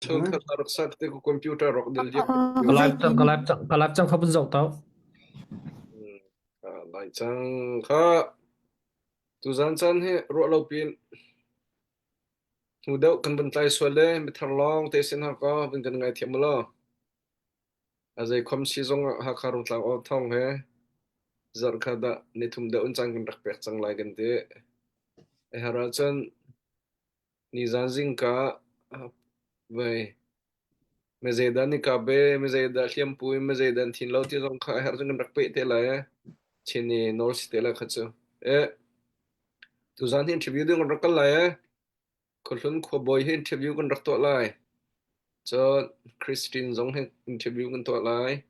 Chungkhat a rak sak te ku computer rak del diam. Ka live cang, ka live cang, ka live cang kha vun zoh tau. Lai cang kha tuzan caan hi ruah lo pin hnu deuh kan van tlai sual le mithar lawng te sin ha ka vun kan ngai thiam lo. A zei khom si zong ah Hakha Rungtlang aw thong he zarh kha dah nithum deuh in caan kan rak pek cang lai kan ti. E har ahcun Nizan zingka vei mizeidah an i kap i mizeidah hliampu in mizeidah an thin lo ti zong kha a herh cun kan rak peh te lai. Chin i nawl si te lai kha cu. Eh, tuzan hi interview ding kan rak kal lai eh. Khuahlun khuabawi hi interview kan rak tuah lai. Cun Christine zong hi interview kan tuah lai.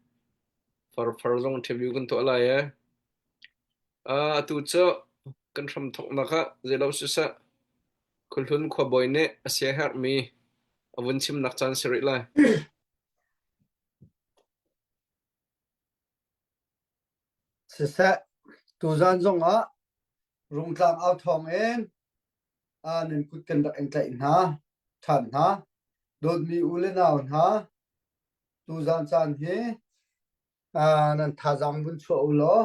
Farfar zong interview kan tuah lai eh. Uh, atu cu kan hramthawknak ah zeilo siseh Khuahlun khuabawi nih a siaherhmi a vun chimnak caan si rih lai. Siseh, tuzan zongah Rungtlang au thawng in nan kut kan rak in tlaih hna, ṭhan hna. Dawtmi u le nau hna, tuzan caan hi nan thazaang vun chuah u law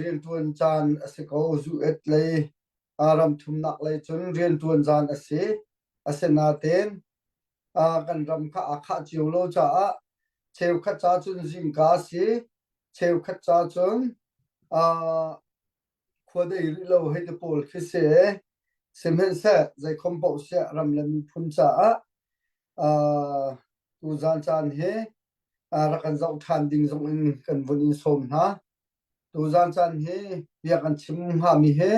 rianṭuan caan a si ko. Zu-et lei ram thumnak lei cun rianṭuan caan a si. Asinain kan ram kha aa khah cio lo caah cheukhat ca cun zingka a si, cheukhat ca cun khua dei rih lo hei ti pawl khi si. Sihmanhseh zeikhom paoh siah ram le miphun caah tuzaan caan hi rak kan zoh ṭhan ding zong in kan vun in sawm hna. Tuzaan caan hi bia kan chim hngami hi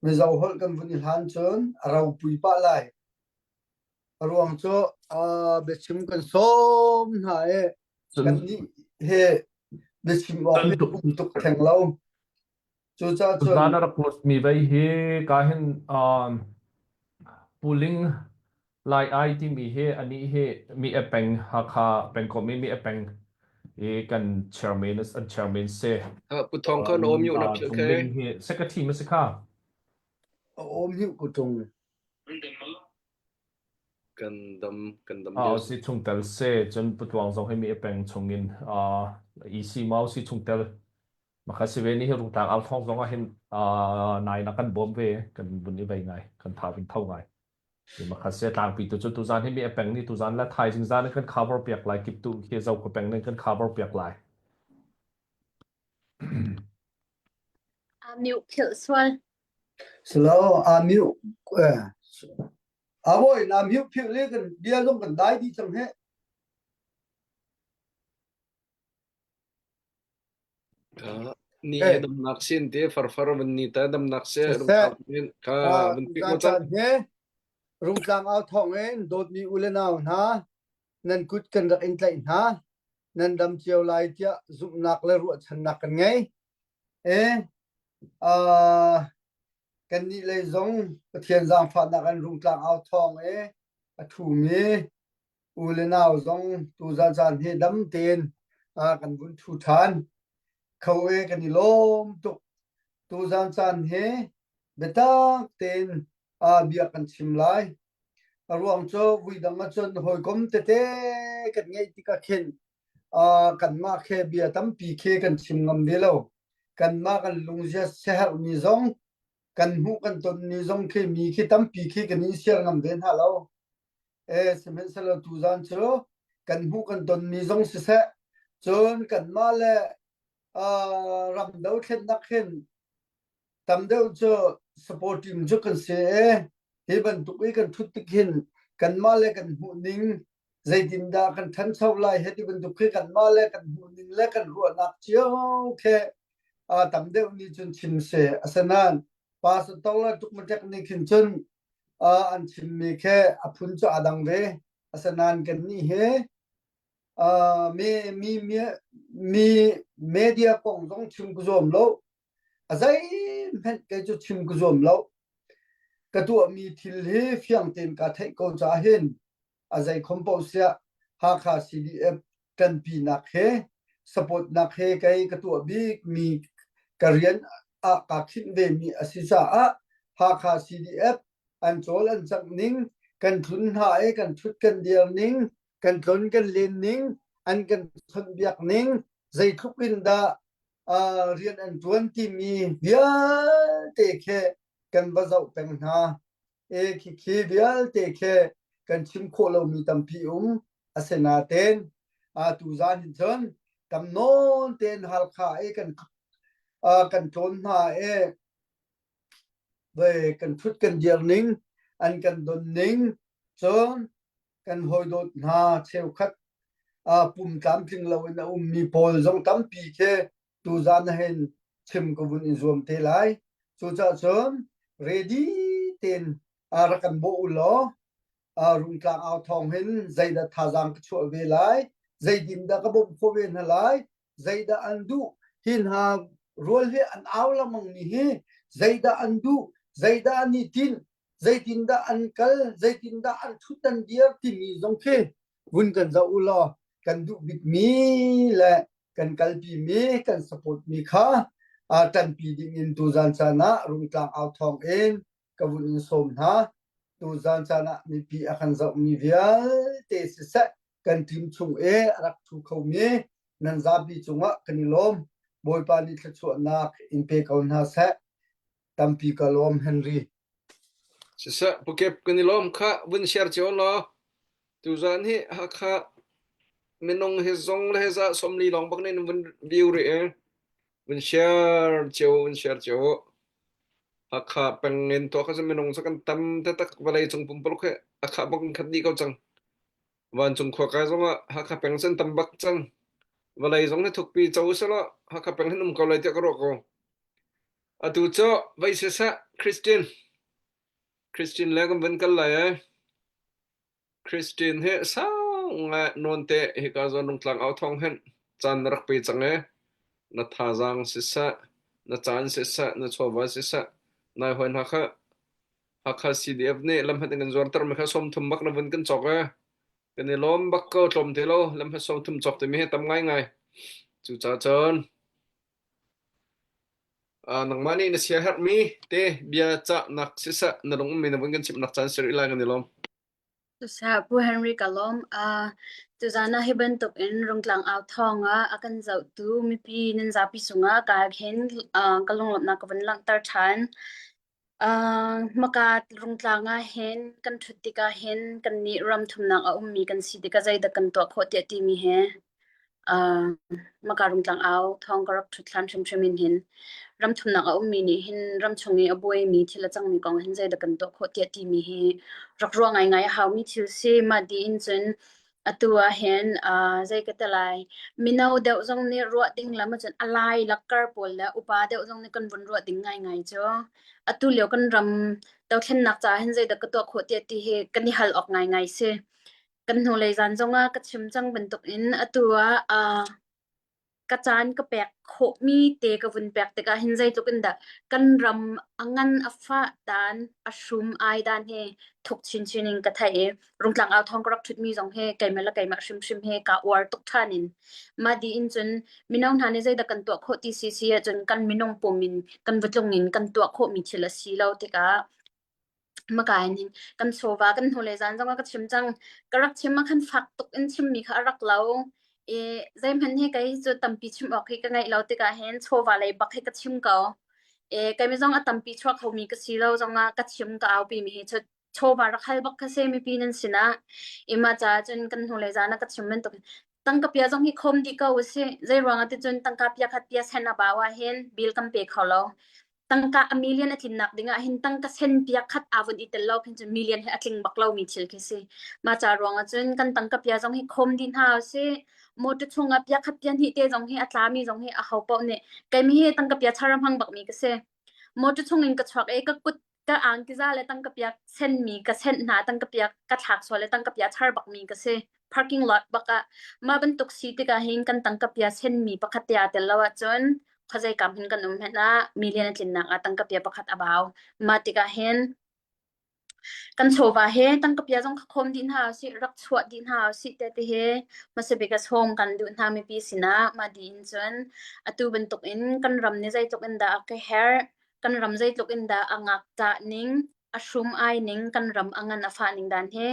Mizo holh kan vun i hlan cun a ropui pah lai. A ruang cu biachim kan sawm hna i kannih hi biachim awk hi um tuk theng lo. Cucaah cun Zan a rak mi vei hi ka hin Puling Lai Ai timi hi anih hi mi e peng Hakha pengkomh i mi e peng i kan chairman an chairman si. Pu Thawng kha na awm yu na philh Cung Ling hi secretary ma si kha. A awm hiu ku tung. Kan dam kan dam Ah si chungtel se cun Pu Tluang zong hi mi e peng chungin EC mau si chungtel Maka si ve ni hi rungtlang al thawng zong ah hin nai na kan bawm ve kan vun i vei ngai kan tha vin tho ngai. Maka se tlangpi tu cu tuzan hi mi a peng ni tuzan la thaizing zan kan cover piak lai kip tu khi zo ko peng ning kan cover piak lai. A mute philh sual. Silo a mute eh a voi na mute philh le kan bia zong kan dai di cang he. Ni he damnak sin te farfar van ni ta damnak se Siseh, kha van pik tuzaan mo cang caan hi Rungtlang au thawng in dawtmi u le nau hna nan kut kan rak in tlaih hna nan dam cio lai tiah zumhnak le ruahchannak kan ngei. E uh, kannih lei zong Pathian zaangfahnak in Rungtlang au thawng i a ṭhumi U le nau zong tuzan caan hi dam tein kan vun ṭhu ṭhan. Kho e kan i lawm tuk. Tuzan caan hi biatak tein bia kan chim lai. A ruang cu vuidang ahcun hawikom tete kan ngeih tikah khin kanmah khe bia tampi khi kan chim ngam ve lo. Kanmah kan lungzia siaherhmi zong kan hmuh kan tonmi zong khi mi khi tampi khi kan in siar ngam ve hna lo. E sihmanhsehlaw tuzan cu kan hmuh kan tonmi zong siseh, cun kanmah le uh, ram dothlennak hin tam deuh cu supporting cu kan si e hi bantuk i kan thut tik hin kanmah le kan hmuh ning zeitindah kan ṭhancho lai he ti bantuk khi kanmah le kan hmuh ning le kan ruahnak cio khi uh, tam deuh nih cun chim si asinain pastor le tukmatek nih khin cun uh, an chimmi khi a phun cu aa dang ve. Asinain kannih hi uh, mi, mi, mi, mi media kong zong chim ka zuam lo. A zeihmanh kei cu chim ka zuam lo. Ka tuahmi thil hi fiang tein kaa theih ko caah hin a zeikhom paoh siah Hakha CDF ṭanpinak he supportnak he kei ka tuah bikmi ka rian ah kaa khinh vemi a si caah Hakha CDF an cawl an cangh ning. Kan tlun hna i kan ṭhut kan dir ning, kan tlon kan len ning, an kan chawnhbiak ning, zeitluk in dah uh, rian an ṭuan timi vialte khi kan va zoh peng hna. E khikhi vialte khi kan chim khawh lomi tampi um. Asinain tuzaan hin cun tam nawn tein Halkha i kan kan tlawn hna i ve kan ṭhut kan dir ning an kan don ning cun kan hawidawt hna cheukhat pum tlamtling loin a ummi pawl zong tampi khi tuzaan hin chim ka vun in zuam te lai. Cucaah cun ready tein rak kan bawh u law Rungtlang au thawng hin zeidah thazaang ka chuah ve lai, zeitin dah ka bawmh khawh ve hna lai, zeidah an duh, hi hna rual hi an au lengmang mi hi zeidah an duh, zeidah an i tinh, zeitindah an kal, zeitindah an ṭhut an dir timi zong khi vun kan zoh u law kan duh bikmi le kan kalpimi kan support mi kha ṭanpi ding in tuzan caan ah Rungtlang au thawng in ka vun in sawm hna. Tuzan caan ah mipi a kan zohmi vialte siseh kan team chung i a rak ṭhu khomi nan zapi cungah kan i lawm. Bawipa nih thluachuahnak in pe ko hna seh. Tampi ka lawm Henry. Siseh Pukep kan i lawm kha vun share cio law tuzan hi Hakha minung hi zong le he za 40 lawng bak nih vun view rih i vun share cio vun share cio. Hakha peng in tuah kha cu minung cu kan tam taktak vawlei cung pumpuluk hi a khah bak in khat dih ko cang. Vancung khua kai zongah Hakha peng cu an tam bak cang. Vawlei zong hi thukpi co usih Hakha peng hin um ko lai tiah ka ruah ko. Atu cu vei siseh Christian Christian le kan vun kal lai ai. Christine hi sau ngai nawn te hika zawn Rungtlang au thawng hin caan na rak pe cang i na thazaang siseh, na caan siseh, na chawva siseh, nai hawi hna kha Hakha CDF nih lamhat in kan zuarter mi kha 30 bak na vun kan cawk i kan i lawm bak ko tlawm te lo lamhat 30 cawk timi hi tam ngaingai. Cucaah cun uh, nangmah nih na siaherhmi te bia cahnak siseh na lung ummi na vun kan chimhnak caan si rih lai kan i lawm. Cucaah Pu Henry ka lawm. Uh, tuzaan ah hi bantuk in Rungtlang au thawng ah a kan zohtu mipi nan zapi cungah ka khin uh, ka lunglawmhnak ka vun langhter ṭhan. Uh, maka Rungtlang ah hin kan ṭhut tikah hin kannih ram thumnak a ummi kan si tikah zeidah kan tuah khawh tiah timi he Uh, maka Rungtlang au thawng ka rak ṭhut hlan hrimhrim in hin ram thumnak a ummi nih hin ram chung i a buaimi thil a cangmi kong hin zeidah kan tuah khawh tiah timi hi rak ruah ngaingai a haumi thil si. Mah dih in cun atu ah hin uh, zei ka ti lai mino deuh zong nih ruah ding lam ahcun a lai lakkar pawl le upa deuh zong nih kan vun ruah ding ngaingai cu atu lio kan ram dothlennak caah hin zeidah ka tuah khawh tiah ti hi kan i hal awk ngaingai si. Kan hnulei zan zongah ka chim cang bantukin atu ah uh, ka caan ka pek khawhmi te ka vun pek tikah hin zeitluk in dah kan ram a ngan a fah dan a hrum ai dan hi thuk chinchin in ka theih i Rungtlang au thawng ka rak ṭhutmi zong hi keimah le keimah hrimhrim hi kaa uar tuk ṭhan in mah dih in cun mino hna nih zeidah kan tuah khawh ti si si ahcun kan minung pum in kan va tlung in kan tuah khawhmi thil a si lo tikah Maka in hin kan chawva kan hnulei zan zong ah ka chim cang. Ka rak chim ah khan fak tuk in chimmi kha a rak lo. I zeihmanh hi kei cu tampi chim awk hi ka ngeih lo tikah hin chawva lei bak hi ka chim ko. I keimi zong a tampi chuak khomi ka si lo zongah ka chim ka aupi mi hi cu chawva rak hal bak kha si mipi nan sinah. I mah caah cun kan hnulei zan ah ka chim bantuk tangka pia zong hi khawm dih ko usih. Zei ruangah ti cun tangka pia khat pia sen a bau ah hin bill kan pe kho lo. Tangka a million a tlinnak ding ah hin tangka sen pia khat aa vun i tel lo khin cun million hi a tling bak lomi thil khi si. Mah ca ruang ah cun kan tangka pia zong hi khawm dih hna usih. Motor chung ah pia khat pia hnih te zong hi a tlami zong hi a ho paoh nih keimi hi tangka pia char a hmang bakmi ka si. Motor chung in ka chuak i ka kut ka angkiza le tangka piak senmi ka senh hna tangka piak ka thlak sual le tangka pia char bakmi ka si parking lot bak ah mah bantuk si tikah hin kan tangka pia senmi pakhat te aa tel lo ahcun khuazei kam hin kan um hmanh ah million a tlinnak ah tangka pia pakhat a bau mah tikah hin kan chawva he tangka pia zong kha khawm dih hna usih rak chuah dih hna usih te ti hi hmasa bik a sawm kan duh hna mipi sinah mah dih in cun atu bantuk in kan ram nih zeitluk in dah a ka herh kan ram zeitluk in dah a ngakṭah ning. a hrum ai ning kan ram a ngan a fah ning dan hi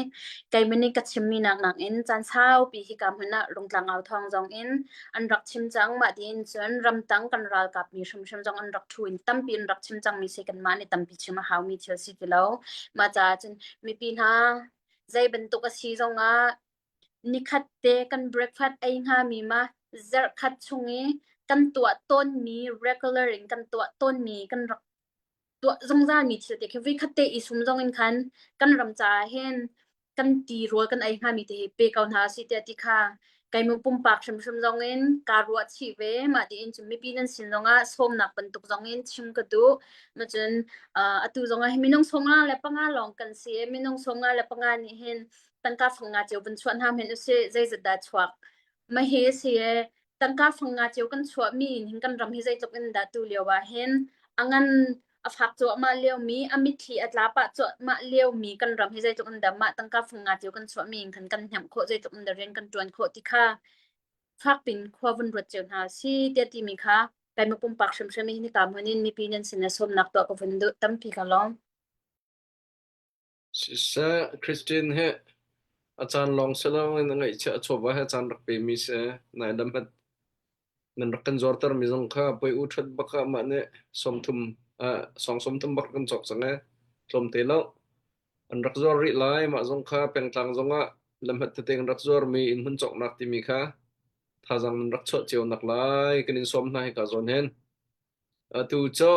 keimah nih ka chimmi nak nakin caan saupi hika hmun ah Rungtlang au thawng zong in an rak chim cang. Mah tiin cun ramtang kan ralkap mi hrimhrim zong an rak ṭhu in tampi an rak chim cangmi si kanmah nih tampi chim a haumi thil si ti lo. Mah caah cun mipi hna zei bantuk a si zongah nikhat te kan breakfast ei hngami ma zarhkhat chung i kan tuah tawnmi regular in kan tuah tawnmi kan rak tuah zungzalmi thil te khi voikhat te i sum zong in khan kan ram caah hin kan ti rawl kan ei hngami te hi pe ko hna si tiah ti kha keimu pumpak hrimhrim zong in kaa ruah chih ve. Mah tiin cun mipi nan sin zongah sawmnak bantuk zong in chim ka duh. Ma cun atu zongah hi minung 55 lawng kan si i minung 55 nih hin tangka fang nga cio vun chuah hna hmenh usih zeizat dah chuak ma hi si e tangka fang nga cio kan chuahmi in hin kan ram hi zeitluk in dah tu lio ah hin a ngan a fak cuahmah liomi a mitthli a tla pah cuahmah liomi kan ram hi zeitluk in dah mah tangka fang nga cio kan chuahmi in khan kan hnemh khawh zeitluk in dah rian kan ṭuan khawh ti kha fakpin khua vun ruat cio hna si tiah timi kha keimah pumpak hrimhrim hi hika hmun in mipi nan sin ah sawmnak tuah ka vun duh tampi ka lawm. Siseh, Christine hi a caan lawng si loin a ngaihchiah a chawva he caan rak pemi si. Nai dam hat nan rak kan zuartermi zong kha poi u ṭhat bak ah mah nih 30 sawng 30 bak kan cawk cang ee. Tlawmte lo. An rak zuar rih lai. Mah zong kha pengtlang zong ah lamhat tete kan rak zuarmi inn hmun cawknak timi kha thazaang nan rak chuah cio nak lai kan in sawm hna hika zawn hin. Atu cu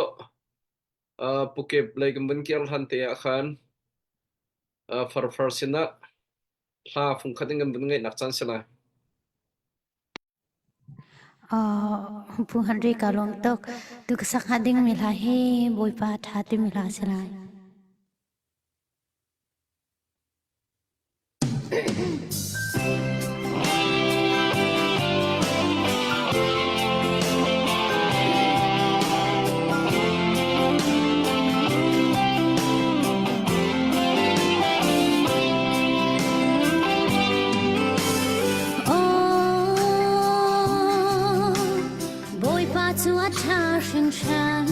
Pukep lei kan vun kir hlan te ah khan farfar sinah hla fungkhat in kan vun ngeihnak caan si lai. Pu Henry ka lawm tuk. Tu ka sak hnga dingmi hla hi Bawipa ṭha timi hla a si lai. Bawipa cu a ṭha hringhran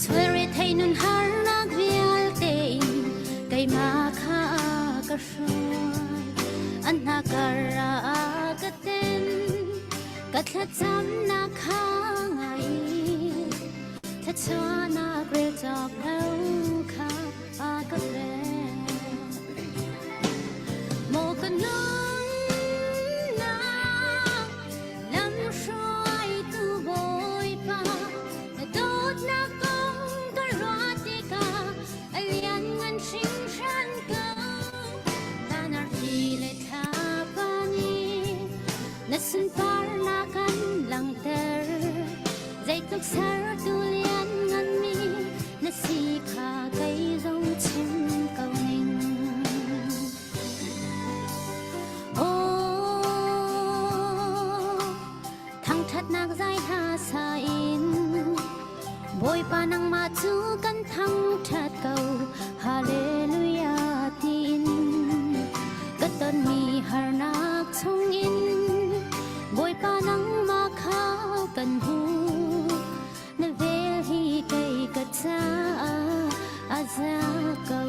Sual thei nun harnak vialte in keimah kha ka hruai. An hna kar ah ka ten, ka thlacamnak kha ngai. Thluachuahnak rel cawk lo kha a ka pek. Maw ka nunnak lamhruaitu Bawipa, na dawtnak kong ka ruah tikah a lianngan hringhran ko. Van arfi le thlapa nih na sunparnak an langhter. Zeitluk sertu liannganmi na si kha kei zong chim ko ning. Aw, thangṭhatnak zai hla sa in Bawipa nangmah cu kan thangṭhat ko. Hallelujah tiin ka tonmi harnak chungin Bawipa nangmah kha kan hmuh. Na vel hi kei ka caah a za ko.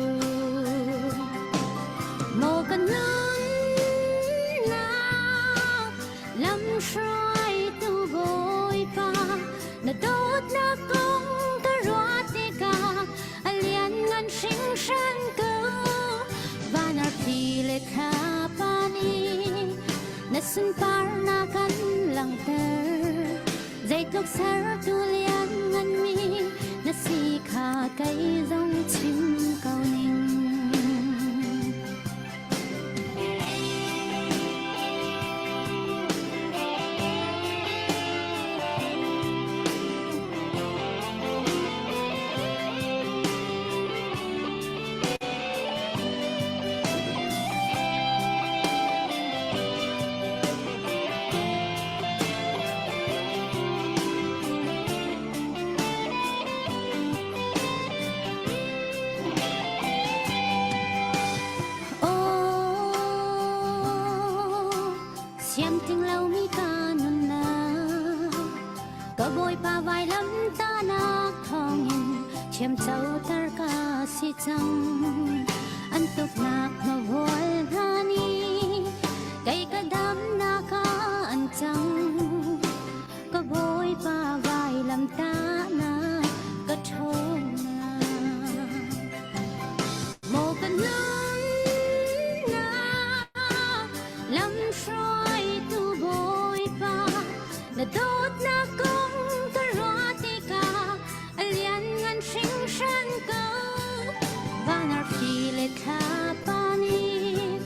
Maw ka nunnak lamhruaitu Bawipa, na dawtnak kong ka ruah tikah a lianngan hringhran ko. Van arfi le thlapa nih na sunparnak an langhter. Zeitluk sertu liannganmi na si kha kei zong chim ko ning. Siam ting lomi ka nunnak ka Bawipa vailam tahnak thawngin thiamcoter ka. si cang. An tuknak hmavual hna nih kei ka damnak ah an cang. Ka Bawipa vailamtahnak ka ṭhawnnak. Maw ka nunnak lamhruaitu Bawipa, na dawtnak kong ka ruah tikah a lianngan hringhran ko. Van arfi le thlapa nih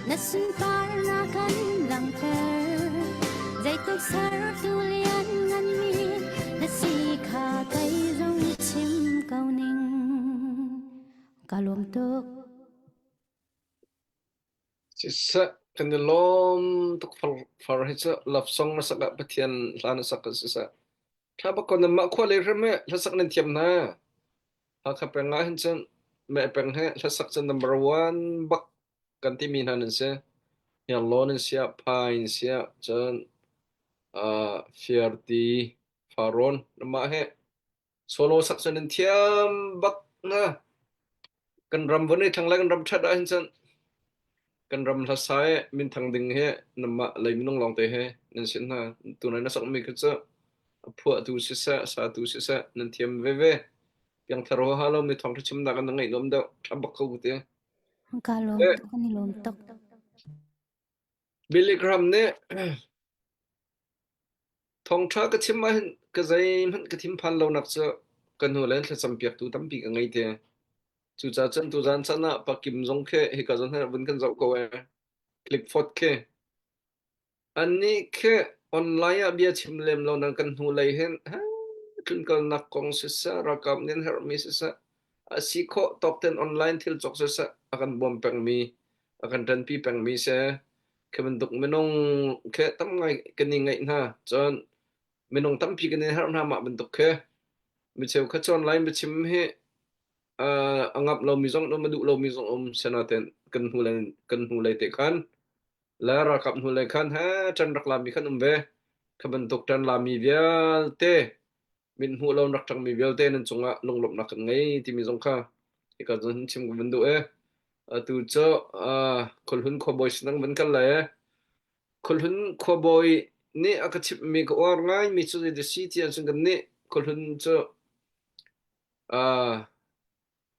na sunparnak an langhter. Zeitluk sertu liannganmi na si kha kei zong chim ko ning. Ka lawm tuk. Siseh, kan i lawm tuk far, far hi cu love song na sak ah Pathian hla na sak ah siseh. Thla bak ko nan mah khua lei hrim he hlasak nan thiam hna. Hakha peng ah hin cun meh peng he hlasak cu number one bak kan timi hna nan si. Hniarlawn in siah, Phai in siah, cun uh, Fiarti, Farrawn, mah he solo sak cu nan thiam bak hna. Kan ram vun i thlang le kan ram ṭhat ahhin cun kan ram hlasa i minthang ding hi nanmah lei minung lawngte he nan si hna. Tunai na sakmi khi cu a phuahtu siseh, a satu siseh nan thiam veve. Piangthar huaha lomi thawngṭha chimnak in na ngaih nuam deuh. Ṭha bak ko ti. Ka lawm tuk, kan i lawm tuk. Billy Graham nih thawngṭha ka chim ahhin ka zeihmanh ka thinphan lonak cu ka hnu le thlacam piaktu tampi ka ngei te. Cucaah cun tuzaan caan ah pakim zong khi hika zawn hin vun kan zoh ko ee. Clickford khi. Annih khi online ah bia chim lem lo nan kan hnulei hin tlunkalnak kong siseh, ralkap nih an herhmi siseh, a si khawh tawk tein online thil cawk siseh, a kan bawm pengmi, a kan ṭanpi pengmi si. Khi bantuk minung khi tam ngai kan i ngaih hna. Cun minung tampi kan i herh hna mah bantuk khi. Micheu kha cu online biachim hi a ngamh lomi zong an um, a duh lomi zong um. Sinain kan hnulei kan hnulei te khan le ralkap hnulei khan he ṭan rak lami khan um ve. Kha bantuk ṭan lami vialte mit hmuh lo rak ṭangmi vialte nan cungah lunglawmhnak kan ngei timi zong kha hika zawn hin chim ka van duh e. Atu cu Khualhun khuabawi sinang van kal lai e. Khualhun khuabawi nih a ka chimhmi ka uar ngaimi cu zei si ti ahcun kan nih Khualhun cu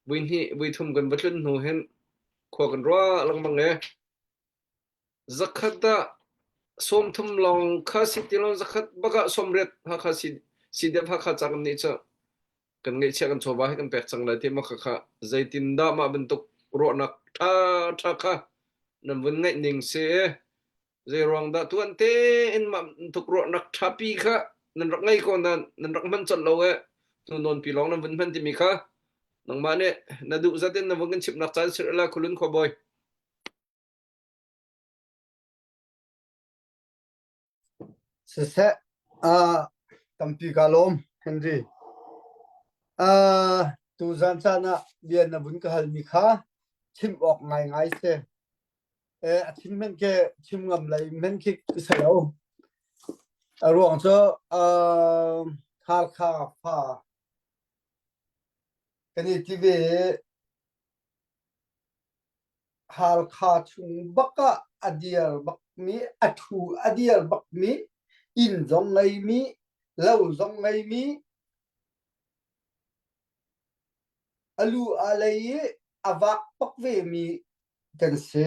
vui hnih vui thum kan va tlun hnu hin khua kan ruah lengmang e. Zakhat ah 30 lawng kha si ti lo zakhat bak ah 80 Hakha si CDF Hakha ca kan nih cu kan ngeihchiah kan chawva hi kan pek cang lai ti ma kha kha zeitindah mah bantuk ruahnak ṭha ṭha kha nan vun ngaih ning si i zei ruang dah tuan tein mah bantuk ruahnak ṭhapi kha nan rak ngei ko nan nan rak hman colh lo e hnu nawn pi lawng nan vun hman timi kha nangmah nih na duh zat in na vun kan chimhnak caan sirh la khulun khuabawi. Siseh, uh, tampi ka lawm, Henry. Uh, tuzan caan ah bia na vun ka halmi kha chim awk ngaingai si. Eh, a chim men ke chim ngam lei men khi si lo. A ruang cu uh, Halkha fa kan i ti ve i Halkha chung bak ah a dir bakmi, a ṭhu a dir bakmi, inn zong ngeimi, lo zong ngeimi, a lu aa lei i a vak bak vemi kan si.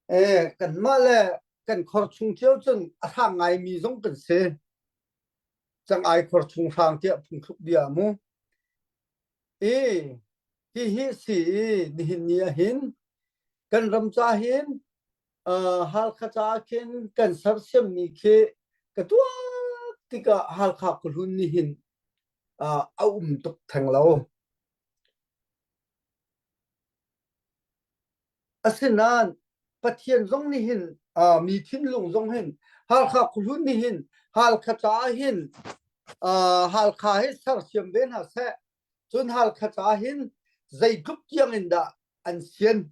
Eh, kanmah le kan khor chung cio cun a hrang ngaimi zong kan si. Cangai khor chung hrang tiah phungthluk bia mu. I hihi si i nihin ni ah hin kan ram ca hin uh, Halkha ca khin kan sersiammi khi ka tuak tikah Halkha khuahlun nih hin uh, a um tuk theng lo. Asinain Pathian zong nih hin uh, mi thinlung zong hin Halkha khuahlun nih hin Halkha ca hin uh, Halkha hi sersiam ve hna seh Cun Halkha ca hin zeitluk tiang in dah an sian?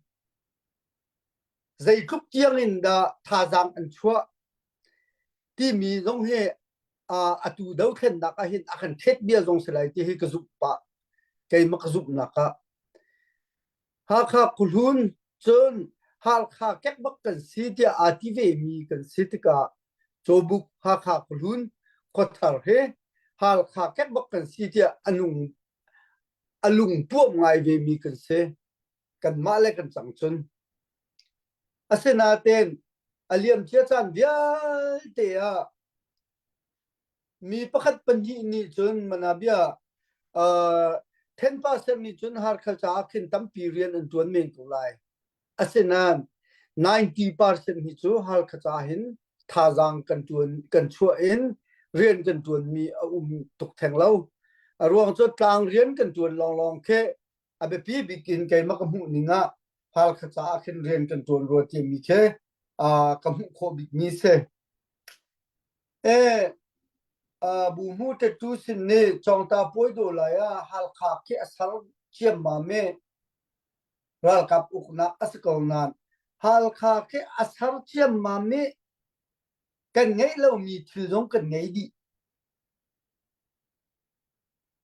Zeitluk tiang in dah thazaang an chuah? Timi zong hi uh, atu dothlennak ah hin a kan thet bia zong si lai ti hi ka zumh pah. Keimah ka zumhnak ah. Hakha khuahlun cun Halkha kekbak kan si tiah aa ti vemi kan si tikah Cawbuk Hakha khuahlun khuathar hi Halkha kekbak kan si tiah a nung a lung puam ngai vemi kan si. Kanmah le kan cang cun. Asinain a liamcia caan vialte ah Mi pakhat pahnih nih cun manabia uh, 10% nih cun harkhal caah khin tampi rian an ṭuan men ko lai. Asinain 90% hi cu Halkha ca hin thazaang kan ṭuan kan chuah in rian kan ṭuanmi a um tuk theng lo. A ruang cu tlang rian kan ṭuan lawnglawng khi a biapi bik in keimah ka hmuh ning ah Halkha caah khin rian kan ṭuan rua timi khi uh, ka hmuh khawh bikmi si. E Buhmu tattoo sin nih Cawngta puai dawh lai ah Halkha khi a sar ciammam i ralkap uknak a si ko nain Halkha khi a sar ciammam i kan ngeih lomi thil zong kan ngei dih.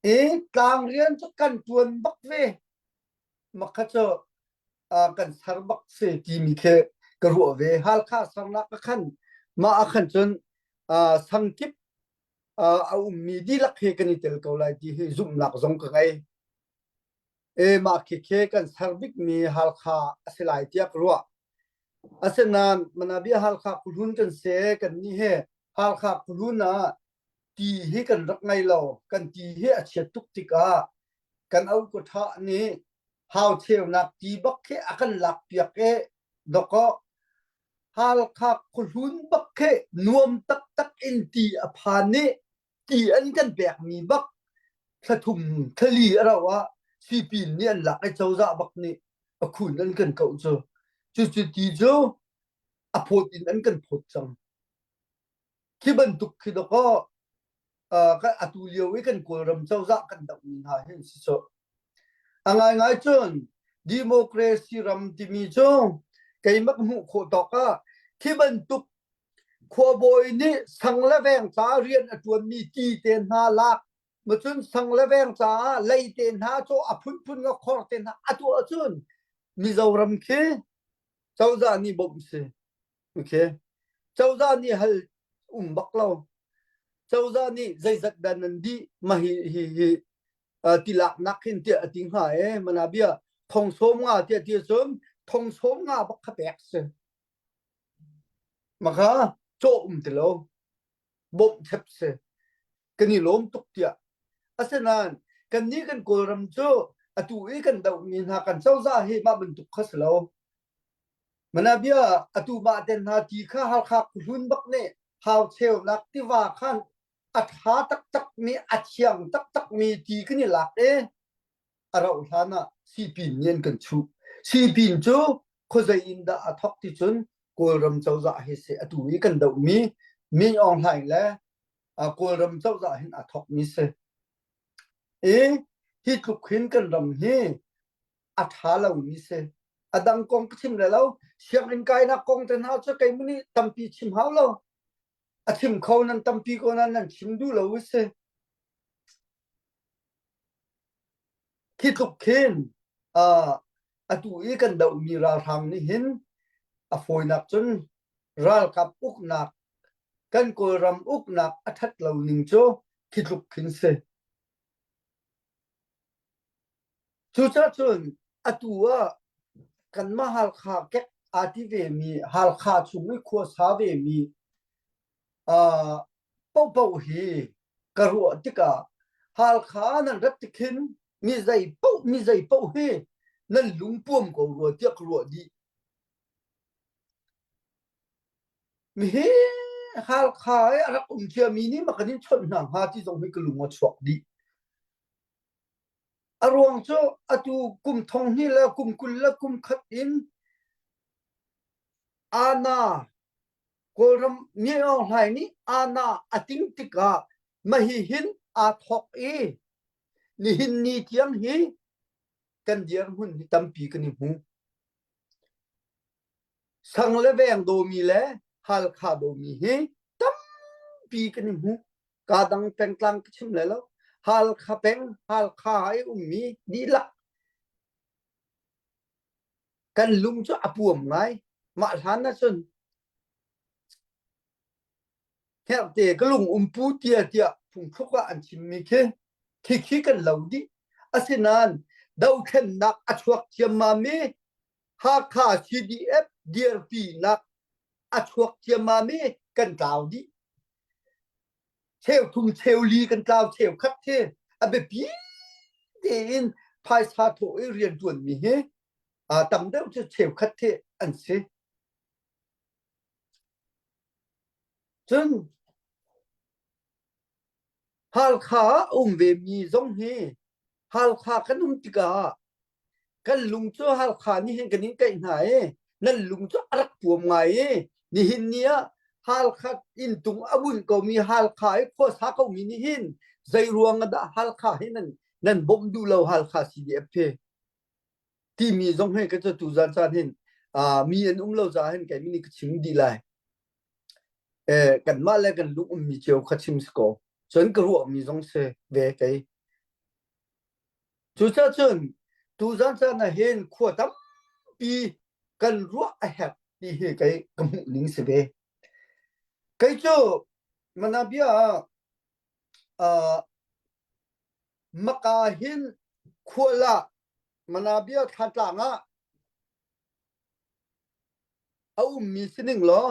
I tlang rian cu kan ṭuan bak ve. Makha cu kan ser bak si timi khi ka ruah ve. Halkha sernak a khan mah ah khan cun sangkip a ummi dihlak he kan i tel ko lai ti hi zumhnak zong ka ngei. E mah khi khi kan ser bikmi Halkha a si lai tiah ka ruah. Asinain manabia Halkha khuhlun kan se kan nih he Halkha khuhlun ah ti hi kan rak ngei lo. Kan ti hi a chiat tuk tikah kan aukaṭha nih hau cheunak ti bak khi a kan lak piak i dawkaw Halkha khuahlun bak khi nuam taktak in ti a phan i ti an kan pekmi bak thlathum thlali a rauh ah sipin nih an lak i cozah bak nih a khun an kan koh cu cucu ti cu a phawt in an kan phawt cang. Khi bantuk khi dawkaw atu lio i kan Kawlram cozah kan dohmi hna hi an si cu. A ngaingai cun democracy ram timi cu keimah ka hmuh khawh tawk ah khi bantuk khuabawi nih sang le veng ca rian a ṭuanmi ti te hna lak macun sang le veng caah lei te hna cu a phunphun nga khor te hna a tuah ahcun Mizoram khi cozah nih bawmh si. Okay. Cozah nih hal um bak lo. Cozah nih zeizat dah nan dih mah hi hi hi uh, tilaknak hin tiah a ti hnga e mana bia thong sawm nga tiah ti cun thong sawm nga bak kha pek si. Maka cawh um ti lo. Bawmh thep si. Kan i lawm tuk tiah. Asinain kan nih kan Kawlram cu atu i kan dohmi hna kan cozah hi mah bantuk kha si lo. Manabia atu mah ten hna ti kha Halkha khuhlun bak nih hau cheunak tiva khan a ṭha taktakmi a thiang taktakmi ti kan i lak i a rauh hlan ah sipin nih an kan chuh. Sipin cu khuazei in dah a thawk ti cun Kawlram cozah hi si atu i kan dohmi Min Aung Hlaing le Kawlram cozah hin a thawkmi si. I hi tluk hin kan ram hi a ṭha lomi si. A dang kong ka chim le lo. Sianginn kainak kong te hna cu keimah nih tampi chim hau lo. A chim kho nan tampi ko nan nan chim duh lo si. Khi tluk khin uh, atu i kan dohmi ralhrang nih hin a fawinak cun ralkap uknak kan Kawlram uknak a ṭhat lo ning cu khi tluk khin si. Cucaah cun atu ah kanmah Halkha kek aa ti vemi, Halkha chung i khuasa vemi uh, paohpaoh hi ka ruah tikah Halkha nan rat tik hin mi zei paoh mi zei paoh hi nan lungpuam ko rua tiah ka ruah dih. Mihi Halkha i a rak um ciami nih ma kan in chawnh hna hnga ti zong hi ka lung a chuak dih. A ruang cu atu kum thong hnih le kum 20 le kum khat in Ana Kawlram Min Aung Hlaing nih Ana a ting tikah mahi hin aa thawk i nihin ni tiang hi kan dirhmun hi tampi kan i hmu. Sang le veng dawmi le Halkha dawmi hi tampi kan i hmu. Ka dang pengtlang ka chim lai lo. Halkha peng Halkha i ummi dihlak kan lung cu a puam ngai. Mah hlan ahcun Herhte ka lung umpu tia tiah phungthluk ah an chimmi khi khikhi kan lo dih. Asinain dothlennak a chuak ciammam i Hakha CDF dirpinak a chuak ciammam i kan tlau dih. Cheuthum cheuli kan tlau cheukhat khi a biapi tein phaisa thawh i rianṭuanmi hi tam deuh cu cheukhat khi an si. Cun Halkha ah a um vemi zong hi Halkha kan um tikah kan lung cu Halkha nih hin kan in kaih hna i nan lung cu a rak puam ngai i nihin ni ah Halkha inntung a bunh komi Halkha i khuasa komi nih hin zei ruang ah dah Halkha hi nan nan bawmh duh lo Halkha CDF hi timi zong hi ka cu tuzan caan hin mi an um lo caah hin kei nih ka chim dih lai. Eh, kanmah le kan lung ummi cio kha chim si ko. Cun ka ruahmi zong si ve kei. Cucaah cun tuzan caan ah hin khua tampi kan ruah a herh ti hi kei ka hmuh ning si ve. Kei cu manabia ah uh, maka hin khual ah manabia thlatlang ah A ummi sining law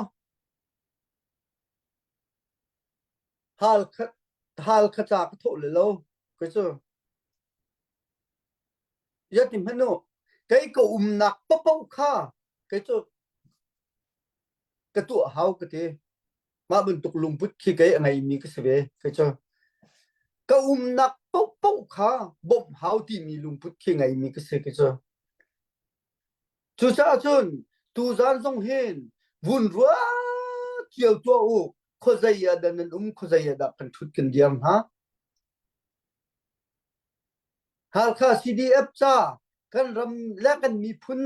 hal kha hal kha ca ka thawh le lo ka cu ya ti hmanh u kei ka umnak paohpaoh kha kei cu ka tuah hau ka ti mah bantuk lungput khi kei a ngeimi ka si ve kei cu ka umnak paohpaoh kha bawmh hau timi lungput khi ngeimi ka si kei cu Cucaah cun tuzaan zong hin vun ruat cio tuah u, khuazei ah dah nan um, khuazei ah dah kan ṭhut kan dir hna. Halkha CDF ca kan ram le kan miphun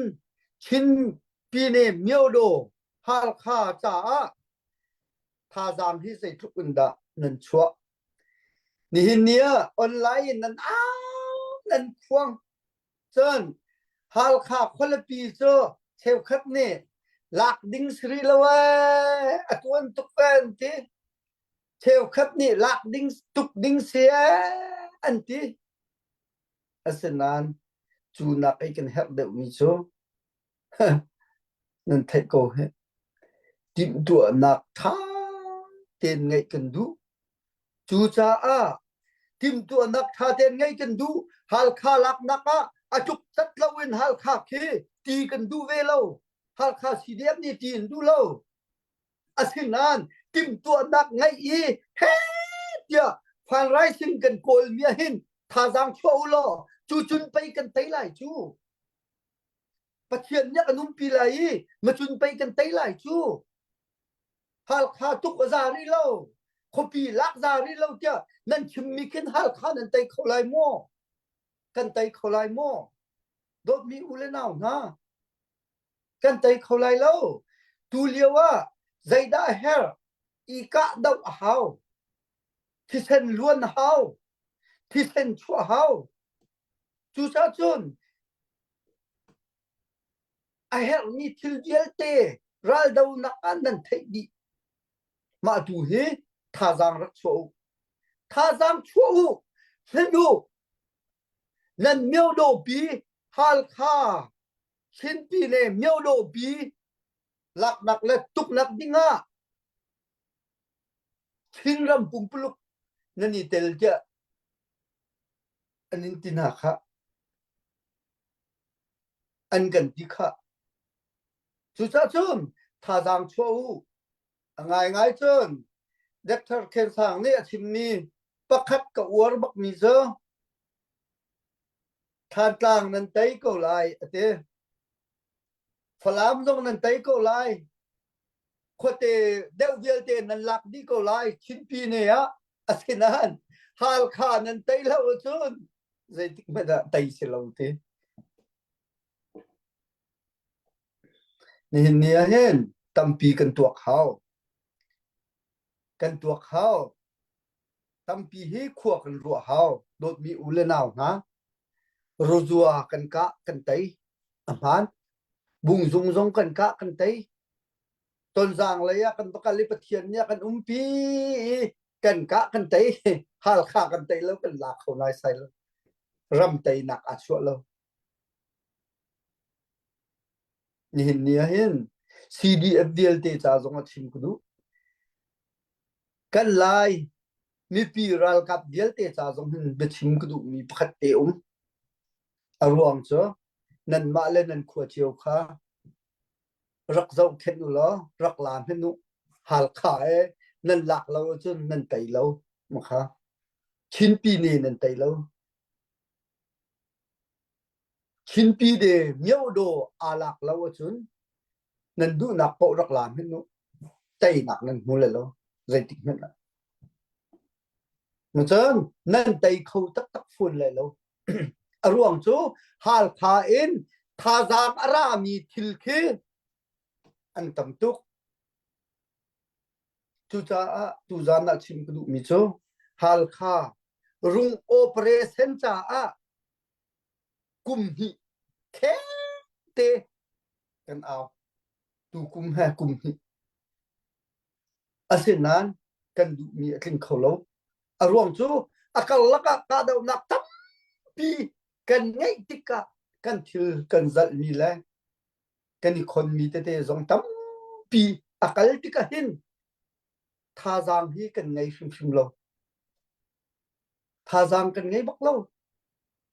Chin Pyine Myodaw Halkha caah thazaang hi zeitluk in dah nan chuah. Nihin ni ah online in nan au nan khuang Cun Halkha khualipi cu cheukhat nih lak ding si rih lo ee, a tuan tuk ve an ti. Cheukhat nih lak ding tuk ding si ee an ti. Asinain cu nak i kan herh deuhmi cu nan theih ko hih. Timhtuahnak ṭha tein ngeih kan duh. Cucaah timhtuahnak ṭha tein ngeih kan duh. Halkha laknak ah a tluk cat loin Halkha khi ti kan duh ve lo. Halkha CDF nih ti in duh lo. Asinain timhtuahnak ngeih i he tiah fundraising kan kawlmi ah hin thazaang chuah u law cu cun pei kan tei lai cu. Pathian nih a kan umpi lai i macun pei kan tei lai cu. Halkha tuk a za rih lo. Khuapi lak za rih lo tiah nan chimmi khin Halkha nan tei kho lai maw? Kan tei kho lai maw? Dawtmi u le nau hna, kan tei kho lai lo. Tu lio ah zeidah a herh? I kah doh a hau. Thisen luan a hau. Thisen chuah a hau. Cucaah cun a herhmi thil vialte raldonak ah nan theih dih. Mah tu hi thazaang rak chuah u. Thazaang chuah u. Hlen u. Nan myodopi Halkha Chinpi le myodopi laknak le tuknak dingah Chinram pumpuluk nan i tel tiah an in ti hna khah. An kan ti khah. Cucaah cun thazaang chuah u. A ngaingai cun Dr. Khen Sang nih a chimmi pakhat ka uar bakmi cu Thantlang nan tei ko lai a ti. Falam zong nan tei ko lai. Khuate deuh vialte nan lak dih ko lai. Chinpi ne ah asinain Halkha nan tei lo ahcun zeitik hmanh ah tei si lo ti. Nihin ni ah hin tampi kan tuak hau. Kan tuak hau. Tampi hi khua kan ruah hau. Dawtmi u le nau hna, Rozua kan kah kan tei. A hmaan. Bungzung zong kan kah kan tei. Tonzang lei ah kan va kal i Pathian nih a kan umpi i kan kah kan tei. Halkha kan tei lo kan la kho naisai lo. Ram teinak aa chuah lo. Nihin ni ah hin CDF vialte ca zong ah chim ka duh. Kan Lai mipi ralkap vialte ca zong hin biachim ka duhmi pakhat te um. A ruang cu nanmah le nan khua cio kha rak zohkhenh u law rak la hmenh u. Halkha e nan lak lo ahcun nan tei lo. Makha. Chinpi ne nan tei lo. Chinpi de miodaw aa lak lo ahcun nan duhnak paoh rak la hmenh u. Teinak nan hmu lai lo. Zeitik hmanh ah. Cun nan tei kho taktak fawn lai lo. A ruang cu Halkha in thazaang a rami thil khi an tam tuk. Cucaah tuzaan ah chim ka duhmi cu Halkha rung operation caah kum hnih khengte kan au. Tu kum he kum hnih. Asinain kan duhmi a tling kho lo. A ruang cu a karlak ah kahdohnak tampi kan ngeih tikah kan thil kan zalhmi le kan i khonmi tete zong tampi a kal tikah hin thazaang hi kan ngei hrimhrim lo. Thazaang kan ngei bak lo.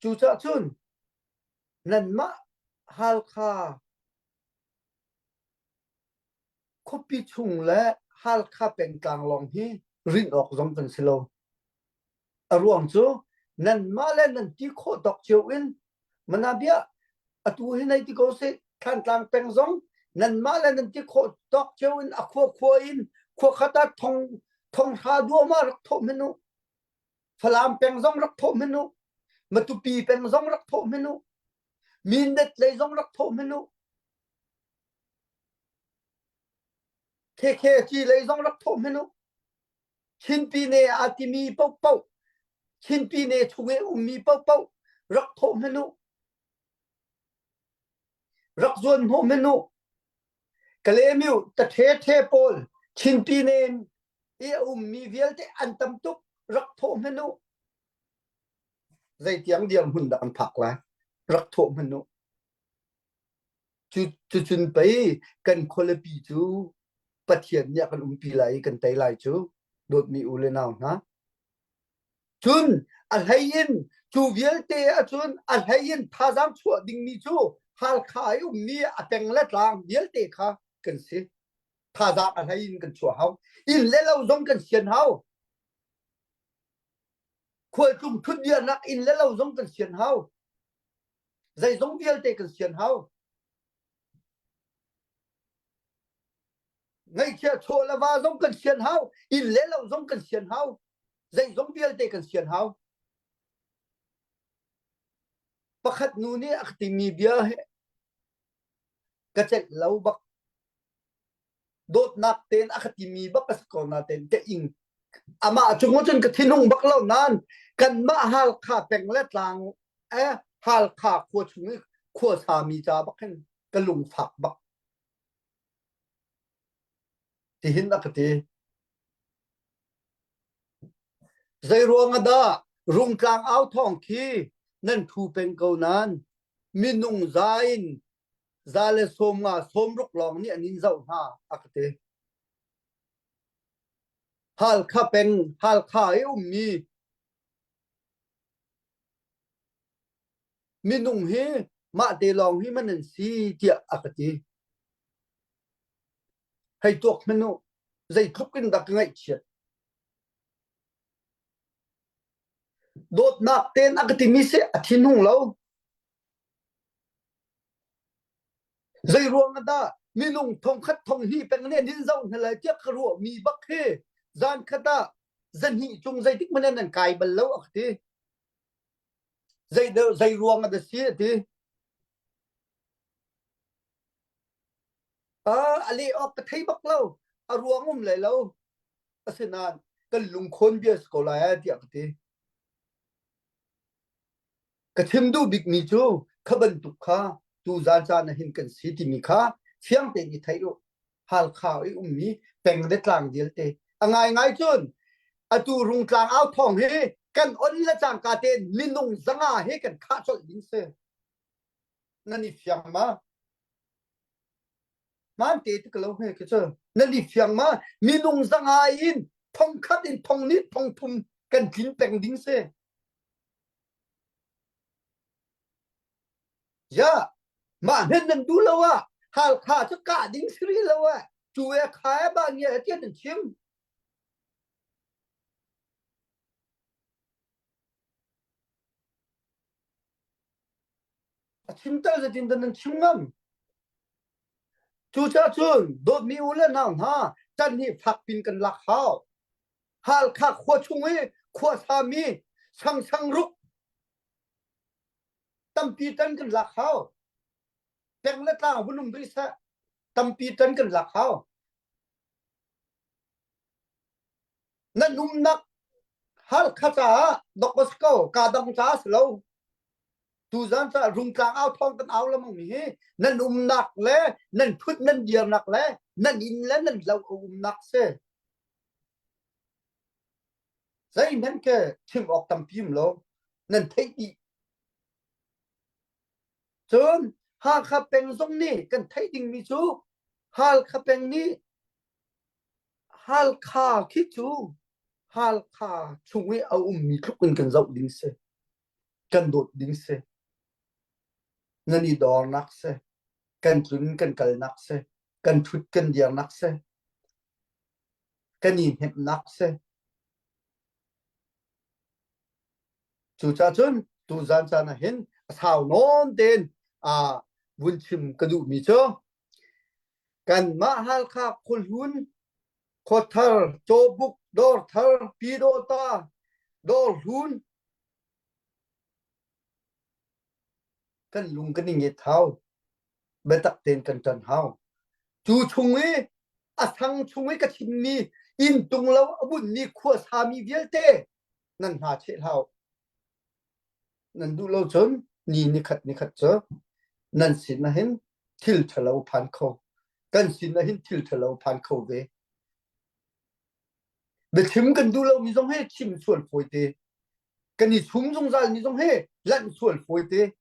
Cucaah cun nanmah Halkha khuapi chung le Halkha pengtlang lawng hi rinh awk zong kan si lo. A ruang cu nanmah le nan ti khawh tawk cio in manabia atu hi nei ti ko sih Thantlang peng zong nanmah le nan ti khawh tawk cio in a khua khua in khua khat ah thong thong hra duahmah rak thawh hmanh u. Falam peng zong rak thawh hmanh u. Matupi peng zong rak thawh hmanh u. Mindat lei zong rak thawh hmanh u. KKG lei zong rak thawh hmanh u. Chinpine aa timi paohpaoh, Chinpine chung i ummi paohpaoh rak thawh hmanh u. Rak zuan hnawh hmanh u. Kalemiu tathe the pawl Chinpine i a ummi vialte an tam tuk rak thawh hmanh u. Zeitiang dirhmun dah an phak lai? Rak thawh hmanh u. Cucun pei kan khualipi cu Pathian nih a kan umpi lai i kan tei lai cu dawtmi u le nau hna. Cun a hlei in cu vialte ahcun a hlei in thazaang chuah dingmi cu Halkha i ummi a peng le tlang vialte kha kan si. Thazaang a hlei in kan chuah hau. Inn le lo zong kan sian hau. Khualtlung thutdirnak inn le lo zong kan sian hau. Zeizong vialte kan sian hau. Ngaihchia chaw le va zong kan sian hau. Inn le lo zong kan sian hau. Zeizong vialte kan sian hau. Pakhat nu nih a timi bia hi ka celh lo bak. Dawtnak tein a ka timi bak a si ko natein ka ing amah cung cun ka thinhung bak lo nain kanmah Halkha peng le tlang eh Halkha khua chung i khua sami ca bak hin ka lungfak bak tihin a ka ti zei ruang ah dah Rungtlang au thawng khi nan thu peng ko nan minung za in za le 50 60 lawng nih an in zoh hna a ka ti Halkha peng Halkha i ummi minung hi mah te lawng hi man an si tiah a ka ti. Hei tuak hmanh u, zeitluk in dah ka ngaihchiat. Dawtnak tein a ka timi si a thinhung lo. Zei ruang ah dah minung thongkhat thonghnih peng nih an in zoh hna lai tiah ka ruahmi bak hi zan khat ah zahnih cung zeitik hmanh in an kai bal lo a ka ti. Zei zei ruang ah dah si a ti. Ah, a leh awk ka thei bak lo. A ruang um lai lo. Asinain ka. kan lungkhawn bia si ko lai ai tiah ka ti. Ka chim duh bikmi cu kha bantuk kha tuzaan caan ah hin kan si timi kha fiang tein i theih u. Halkha i ummi peng le tlang vialte. A ngaingai cun atu Rungtlang au thawng hi kan on le cangka tein minung zanga he kan khah colh ding si. Nan i fiang ma? Hmaan te ti ka lo he khi cu. Nan i fiang ma? Minung zanga in thong khat in thong ni thong thum kan tlin peng ding si. Ya, mah hen nan duh lo ah Halkha cu kah ding si rih lo ah cu e kha e ba ngia e tiah nan chim. A chim tal zeitin dah nan chim ngam? Cucaah cun dawtmi u le nau hna can hi fak pin kan lak hau. Halkha khua chung i khua sami sangsang ruk tampi tan kan lak hau. Peng le tlang vun um rih seh tampi tan kan lak hau. Nan umnak Halkha caah dok a si ko, ka dang caah si lo. Tuzan ca Rungtlang au thawng kan au lamang mi hi nan umnak le nan thut nan dirnak le nan inn le nan lo a umnak si. Zeihmanh ke chim awk tampi um lo nan theih dih. Cun Hakha peng zong nih kan theih dingmi cu Halkha peng nih Halkha khi cu Halkha chung i a ummi tluk in kan zoh ding si. Kan dawt ding si. Nan i dornak si. Kan tlun kan kalnak si. Kan ṭhut kan dirnak si. Kan i hnemhnak si. Cucaah cun tuzan caan ah hin a sau nawn tein aa vun chim ka duhmi cu kanmah Halkha khuahlun Khuathar, Cawbuk, Dawrthar, Pyidawta, Dawrhlun kan lung kan i nget hau. Biatak tein kan ṭan hau. Cu chung i a sang chung i ka chimmi inn tung lo a bunhmi khuasami vialte nan hna cheh hlah u. Nan duh lo cun ni nikhat nikhat cu nan sin ah hin thil ṭhalo phan kho. Kan sin ah hin thil ṭhalo phan kho ve. Biachim kan duh lomi zong hi chim sual fawi te. Kan i sum zungzalmi zong hi lanh sual fawi te.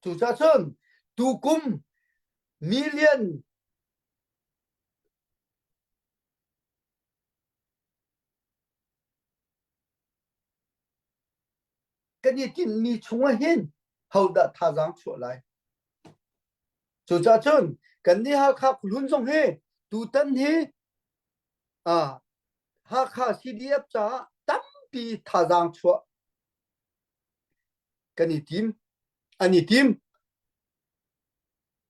Cucaah cun tukum million kan i tinhmi chungah hin hodah thazaang chuah lai? Cucaah cun kannih Hakha khuahlun zong hi tutan hi ah Hakha CDF caah tampi thazaang chuah kan i tim. An i tim.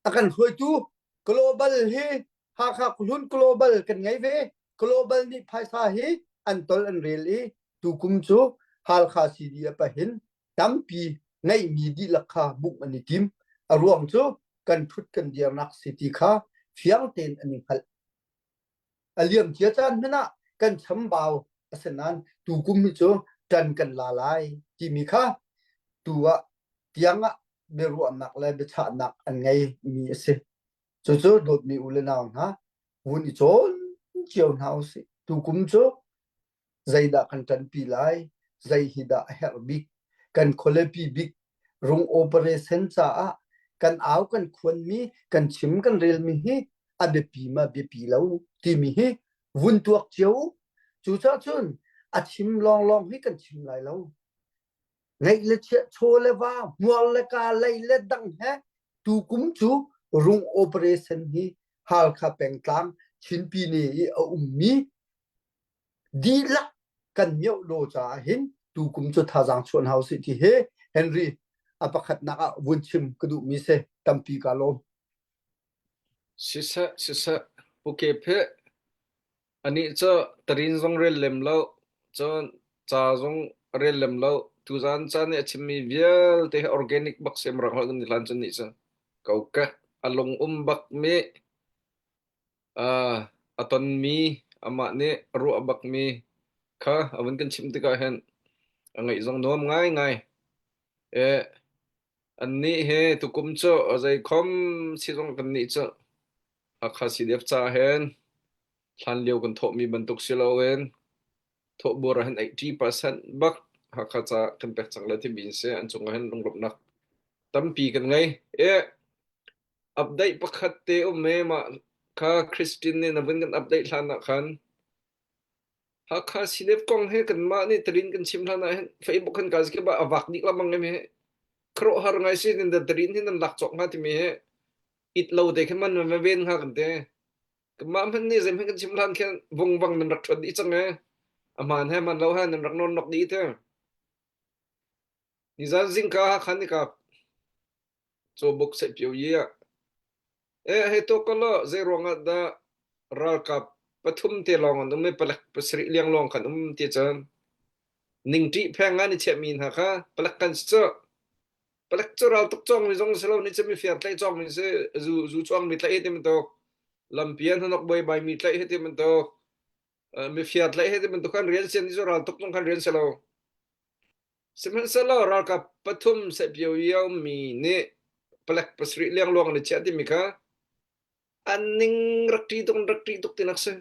A kan hruaitu global hi Hakha khuahlun global kan ngei ve. Global nih phaisa hi an tol an rel i tukum cu Halkha CDF ah hin tampi ngeihmi dihlak kha bungh an i tim. A ruang cu kan ṭhut kan dirnak si ti kha fiang tein an i hngalh. A liamcia caan hmanh ah kan chambau a si nain tukum hi cu ṭan kan la lai timi kha tu ah tiang ah biaruahnak le biachahnak an ngei mi a si. Cucu dawtmi u le nau hna vun i cawn cio hna usih. Tukum cu zeidah kan ṭanpi lai, zei hi dah a herh bik, kan khualipi bik rung operation caah kan au kan khuanmi, kan chim kan relmi hi a biapi ma biapi lo timi hi vun tuak cio. Cucaah cun a chim lawnglawng hi kan chim lai lo. Ngeih le chiah, chaw le va, hmuar le ka, lei le dang he tukum cu rung operation hi Halkha pengtlang Chinpine i a ummi dihlak kan mioh lo caah hin tukum cu thazaang chuah hna usih ti hi Henry a pakhatnak ah vun chim ka duhmi si tampi ka lawm. Siseh siseh Pu Kephe anih cu tarin zong rel lem lo cun ca zong rel lem lo tuzaan caan i a chimmi vialte hi organic bak sem rak holh kan i hlan cun nih cun kokek a lung um bak mi a tonmi Amah nih a ruah bakmi kha a vun kan chimh tikah hin a ngaih zong nuam ngaingai. E, annih he tukum cu a zeikhom si zong kannih cu Hakha CDF ca hin hlan lio kan thawhmi bantuk si loin thawhbur ah hin 80% bak Hakha ca kan pek cang lai timi in si an cungah hin lunglawmhnak tampi kan ngei. E, update pakhat te um e mah kha Christine nih na vun kan update hlan ah khan Hakha CDF kong he kanmah nih tarin kan chim hlan ah hin Facebook kan ka zikip ah a vak dih lamang em he khuaruahhar ngai si nin da tarin hin nan lak cawk hnga timi he it lo te khin man man ven hnga kan te kanmah hmanh nih zeihmanh kan chim hlan khin vungvang nan rak ṭhuat dih cang e a hmaan he hmaan lo he nan rak nawn nok dih te nizan zingka Hakha ni kap cawbuk sehpio yi ah Eh hei tuak ko law zei ruangah dah ralkap pathum te lawng an um i palek pasarih liangluang khan um ti cun ningṭih pheng ah ni chiahmi hna kha palek kan si cu. Palek cu raltuk cawngmi zong si lo ni cu mifir tlaih cawngmi si zu zu chuangmi tlaih hi ti bantuk lampi an hnok buaibaimi tlaih hi ti bantuk mifir tlaih hi ti bantuk khan rian sian ni cu raltuk zong khan rian si lo. Sihmanhsehlaw ralkap pathum sehpio i a ummi nih palek pasarih liangluang an i chiah timi kha an ning rak ṭih tuk rak ṭih tuk tinak si.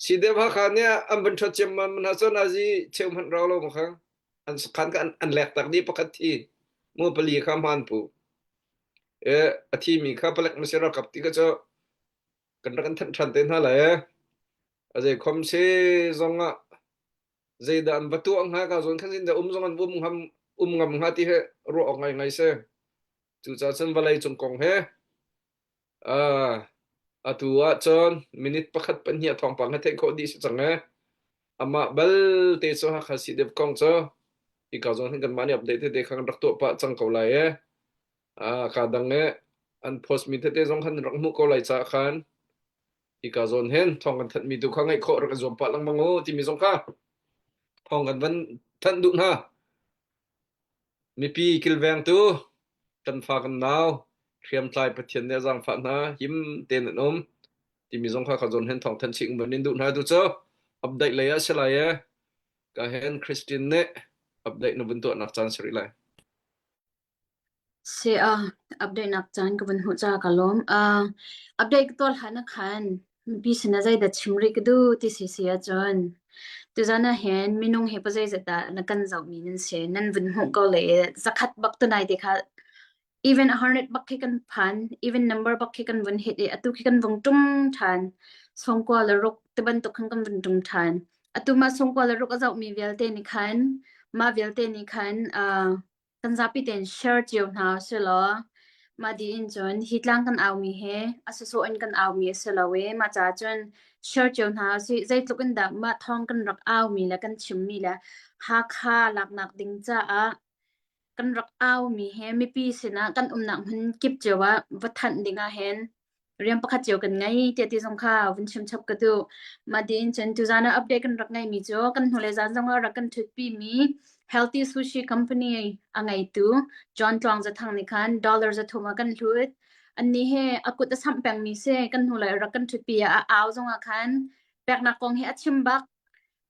CDF Hakha nih an van ṭhuat ciammam hna cu nazi cheu hmanh rau lo ma kha an sakhan kha an, an lek tak dih pakhat thi mu pali kha hmaan pu. E, a thimi kha palek masi ralkap ti kha cu kan rak kan thanh ṭhan te hna lai e. A zei khom si zong ah zeidah an va tuah hnga ka zawn khan zindah um zong an um ngam um ngam hnga ti he ruah awk ngai ngai si cucaah cun vawlei cung kong he uh, atu ah cun minute pakhat pahnih thawngpang he theih khawh dih si cang e amah bal te cu Hakha CDF kong cu hika zawn hin kanmah nih update tete kha kan rak tuah pah cang ko lai e uh, ka dang e an post mi tete zong khan rak hmuh ko lai caah khan Hika zawn hin thawng kan thanhmi tu kha ngaih khawh rak i zuam pah lengmang u timi zong kha thawng kan van thanh duh hna. Mipi kilvengtu kan fa kan nau hriamtlai Pathian nih a zaangfah hna him tein an um timi zong kha kha zawn hin thawng thanh chih van in duh hna tu cu update lei ah si lai e ka hen Christian nih update na vun tuahnak caan si rih lai. Si ah, update nak caan ka vun hmuh caah ka lawm. Uh, update ka tuah hlan ah khan mipi sinah zeidah chim rih ka duh ti si si ahcun tuzan ah hin minung hi pazeizat dah na kan zohmi nan si nan vun hmuh ko le zakhat bak tunai te kha even 100 bak khi kan phan even number bak khi kan vun hit i atu khi kan vung ṭum ṭhan songkua le ruk ti bantuk khan kan vun ṭum ṭhan atu mah songkua le ruk a zohmi vialte nih khan mah vialte nih khan uh, Kan zapi tein share cio hna usilaw mah dih in cun hi tlang kan aumi hi a sawsawh in kan aumi a si lo i mah caah cun share cio hna usih. Zeitluk in dah mah thawng kan rak aumi le kan chimmi le Hakha laknak ding caah kan rak aumi hi mipi sinah kan umnak hmun kip cio ah va thanh ding ah hin rian pakhat cio kan ngei tiah ti zong kha vun chim chap ka duh. Mah tiin cun tuzaan ah update kan rak ngeimi cu kan hnulei zan zong ah rak kan ṭhutpi mi Healthy Sushi Company a ngeitu John Tluang Zathang nih khan dollar 300 ah kan hlut. Annih he a kut a samh pengmi si kan hnulei rak kan ṭhutpi ah a au zong ah khan peknak kong hi a chim bak.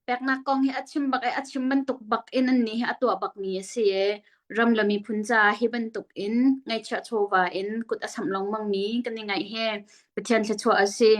Peknak kong hi a chim bak i a chim bantuk bak in annih hi a tuah bakmi a si i ram le miphun caah hi bantuk in ngaihchiah chawva in kut a samh lengmangmi kan i ngaih hi Pathian thluachuah a si.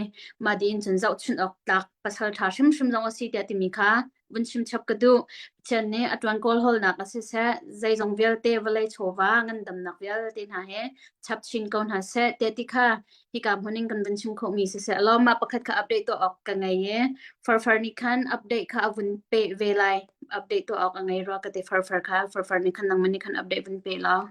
Mah dih in cun zohchunh awk tlak pasal ṭha hrimhrim zong a si tiah timi kha vun chim chap ka duh. Pathian nih a ṭuan kawlhawlnak ah siseh, zeizong vialte vawlei chawva ngandamnak vialte hna he chap chin ko hna seh tiah ti kha hika hmun in kan vun chim khawhmi siseh law mah pakhat kha update tuah awk ka ngei i farfar nih khan update kha a vun pe ve lai update tuah awk a ngei rua ka ti farfar kha farfar nih khan nangmah nih khan update vun pe law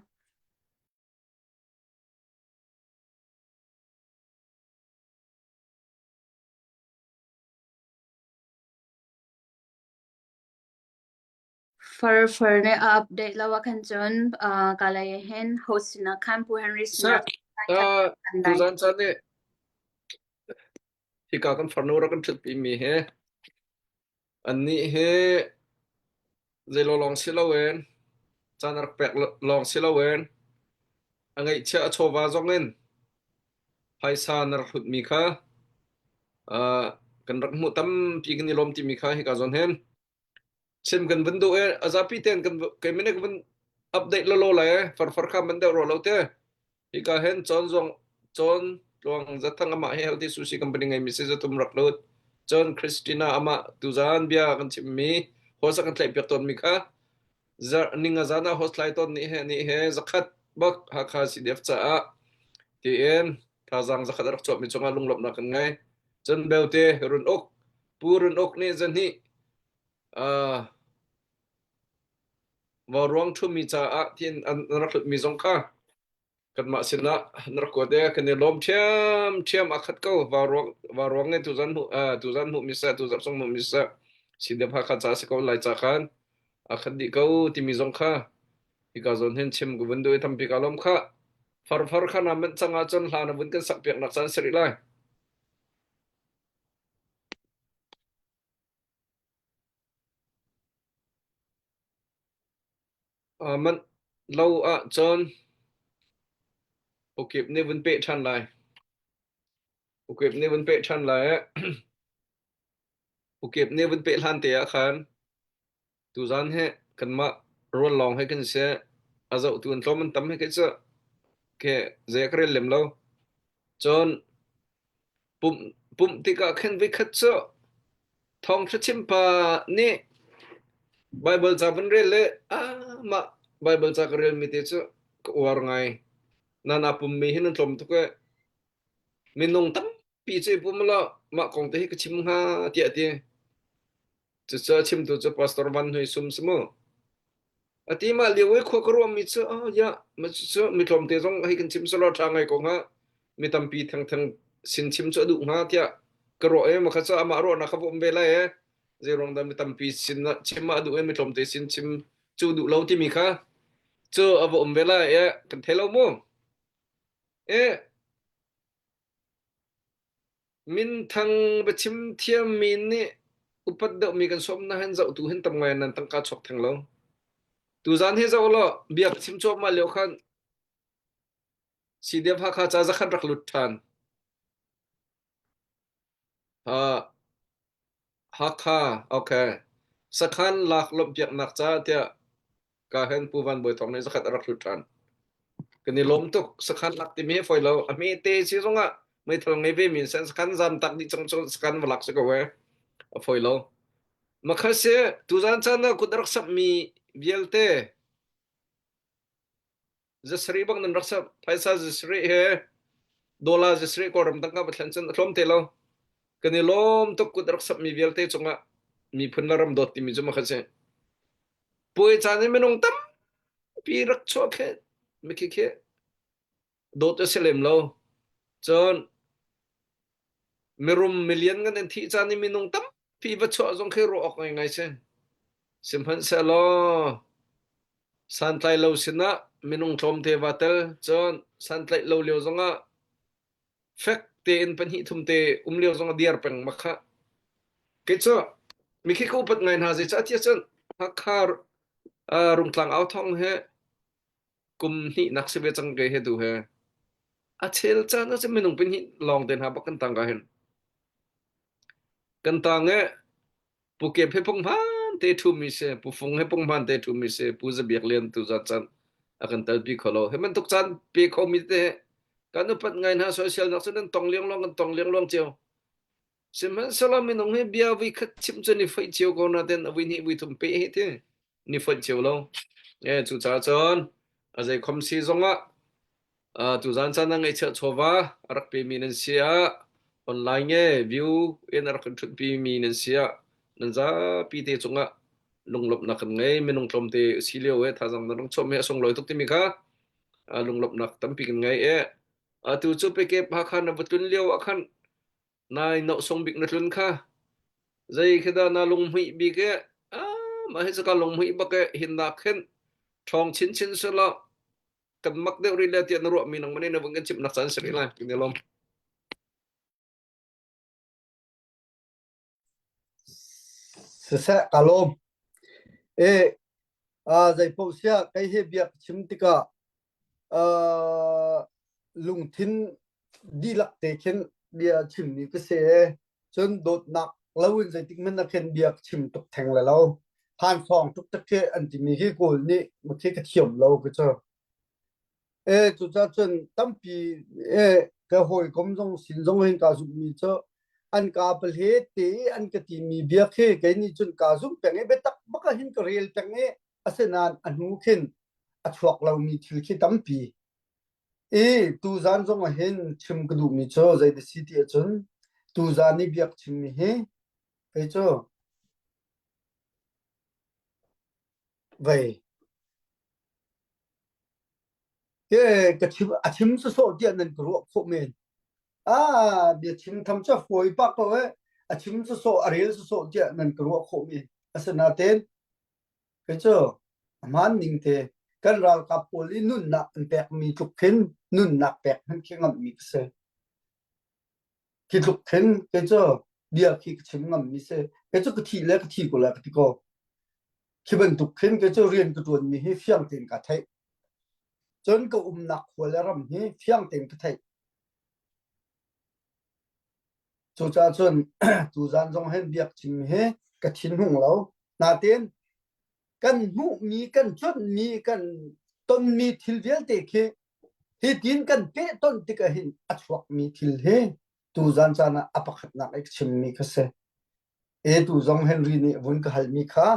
Farfar nih a update lo ah khan cun uh, ka lei hin host sinah khan Pu Henry Sir, sinah uh, kan dai. tuzan caan nih hika kan farnu rak kan ṭhutpi mi hi annih hi zeilaw lawng si loin caan a rak pek lawng si loin a ngeihchiah a chawva zong in phaisa na rak hlutmi kha uh, kan rak hmuh tampi kan i lawm timi kha hika zawn hin chim kan vun duh i a zapi tein kan kei mene ka vun update lolo lai farfar kha man deuh ro lo te. Hika hin cawn zong cawn tluang zathang amah hi healthy sushi company ngei mi si zathum rak lut. Cun Christina amah tuzan bia kan chimmi host a kan tlaih piak tawn mi kha ninga zan ah host lai tawn nih he nih he zakhat bak Hakha CDF caah tiin thazaang zakhat a rak chuahmi cungah lunglawmhnak kan ngei. Cun belte Run Uk Pu Run Uk nih zahnih uh, vauruang ṭhumi caah tiin an rak hlutmi zong kha kanmah sinah an rak kuat i kan i lawm ṭhiamṭhiam a khat ko. Vauruang vauruang nih tuzan hmuh uh, tuzan hmuhmi seh tuzarh chung hmuhmi seh CDF Hakha ca si ko lai ca khan a khat dih ko timi zong kha hika zawn hin chim ka vun duh i tampi kaa lawm khah. Farfar kha naa manh cang ahcun hla na vun kan sak piaknak caan si rih lai. Aa manh lo ahcun ukip nih vun peh ṭhan lai. Ukip nih vun peh ṭhan lai. Ukip nih vun peh hlan te ah khan tuzan hi kanmah rual lawng he kan si. A zohtu an tlawm an tam hi kei cu ke zei a ka rel lem lo. Cun pumh pumh tikah khin voikhat cu Thawngṭha chimpa nih Baibal ca van rel le ah mah Baibal ca ka relmi te cu ka uar ngai. Nan aa pummi hi nan tlawm tuk ee. Minung tampi cu i pum law mah kong te hi ka chim hnga tiah a ti. Cucu a chimtu cu Pastor Van Hui Sum si mu. A ti mah lio i khua ka ruahmi cu oh ya cu mi tlawmte zong hei kan chim selaw ṭha ngai ko hnga mi tampi thengtheng sin chim cu a duh hnga tiah ka ruah i makha cu amah ruahnak kha va um ve lai e zei ruang dah mi tampi sin chim ah a duh i mi tlawmte sin chim cu duh lo timi kha cu a va um ve lai e kan thei lo mu e Minthang biachim thiammi nih upat deuhmi kan sawm na hin zohtu hin tam ngai nan tangka chuak theng lo. Tuzan hi zoh law bia ka chim cuahmah lio khan CDF Hakha ca zakhat rak lut ṭhan. Uh, Hakha, okay. Sakhan lak lawmhpiaknak ca tiah ka hen Pu Van Bawi Thawng nih zakhat a rak hlut ṭhan. Kan i lawm tuk. Sakhan lak timi hi fawi lo. A hme te si zongah meithal ngei ve mi sen sakhan zam tak dih cang cu sakhan va lak si ko e. A fawi lo. Makha si tuzan caan ah kut a rak samhmi vialte Zasarih bang nan rak ser. Phaisa zasarih he dollar zasarih Kawlram tangka va thlen cun a tlawm te lo. Kan i lawm tuk kut rak sapmi vialte cungah miphun le ram dawt timi cu makha si. Puai caan i minung tampi rak chuah khi mikhi khi dawt a si lem lo. Cun mirum milian ngan an thih caan i minung tampi va chuah zong khi ruah awk ngaingai si. Sihmanhsehlaw santlai lo sinah minung tlawmte va tel cun santlaih lo lio zongah fek tein pahnih thum te um lio zongah diar peng ma kha. Kei cu mikhi ka upat ngai hna zeicah tiah cun Hakha uh, Rungtlang au thong he kum hnihnak si ve cang ke he tu he a chel caan ah cun minung pahnih lawng te hna bak kan tang ka hin kan tang e pu kep he pung hman te thu mi se pu fung he pung hman te thu mi se pu zabiak lian tu za chan a kan talpi kholo he man tuk caan pe kho mi te kan upat ngai hna social nak cu nan tong liang long kan tong liang long cio Sihmanhsehlaw minung hi bia voi khat chim cu ni foih cio ko nain a voi hnih voi thum peh hi ti ni foih cio lo. E, cucaah cun a zei khom si zongah uh, tuzan caan ah ngaihchiah chawva a rak pemi nan si ah online e view in a rak kan ṭhutpi mi nan si ah nan zapi te cungah lunglawmhnak kan ngei minung tlawmte si lio e thazang nan rung chuahmi a sunglawi tuk timi kha uh, lunglawmhnak tampi kan ngei e atu cu pekep Hakha na va tlun lio ah khan Nai nohsung bik na tlun kha. Zei khi dah na lunghmuih bik e? Ah, mah hi cu ka lunghmuih bak e. Hinnak khin ṭhawng chinchin selaw kan mak deuh rih le tiah na ruahmi nangmah nih na vun kan chimhnak caan si rih lai. Kan i lawm. Siseh ka lawm. E, uh, zei paoh siah kei he bia ka chim tikah uh, lungthin dihlak te khin bia chimmi ka si e. Cun dawtnak lo in zeitik hmanh ah khin bia ka chim tuk theng le lo. Phansawng tuk tak khi an timi khi Kawl nih khi ka thiam lo ka cu. E cucaah cun tampi e ka hawikom zong sin zong hin kaa zumhmi cu an ka palhe te i an ka timi bia khi kei nih cun kaa zumh peng i biatak bak ah hin ka rel peng i asinain a hnu khin a chuak lomi thil khi tampi. I tuzaan zong ah hin chim ka duhmi cu zei ti si ti ahcun tuzaan i biak chimmi hi kei cu vei ke ka chim a chim sawsawh tiah nan ka ruah khawh men. Ah bia chim tham cu a fawi pah ko eh a chim sawsawh a rel sawsawh tiah nan ka ruah khawh men. Asinain Kei cu a hmaan ning te kan ralkap pawl i nunnak an pekmi tluk khin nunnak pek hmanh khi ngamhmi ka si. Khi tluk khin kei cu bia khi ka chim ngammi si. Kei cu ka thih le ka thi ko lai ka ti ko. Khi bantuk khin kei cu rian ka ṭuanmi hi fiang tein kaa theih. Cun ka umnak khua le ram hi fiang tein ka theih. Cucaah cun tuzaan zong hin biakchim hi ka thinhung lo. Nain kan hmuhmi, kan cuanhmi, kan tonmi thil vialte khi hitin kan pehtonh tikah hin a chuakmi thil hi tuzaan caan ah a pakhatnak i ka chimmi kha si. E tu zong Henry nih vun ka halmi kha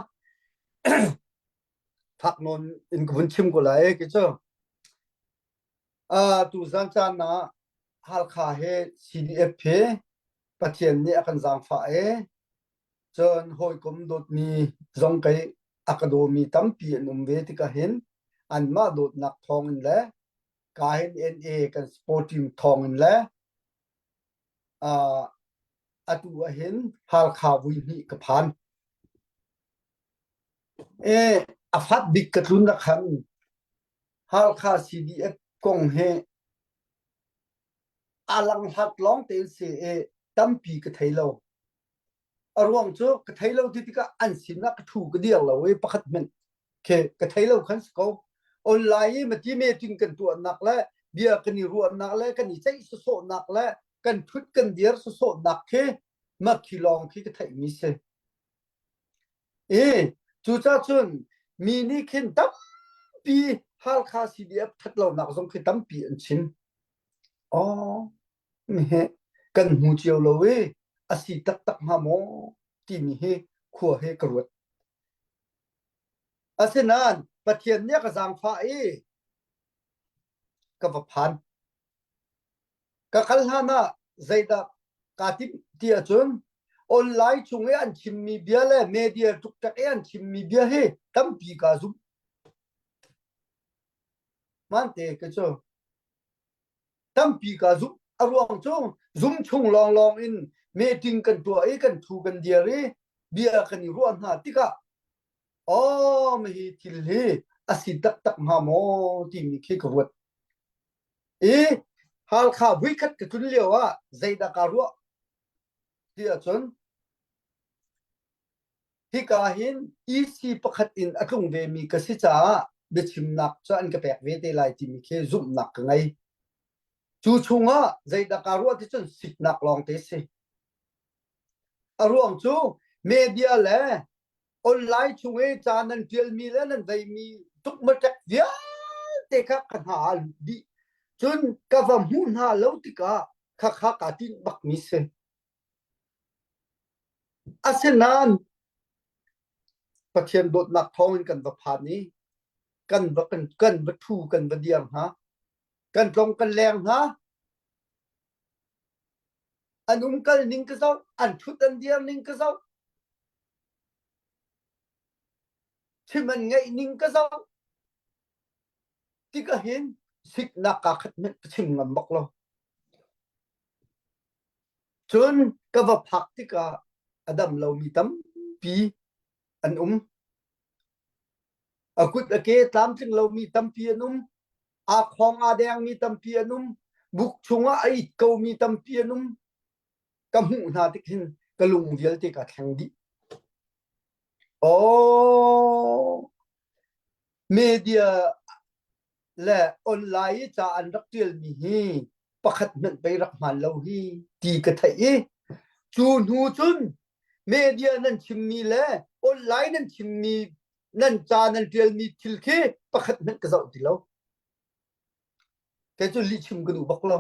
fak nawn in ka vun chim ko lai ki cu. Uh, tuzan caan ah Halkha he CDF he Pathian nih a kan zaangfah i cun hawikom dawtmi zong kei a ka dawmi tampi an um ve tikah hin anmah dawtnak thawngin le ka hin NA kan sport team thawngin le uh, atu ah hin Halkha vui hnih ka phan. E, a fat bik ka tlun na khan Halkha CDF kong hi a langhlat lawng tein si i tampi ka thei lo. A ruang cu ka thei lo ti tikah an sinah ka ṭhu ka dir lo i pakhat hmanh khi ka thei lo khan si ko. Online i mati meeting kan tuahnak le bia kan i ruahnak le kan i ceih sawsawhnak le kan ṭhut kan dir sawsawhnak khi mah khi lawng khi ka theihmi si. I cucaah cun mi nih khin tampi Halkha CDF that lonak zong khi tampi an chim. Aw, hi kan hmu cio lo i a si taktak hnga maw timi hi khua hi ka ruat. Asinain Pathian nih a ka zaangfah i ka va phan. Ka kal hlan ah zeidah kaa timh ti ahcun online chung i an chimmi bia le media ṭukṭek i an chimmi bia hi tampi kaa zum. Hmante ka cu tampi kaa zum. A ruang cu zum chung lawnglawng in meeting kan tuah i kan thu kan dir i bia kan i ruah hna tikah aw hi thil hi a si taktak hnga maw timi khi ka ruat. I Halkha vuikhat ka tlun lio ah zeidah kaa ruah ti ahcun hika hin EC pakhat in a tlung vemi ka si caah biachimnak cu an ka pek ve te lai timi khi zumhnak ka ngei. Cu chungah zeidah kaa ruah ti cun siknak lawng te si. A ruang cu media le online chung i ca nan ṭialmi le nan veimi tukmaṭek vialte kha ka hna ah lut dih. Cun ka va hmuh hna lo tikah khakha kaa tinh bakmi si. Asinain Pathian dawtnak thawngin kan va phan i kan va kan, kan va ṭhu kan va dir hna. Kan tlong kan leng hna. An umkal ning ka zoh, an ṭhut an dir ning ka zoh. Chim an ngeih ning ka zoh tikah hin siknak kaa khat hmanh ka chim ngam bak lo. Cun ka va phak tikah a dam lomi tampi an um. A kut a ke tlamtling lomi tampi an um. Aa khawng aa dengmi tampi an um. Buk chungah a it komi tampi an um. Ka hmuh hna tik hin ka lung vialte ka thleng dih. Aw, media le online i ca an rak ṭialmi hi pakhat hmanh pei rak hmaan lo hi ti ka theih i. Cu hnu cun media nan chimmi le online nan chimmi nan ca nan ṭialmi thil khi pakhat hmanh ka zoh ti lo. Kei cu lihchim ka duh bak lo.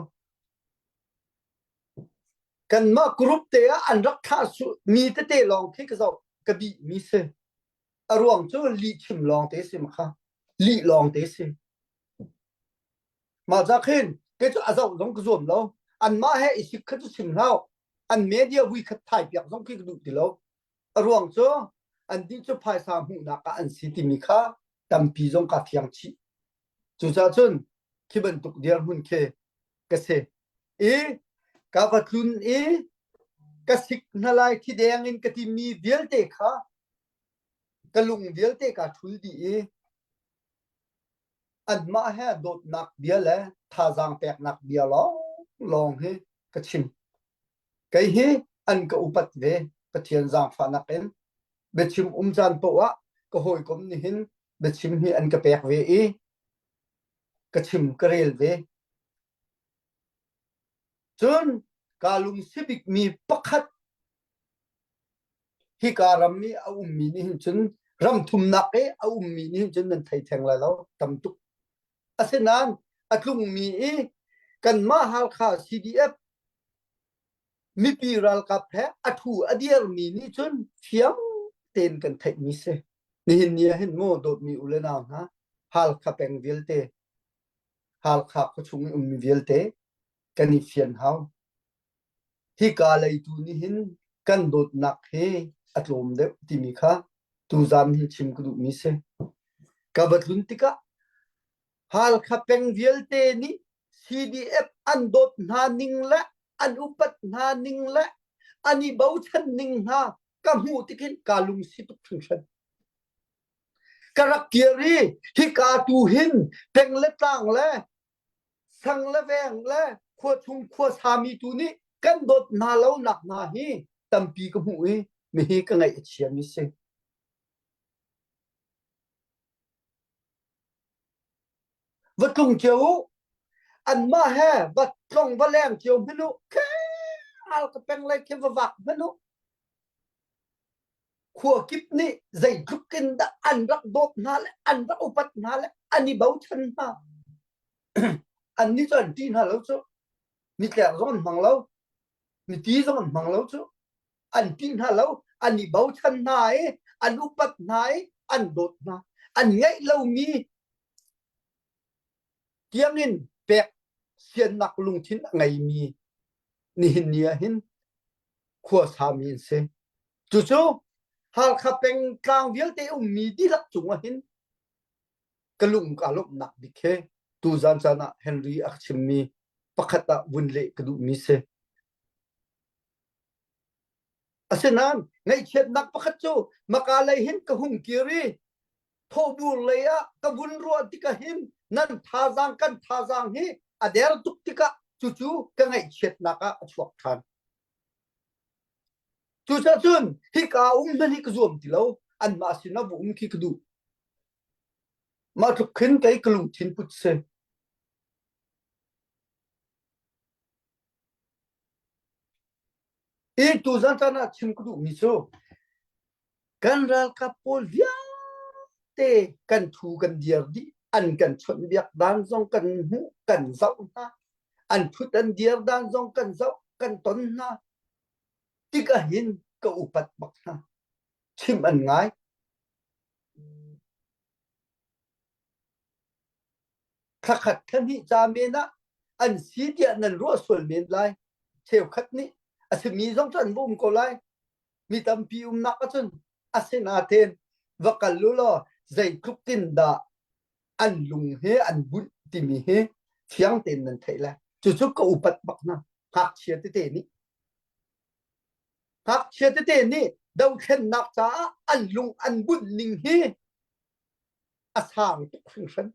Kanmah group te ah an rak thlah mi tete lawng khi ka zoh ka bih mi si. A ruang cu lihchim lawng te si ma kha. Lih lawng te si. Mah ca khin kei cu a zoh zong ka zuam lo. Anmah he i sik kha cu chim hlah. An media vui khat thai piak zong khi ka duh ti lo. A ruang cu an dih cu phaisa hmuhnak ah an si timi kha tampi zong ka fiang chih. Cucaah cun khi bantuk dirhmun khi ka si. I ka va tlun i ka sik hna lai thi deng in ka timi vialte kha ka lung vialte kaa ṭhul dih i anmah he dawtnak bia le thazaang peknak bia lawnglawng hi ka chim. Kei hi an ka upat ve Pathian zaangfahnak in biachim um caan paoh ah ka hawikom nih hin biachim hi an ka pek ve i ka chim ka rel ve. Cun kaa lungsi bikmi pakhat hika ram i a ummi nih hin cun ram thumnak i a ummi nih hin cun nan thei theng lai lo tam tuk. Asinain a tlungmi i kanmah Halkha CDF mipi ralkap he a thu a dirmi nih cun fiang tein kan theihmi si. Nihin ni ah hin maw dawtmi u le nau hna Halkha peng vialte Halkha khuachung i ummi vialte kan i fian hau. Hika lei tu nih hin kan dawtnak hi a tlawm deuh timi kha tuzan hin chim ka duhmi si. Ka va tlun tikah Halkha peng vialte nih CDF an dawt hna ning le an upat hna ning le an i bochan ning hna ka hmuh tikin kaa lungsi tuk hringhran. Ka rak kir i hika tu hin peng le tlang le sang le veng le khua chung khua sami tu nih kan dawt hna lo nak hna hi tampi ka hmuh i mihi ka ngaih a chiami si. Va tlung cio u anmah he va tlong va leng cio hmanh u khe al ka peng lai khi va vak hmanh u khua kip nih zeitluk in dah an rak dawt hna le an rak upat hna le an i bochan hna annih cu an ṭih hna lo cu nitlek zong an hmang lo niti zong an hmang lo cu an ṭih hna lo an i bochan hna i an upat hna i an dawt hna an ngeih lomi tiangin pek siannak lungthin a ngeimi nihin ni ah hin khua sami an si. Cucu Halkha pengtlang vialte ummi dihlak cung ah hin ka lung kaa lawmhnak bik he tuzan caan ah Henry a ka chimmi pakhat ah vun leh ka duhmi si. Asinain ngaihchiatnak pakhat cu maka lei hin ka hung kir i thawhbur lei ah ka vun ruah tikah hin nan thazaang kan thazaang hi a der tuk tikah cucu ka ngaihchiatnak ah a chuak ṭhan. Cucaah cun hika um hmanh hi ka zuam ti lo anmah sinah va um khi ka duh. Mah tluk khin kei ka lungthin put si. I tuzan caan ah chim ka duhmi cu kan ralkap pawl vialte kan thu kan dir dih an kan chawnhbiak dan zong kan hmuh kan zoh hna an thut an dir dan zong kan zoh kan ton hna tikah hin ka upat bak hna chim an ngai Thlakhat thlahnih ca men ah an si tiah nan ruah sual men lai. Cheukhat nih a simi zong cu an va um ko lai. Mi tampi umnak ahcun asinain va kal u law zeitluk in dah an lung hi an bunh timi hi fiang tein nan theih lai. Cucu ka upat bak hna. Ngakchia tete nih. Ngakchia tete nih dothlennak caah an lung an bunh ning hi a sang tuk hringhran.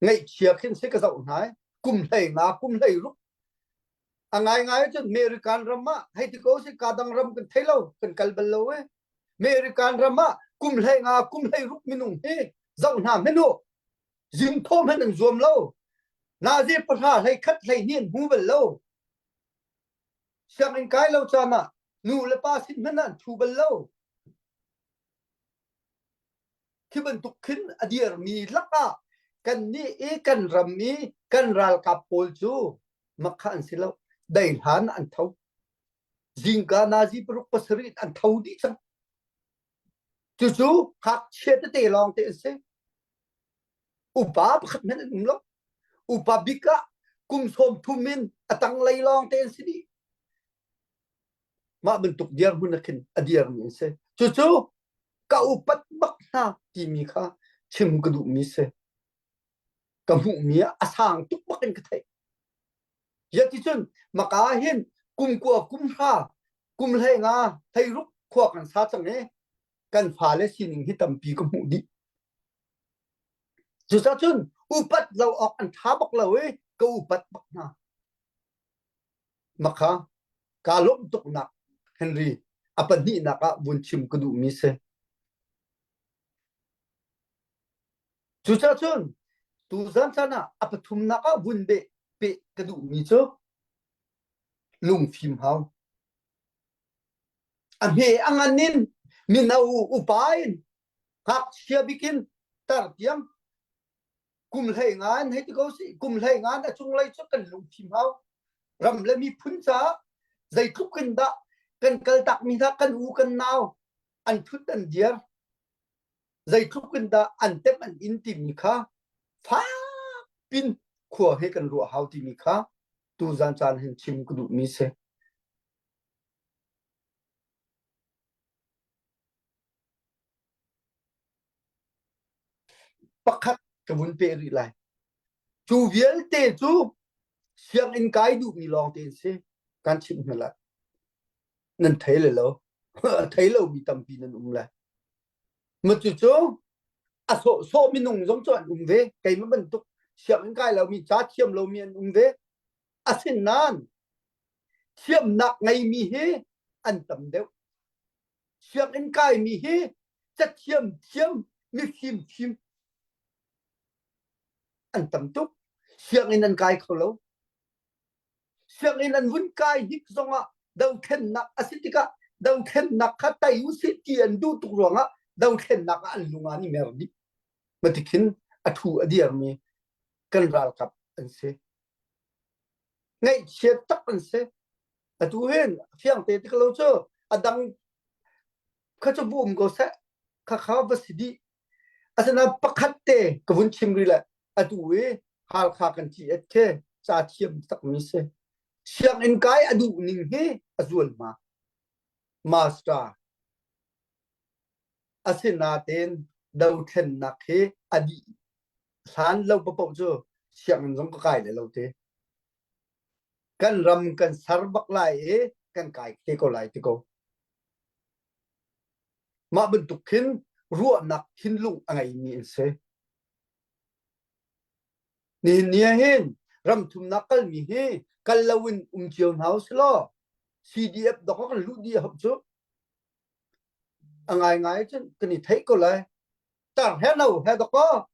Ngaihchia khin si ka zoh hna i kum hlei nga kum hlei ruk a ngaingai cun American ram ah hei ti ko si ka dang ram kan thei lo kan kal bal lo e American ram ah kum hlei nga kum hlei ruk minung hi zoh hna hmanh u zing thaw hmanh an zuam lo nazi pahra hlei khat hlei hnih an hmu bal lo. Sianginn kai lo caan ah nu le pa sin hmanh ah an thu bal lo. Khi bantuk khin a dirmi lakah kannih i kan ram i kan ralkap pawl cu mak kha an si lo. Dei hlan an tho. Zingka nazi paruk pasarih an tho dih cang. Cucu ngakchia tete lawng te an si. Upa pakhat hmanh an um lo. Upa bik ah kum 30 in a tanglei lawng te an si dih. Mah bantuk dirhmun ah khin a dirmi an si. Cucu ka upat bak hna timi kha chim ka duhmi si. Ka hmuhmi ah a sang tuk bak in ka theih. Yaticun maka hin kum kua kum hra kum hlei nga hlei ruk khua kan sa cang i kan fale sining hi tampi ka hmuh dih. Cucacun upat lo awk an ṭha bak lo i ka upat bak hna. Makha kaa lawmh tuknak Henry a pahnihnak ah vun chim ka duhmi si. Cucacun tuzan caan ah a pathumnak ah vun beh peh ka duhmi cu lungfim hau. A hme a ngan in mino upa in ngakchia bikin tar tiang kum hlei ngan hei ti ko si kum hlei ngan a cunglei cu kan lungfim hau ram le miphun caah zeitluk in dah kan kaltak mi hna kan u kan nau an thut an dir zeitluk in dah an temh an in timi kha fak pin khua he kan ruah hau timi kha tuzan caan hin chim ka duhmi si. Pakhat ka vun peh rih lai. Cu vialte cu sianginn kai duhmi lawng te an si. Kan chimh hna lai. Nan thei le lo. A thei lomi tampi nan um lai. Ma cucu a sawhsawh minung zong cu an um ve. Keimah bantuk sianginn kai lomi, ca thiam lomi an um ve. Asinain thiamnak ngeimi hi an tam deuh. Sianginn kaimi hi cathiam thiam mifim fim an tam tuk. Sianginn an kai kho lo. Sianginn an vun kai hik zongah dothlennak a si tikah dothlennak kha tei usih ti an duh tuk ruangah dothlennak ah an lung an i mer dih. Matikhin a thu a dirmi kan ralkap an si. Ngaihchiat tak an si. Atu hin fiang te tik lo cu a dang kha cu bu um ko seh kha kha va si dih. Asinain pakhat te ka vun chim rih le atu i Halkha kan ci et khi ca thiam takmi si. Sianginn kai a duh ning hi a zual ma. Master. Asinain dothlennak hi a dih hlan lo paoh cu sianginn zong ka kai le lo te. Kan ram kan ser bak lai i kan kai te ko lai ti ko. Mah bantuk khin ruahnak thinlung a ngeimi an si. Nihin ni ah hin ram thumnak kalmi hi kal loin um cio hna usih law CDF dok ah kan luh dih hau cu. A ngaingai cun kan i theih ko lai. Tar he no he dok aw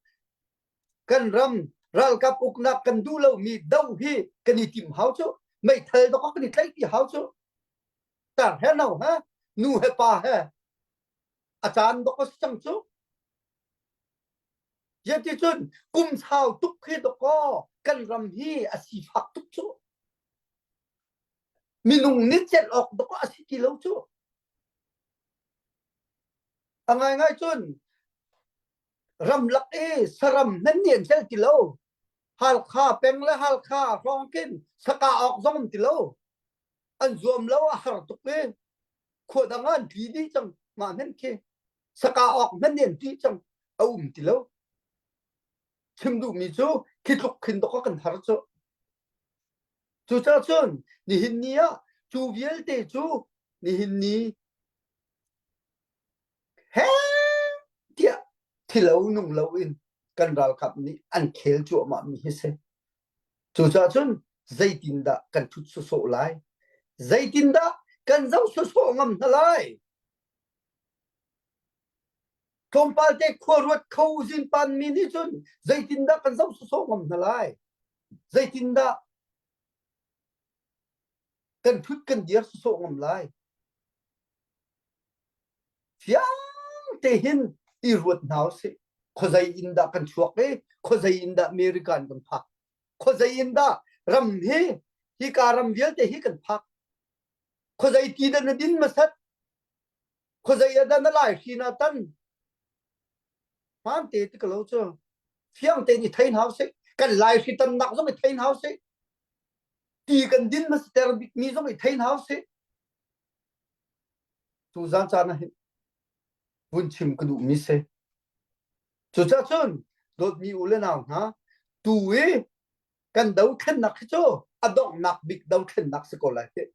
kan ram ralkap uknak kan duh lomi do hi kan i tim hau cu meithal dok kan i tlaih ti hau cu tar he no he nu he pa he a caan dok a si cang cu Yati cun kum sau tuk hi dok aw kan ram hi a sifak tuk cu minung nih celh awk dok a si ti lo cu a ngaingai cun ramlak i saram nan nih an celh ti lo Halkha peng le Halkha hrawng khin saka awk zong um ti lo an zuam lo a har tuk i khua dang ah an tli dih cang mah hmenh khi saka awk hmenh nih an tih cang a um ti lo chim duhmi cu khi tluk khin dok kan har cu cucaah cun nihin ni ah cu vialte cu nihin ni he tiah thilo nung loin kan ralkap nih an khel cuahmah mi hi si. Cucaah cun zeitindah kan thut sawsawh lai? Zeitindah kan zoh sawsawh ngam hna lai? Tlawmpal te khua ruat kho zinpan mi nih cun zeitindah kan zoh sawsawh ngam hna lai? Zeitindah? Kan thut kan dir sawsawh ngam lai. Fiang te hin i ruat hna usih. Khuazei in dah kan chuak i khuazei in dah American kan phak. Khuazei in dah ram hi hika ram vialte hi kan phak. Khuazei ti dah na din hmasat. Khuazei ah dah na lai hri na tan. Hmaan te ti ka lo cu. Fiang tein i thei hna usih. Kan lai hri tannak zong i thei hna usih. Ti kan din hmasater bikmi zong i thei hna usih. Tuzan caan ah hin vun chim ka duhmi si. Cucaah cun dawtmi u le nau hna, tu i kan dothlennak hi cu a donghnak bik dothlennak si ko lai hih.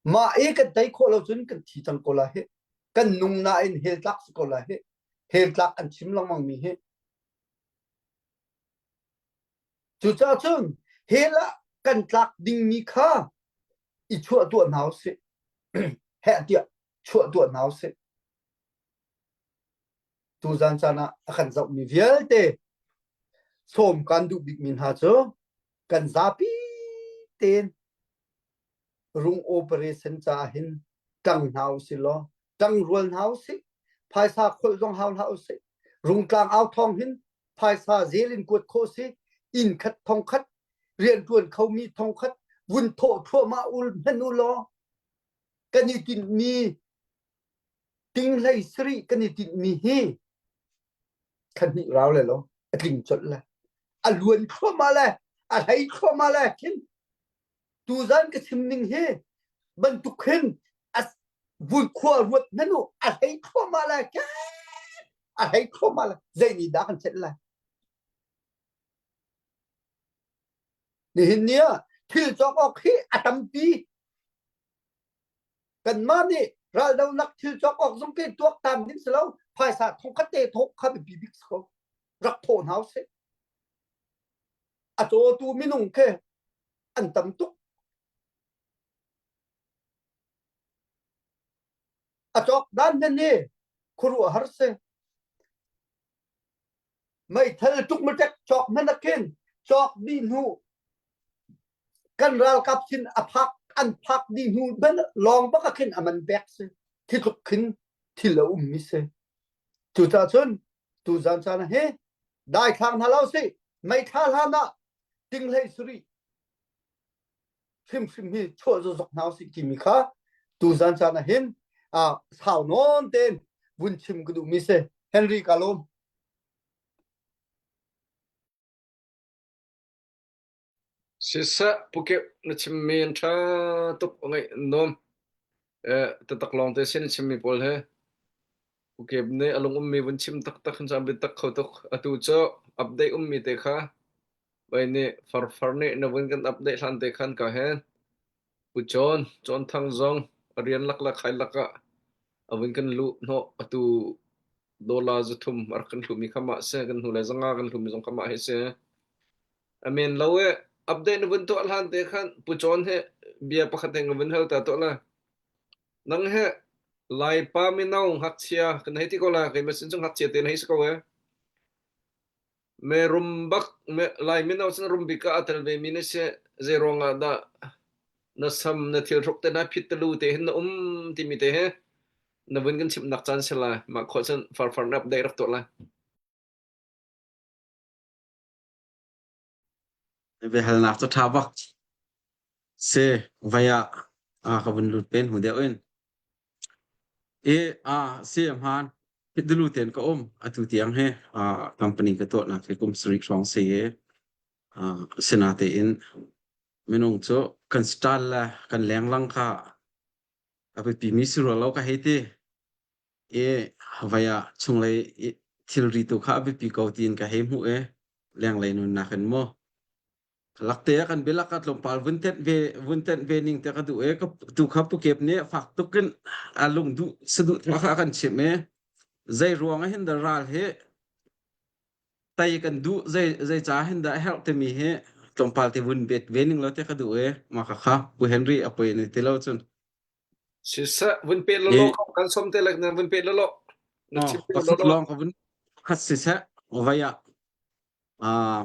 Mah i kan tei khawh lo cun kan thi cang ko lai hih. Kan nung nain hell tlak si ko lai hih. Hell tlak an chim lengmang mi hi. Cucaah cun hell ah kan tlak dingmi kha i chuah tuah hna usih. Heh tiah chuah tuah hna usih. Tuzan caan ah a kan zohmi vialte sawm kan duh bikmi hna cu kan zapi tein rung operation caah hin ṭang hna usih law ṭang rual hna usih. Phaisa kholh zong hau hlah usih. Rungtlang au thawng hin phaisa zel in kuat khawh si inn khat thong khat rianṭuan khomi thong khat vun thawh thluahmah ul hmanh u law kan i tinhmi ting hlei sarih kan i tinhmi hi thla hnih rau le lo a tling colh le a luan thluahmah le a hlei thluahmah le khin tuzan ka chim ning hi bantuk hin a vun khua ruat hmanh u a hlei thluahmah le a hlei thluahmah le zei nih dah kan chelh lai nihin ni ah thil cawk awk hi a tampi kanmah nih raldonak thil cawk awk zong ke tuaktan ding si lo phaisa thongkhat te thawk kha biapi bik si ko rak thawh hna usih a cawtu minung khi an tam tuk a cawk dan nan hi khuaruah har si meithal tuk matek cawk hmanh ah khin cawk dih hnu kan ralkap sin a phak an phak dih hnu hmanh lawng bak ah khin a man pek si thi tluk khin thil a um mi si cucaah cun tuzan caan hi daithlang hna lo si meithla hlan ah ting hlei suri hrimhrim hi chuah zokzok hna usih timi kha tuzan caan ah hin sau nawn tein vun chim ka duhmi si Henry ka lawm. Siseh Pukep na chimmi an ṭha tuk a ngaih an nuam. Eh, tatak lawng te sin na chimmi pawl he. Pukep nih a lung ummi vun chim taktak hin caan biatak kho tuk. Atu cu update ummi te kha Bai nih farfar nih na vun kan update hlan te khan ka hen. Pu John, John Thang zong a rian lak le khai lak ah a vun kan luh hnawh atu dollar 300 a rak kan hlumi kha mah si kan hnu le zanga kan hlumi zong kha mah hi si. A men lo e update na vun tuah hlan te khan Pu John he bia pakhat he nga vun hal ta tuah la. Nang he Laipa mino ngakchia kan hei ti ko la keimah sin cu ngakchia te na hei si ko e. Me rum bak me Lai mino cun rum bik ah a tel vemi na si. Zei ruang ah dah na sam na thil hruk te na phit te lu te hin na um timi te he na vun kan chimnak caan si lai. Mah khawh cun farfar na update rak tuah lai. Biahalnak cu ṭha bak si vai ah ka vun lut pen hnu deuh in. I si hmaan dulu tein ka um atu tiang hi company ka tuahnak hi kum sarih hrawng si i sinatein minung cu kan style le kan lenglang kha a biapimi si rua lo ka hei ti. I vai ah chunglei i thilri tu kha a biapi ko tiin ka hei hmuh i lenglei nunnak in mu. Lakte ah kan bialak ah tlawmpal vun tenh ve vun tenh ve ning te ka duh i ka tu kha pukep nih fak tuk in a lung duh saduh thah kha a kan chimh i zei ruang ah hin dah ral hi tei kan duh zei zei ca hin dah a herh timi hi tlawmpal te vun bet ve ning lo te ka duh i mah kha kha Pu Henry a poi ni ti lo cun Siseh, vun pet lawlaw I ko kan som te lek na vun pet lawlaw. Na oh chim pet pakhat lawlaw. lawng ka vun pakhat siseh vai ah ah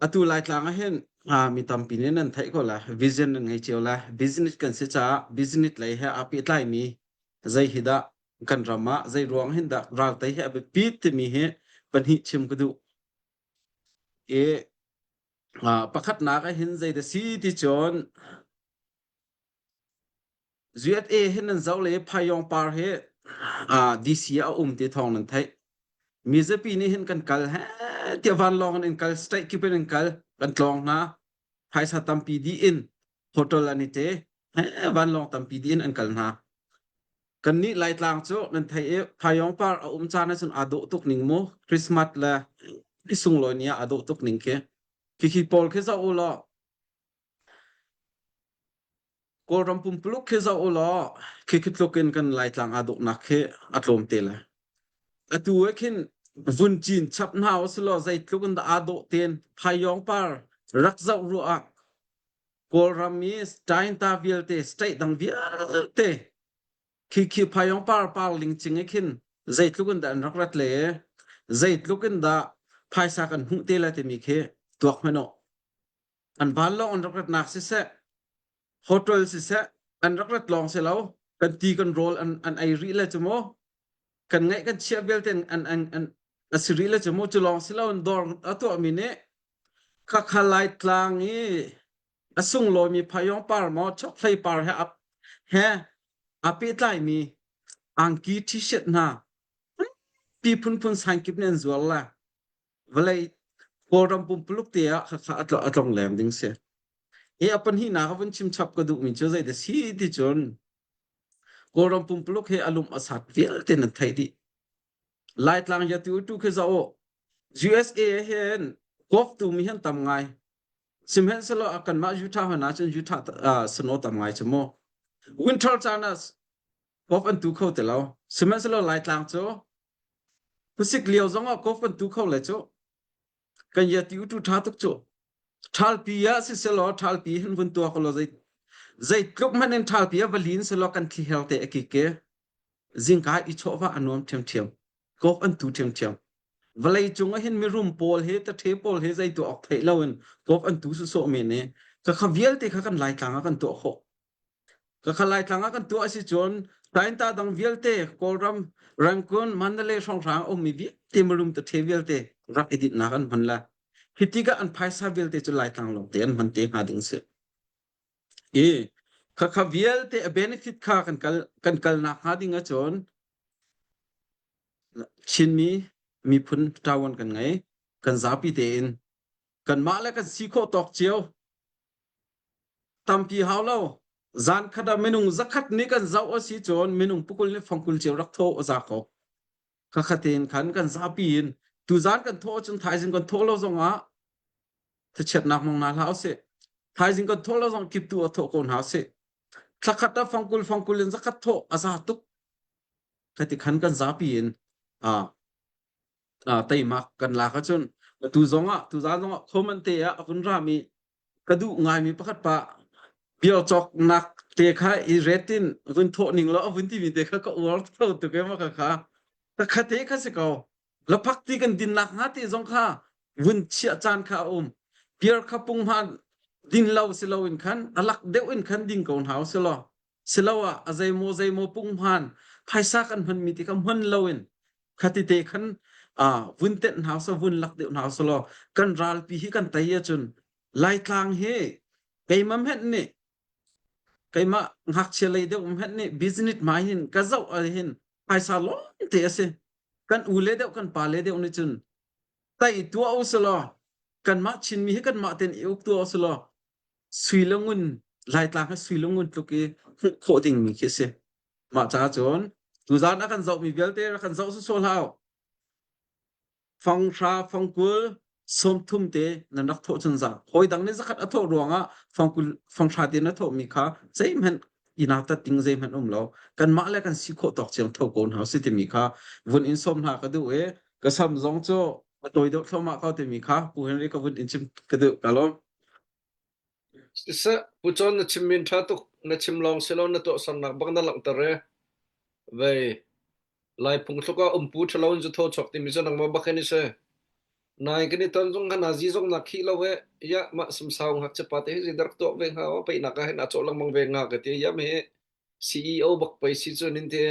atu Laitlang ah hin Mi tampi nih nan theih ko lai. Vision nan ngei cio lai. Business kan si caah business lei he aa pehtlaimi zei hi dah kan ram ah zei ruang hin dah ral tei hi a biapit timi hi pahnih chim ka duh. I pakhatnak ah hin zei dah si ti cun USA hin nan zoh le Phayong par hi DC ah a um ti thawng nan theih. Mizapi nih hin kan kal he tiah vanlawng in kal state kip in kal kan tlawng hna. Phaisa tampi dih in hotel an i te he vanlawng tampi dih in an kal hna. Kannih Laitlang cu nan theih i Phayong par a um caan ahcun aa dawh tuk ning mu. Christmas le ni sunglawi ni ah aa dawh tuk ning khi. Khikhi pawl khi zoh u law Kawlram pumpuluk khi zoh u law khikhi tluk in kan Laitlang aa dawhnak khi a tlawm te lai. Atu ah khin vun cin chap hna usilaw zeitluk in dah aa dawh ten Phayawng par rak zoh ruah ah Kawlram i Tainta vialte state dang vialte khi Phayawng par par lingcing i khin zeitluk in dah an rak rat le zeitluk in dah phaisa kan hmuh te lai timi khi tuak hmanh u. An vanlawng an rak ratnak siseh, hotel siseh, an rak rat lawng si lo, kan ti kan rawl an, an ei rih le cu mu. Kan ngaih kan chiah vialte an, an, an, an a si rih le cu mu. Cu lawng si lo in dawr a tuahmi nih khakha Laitlang i a sunglawimi phayawng par maw chokhlei par he a he a pehtlaimi angki t-shirt hna pi phunphun sangkip nih an zuar la. Vawlei Kawlram pumpuluk te ah khakha a tlong leng ding si. Hi a pahnihnak a vun chim chap ka duhmi cu zei dah si ti cun Kawlram pumpuluk hi a lum a sat vialte nan theih dih. Laitlang ya tu tu khi zoh USA hin golf tu mi han tam ngai. Sihmanhsehlaw kanmah Utah hna cun Utah uh, snow tam ngai cu mu. Winter caan ah golf an tu kho ti lo. Sihmanhsehlaw Laitlang cu Khuasik lio zongah golf kan tu kho le cu. Kan ia ti tu ṭha tuk cu. Ṭhalpi ah siselaw ṭhalpi hin vun tuak law zei zeitluk hmanh in ṭhalpi ah va lin selaw kan thli her te a kik i zingka i chawhvah a nuam ṭhiamṭhiam. Golf an tu ṭhiamṭhiam. Vawlei cung ah hin mirum pawl he taṭhe pawl he zei tuah awk theih loin golf an tu sawsawh men i khakha vialte kha kan Laitlang ah kan tuah khawh. Ka Laitlang ah kan tuah a si cun Tainta dang vialte Kawlram Rangoon Mandalay hrawnghrang a ummi vialte mirum tathe vialte rak i dinhnak an hman la. Hi tikah an phaisa vialte cu Laitlang lawngte an hman te hnga ding si. I khakha vialte a benefit kha kan kal kan kalnak hnga ding ahcun Chinmi miphun ṭawan kan ngei kan zapi tein kanmah le kan si khawh tawk cio Tampi hau lo. Zan khat ah minung zakhat nih kan zoh a si cun minung pukul nih fangkul cio rak thawh a za ko. Khakhat in khan kan zapi in tuzan kan thawh ahcun thaizing kan thawh lo zongah thachiatnak mong hna hlah usih. Thaizing kan thawh lo zong kiptu a thawh ko hna usih. Thlakhat ah fangkul fangkul in zakhat thawh a za tuk. Khati khan kan zapi in ah teimak kan lak ahcun tu zongah tuzan zongah comment te ah a vun rami ka duh ngaimi pakhat pa bia cawknak te kha i retin vun thawh ning law a vun timi te kha ka uar tho tuk e ma ka kha ka khate kha si ko laphak ti kan dinnak hnga te zong kha vun chiah caan kha a um beer kha pung hma din lo si lo in khan alak deuh in khan ding ko hna si lo siloah a zeimaw zeimaw punghman phaisa kan hmanmi ti kha hman loin khati te khan vun tenh hna so vun lak deuh hna so law kan ralpi hi kan tei ahcun Laitlang hi keimah hmenh nih keimah ngakchia lei deuh hmenh nih business mai hin ka zoh ah hin phaisa lawng te a si kan u le deuh kan pa le deuh nih cun tai tuah u selaw kanmah Chinmi hi kanmah ten i uk tuah u selaw sui le ngun Laitlang hi sui le ngun tluk i hmuh khawh dingmi khi a si. Mah caah cun tuzaan a kan zohmi vialte rak kan zoh sawsawh hlah. Fang hra, fang kul, sawmthum te nan rak thawh cun za. Hawi dang nih zakhat a thawh ruangah fang kul, fang hra te na thawhmi kha zeihmanh ina tat ding zeihmanh um lo. Kanmah le kan si khawh tawk cio tho ko hna si timi kha vun in sawm hna ka duh i ka sam zong cu a tawi deuh thluahmah ko timi kha Pu Henry ka vun in chim ka duh ka lawm. Siseh, Pu Con na chimmi ṭha tuk. Na chim lawng si lo na tuahsernak bak na langhter i vei Lai phungthluk ah umpu ṭhalo in zu thaw chuak timi cu nangmah bak hin i si. Nai kan i ton zong kha nazi zong na khih lo e. Ya mah samsau ngakchia pa te hi zeidah rak tuah ve hnga o peihnak ah hin aa cawh lengmang ve hnga ka ti. Ya me CEO bak pei si cu nin te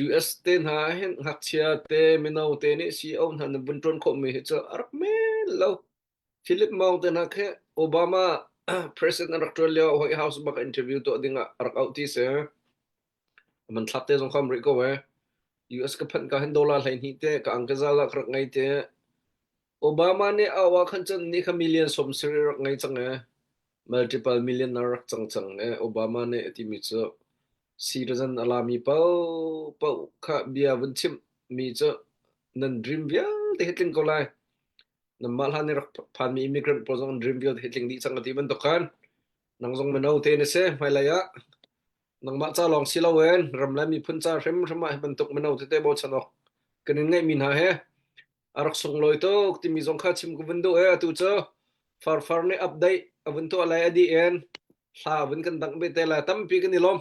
US te hna hin ngakchia te mino te nih CEO hna nan vun ṭuan khawhmi hi cu a rak men lo. Philip Maung te hna khi Obama president an rak ṭuan lio White House bak interview tuah ding ah a rak auh ti si. Man thlak te zong kham rih ko e. US ka phanh ka hin dollar 12 te ka angkazal ah ka rak ngei te. Obama nih a wa khan cun ni kha million som siri rak ngei cang e. Multiple millionaire rak cang cang e. Obama nih a timi cu citizen a lami paohpaoh kha bia vun chimh mi cu nan dream vialte hi tling ko lai. Nanmah hlan i rak phanmi immigrant pawl zong an dream vialte hi tling dih cang a ti bantuk khan nang zong mino te na si hmailei ah nangmah ca lawng si loin ram le miphun ca hrimhrim ah hi bantuk mino tete bochan awk kan in ngeihmi hna he a rak sunglawi tuk timi zong kha chim ka vun duh e atu cu farfar nih update a vun tuah lai a dih in hla vun kan dangh ve te lai tampi kan i lawm.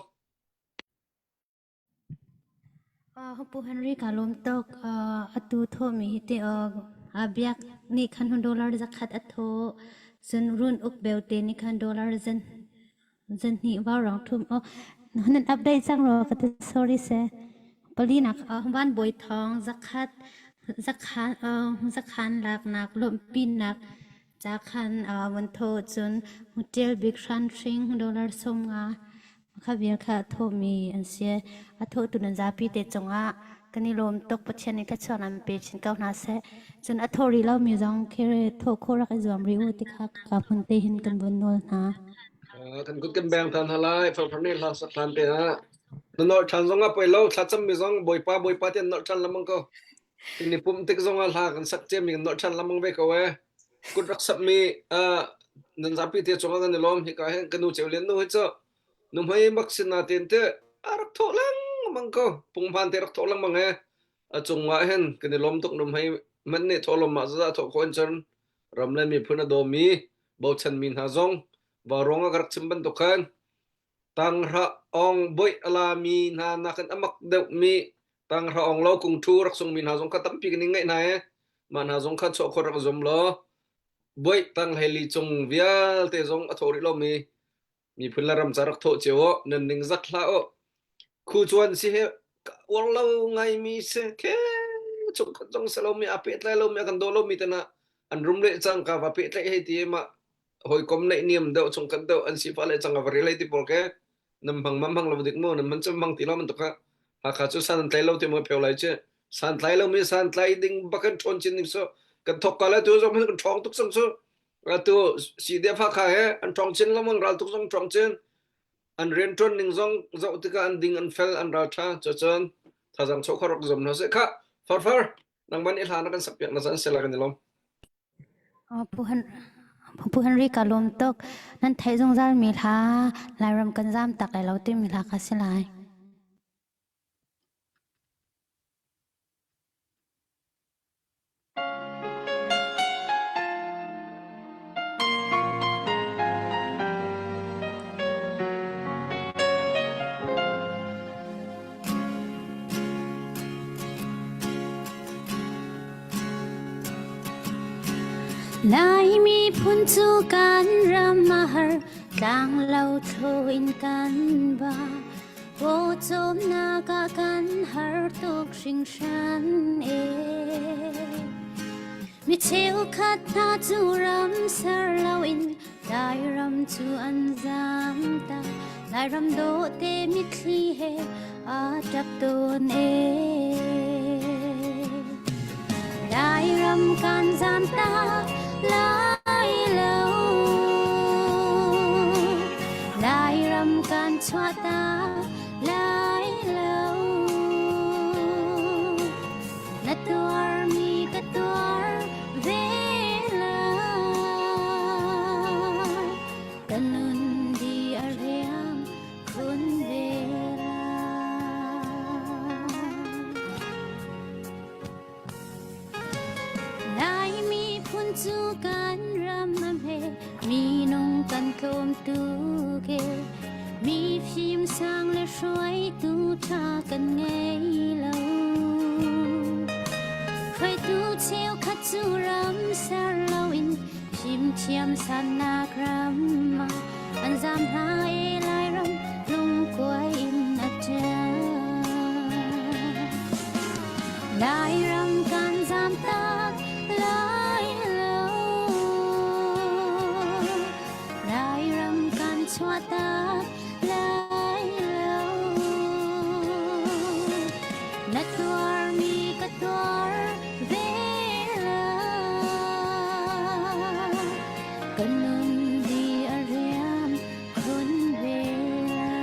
Pu Henry ka lawm tuk. Atu thawhmi hi teh biak nih khan dollar zakhat a thawh. Cun run uk beute nih khan dollar zan zanhnih vaurang thum. Oh, nan update cang rua ka ti sorry seh. Palinak Van Bawi Thawng zakhat zakhan zakhan laknak lawmhpinak ca khan van thawh cun hotel bik hran hring dollar 50 Kha vial kha a thawhmi an si. A thawhtu nan zapi te cungah kan i lawm tuk. Pathian nih thluachuah an pe chin ko hna seh. Cun a thawh rih lomi zong khi thawh khawh rak i zuam rih u ti kha ka hmun te hin kan vun nawl hna. Kan kut kan beng than halai farfar nih hla sak hlan te ah na nolh than zong ah poi lo thlacam mi zong bawipa bawipa ti an nolh than lamang ko ni pum tik zong ah hla kan sak cia mi kan nolh than lamang ve ko e kut rak sap mi nan zapi te cungah kan i lawm hika hin ka nu ceu lian nu hi cu nuhmei bak sin natin te a rak thawh lengmang ko punghman te rak thawh lengmang e a cungah hin kan i lawm tuk nuhmei man nih thawhlawm mah zaza thawh khawh in cun ram le miphun a dawmi bochan mi hna zong va ruang ah ka rak chim bantuk khan Tanghra awng boih a lami hna nakin a mak deuhmi tanghra awng lo kungṭhu rak sungmi hna zong kha tampi kan in ngeih hna i mah hna zong kha chuah khawh rak zum law boih tanghlei cung vialte zong a thawh rih lomi miphun le ram ca rak thawh cio u nan ning zak hlah u khu cuan si hi uar lo ngaimi si khe chungkhat zong si lomi a pehtlai lomi a kan daw lomi te hna an rum le cangka va pehtlaih hei ti mah hawikom naihniam deuh chungkhat deuh an sifah le cang a va rel hei ti pawl ke nam hmang mam hmang lo dik mu nam man cem hmang ti lo man tuk ha Hakha cu san an tlai lo ti mo pheu lai che san tlai lo mi san tlai ding bakan ṭhawn chin ding so kan thok ka la tu zong kan ṭhawng tuk sang su atu CDF Hakha he an ṭhawng chin lengmang ral tuk zong ṭhawng chin an rian ṭuan ning zong zoh tikah an ding an fel an ral ṭha cucun thazang chok rak zom hna seh kha farfar nangman i hla na kan sak piak na san sela kan i lom Pu Henry ka lawm tuk. Nan theih zungzal mi hla Lairam kan zam tak lai lo timi hla kha si lai. Lai miphun cu kan ram a har, tlanglo thlo in kan ba. Pawcawmnak ah kan har tuk hringhran e. Mi cheukhat hna cu ram ser loin Lairam cu an zaam tak. Lairam dawhte mitthli he aa ṭap tawn ee. Lairam kan zaam tak lai lo. Lairam kan chuah tak lai lo. Na tuarmi ka tuar ve lai. Ka nun di a riam khun ve lai. Laimi phun cu kan ram a hme, minung kan tlawm tuk e. Mi fim sang le hruaitu ṭha kan ngei lo. Hruaitu. cheukhat cu ram ser loin fimthiam sannak ram ah an zam hna i Lairam lungkuai in a ṭial. Lairam kan zam tak lai lo. Lairam kan chuah tak lai lo. Na tuarmi ka tuar ve lai. Ka nun di a riam khun ve lai.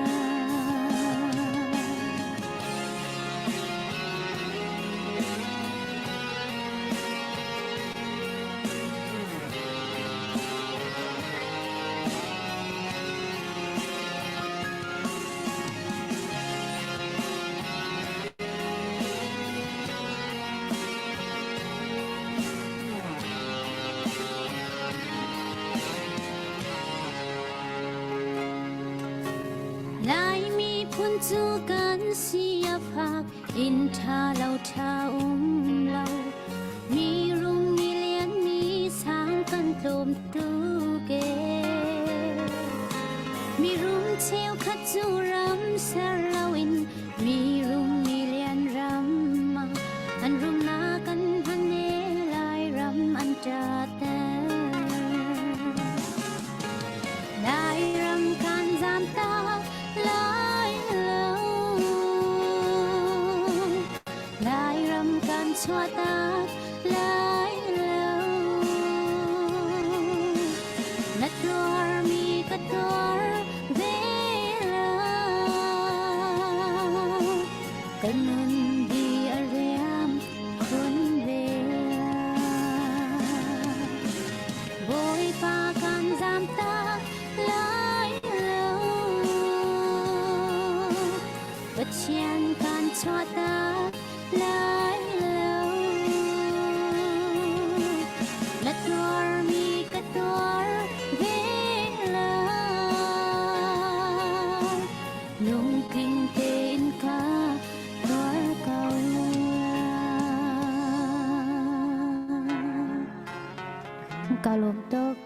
Laimi phun cu kan si a fak inn ṭha lo ṭha um lo mi rung mi lian mi sang kan tlawm tuk ee mirum cheukhat cu ram ser loin mirum mi lian ram ah an rumnak an hman e Lairam an ṭater Lairam kan zam tak lai lo Lairam kan chuah tak lai lo Na tuarmi ka tuar ve lai Ka nun di a riam khun ve lai Bawipa kan zam tak lai lo Pathian kan chuah tak lai lo Na tuarmi ka tuar ve lai Lungtling tein ka tuar ko lai Ka lawm tuk.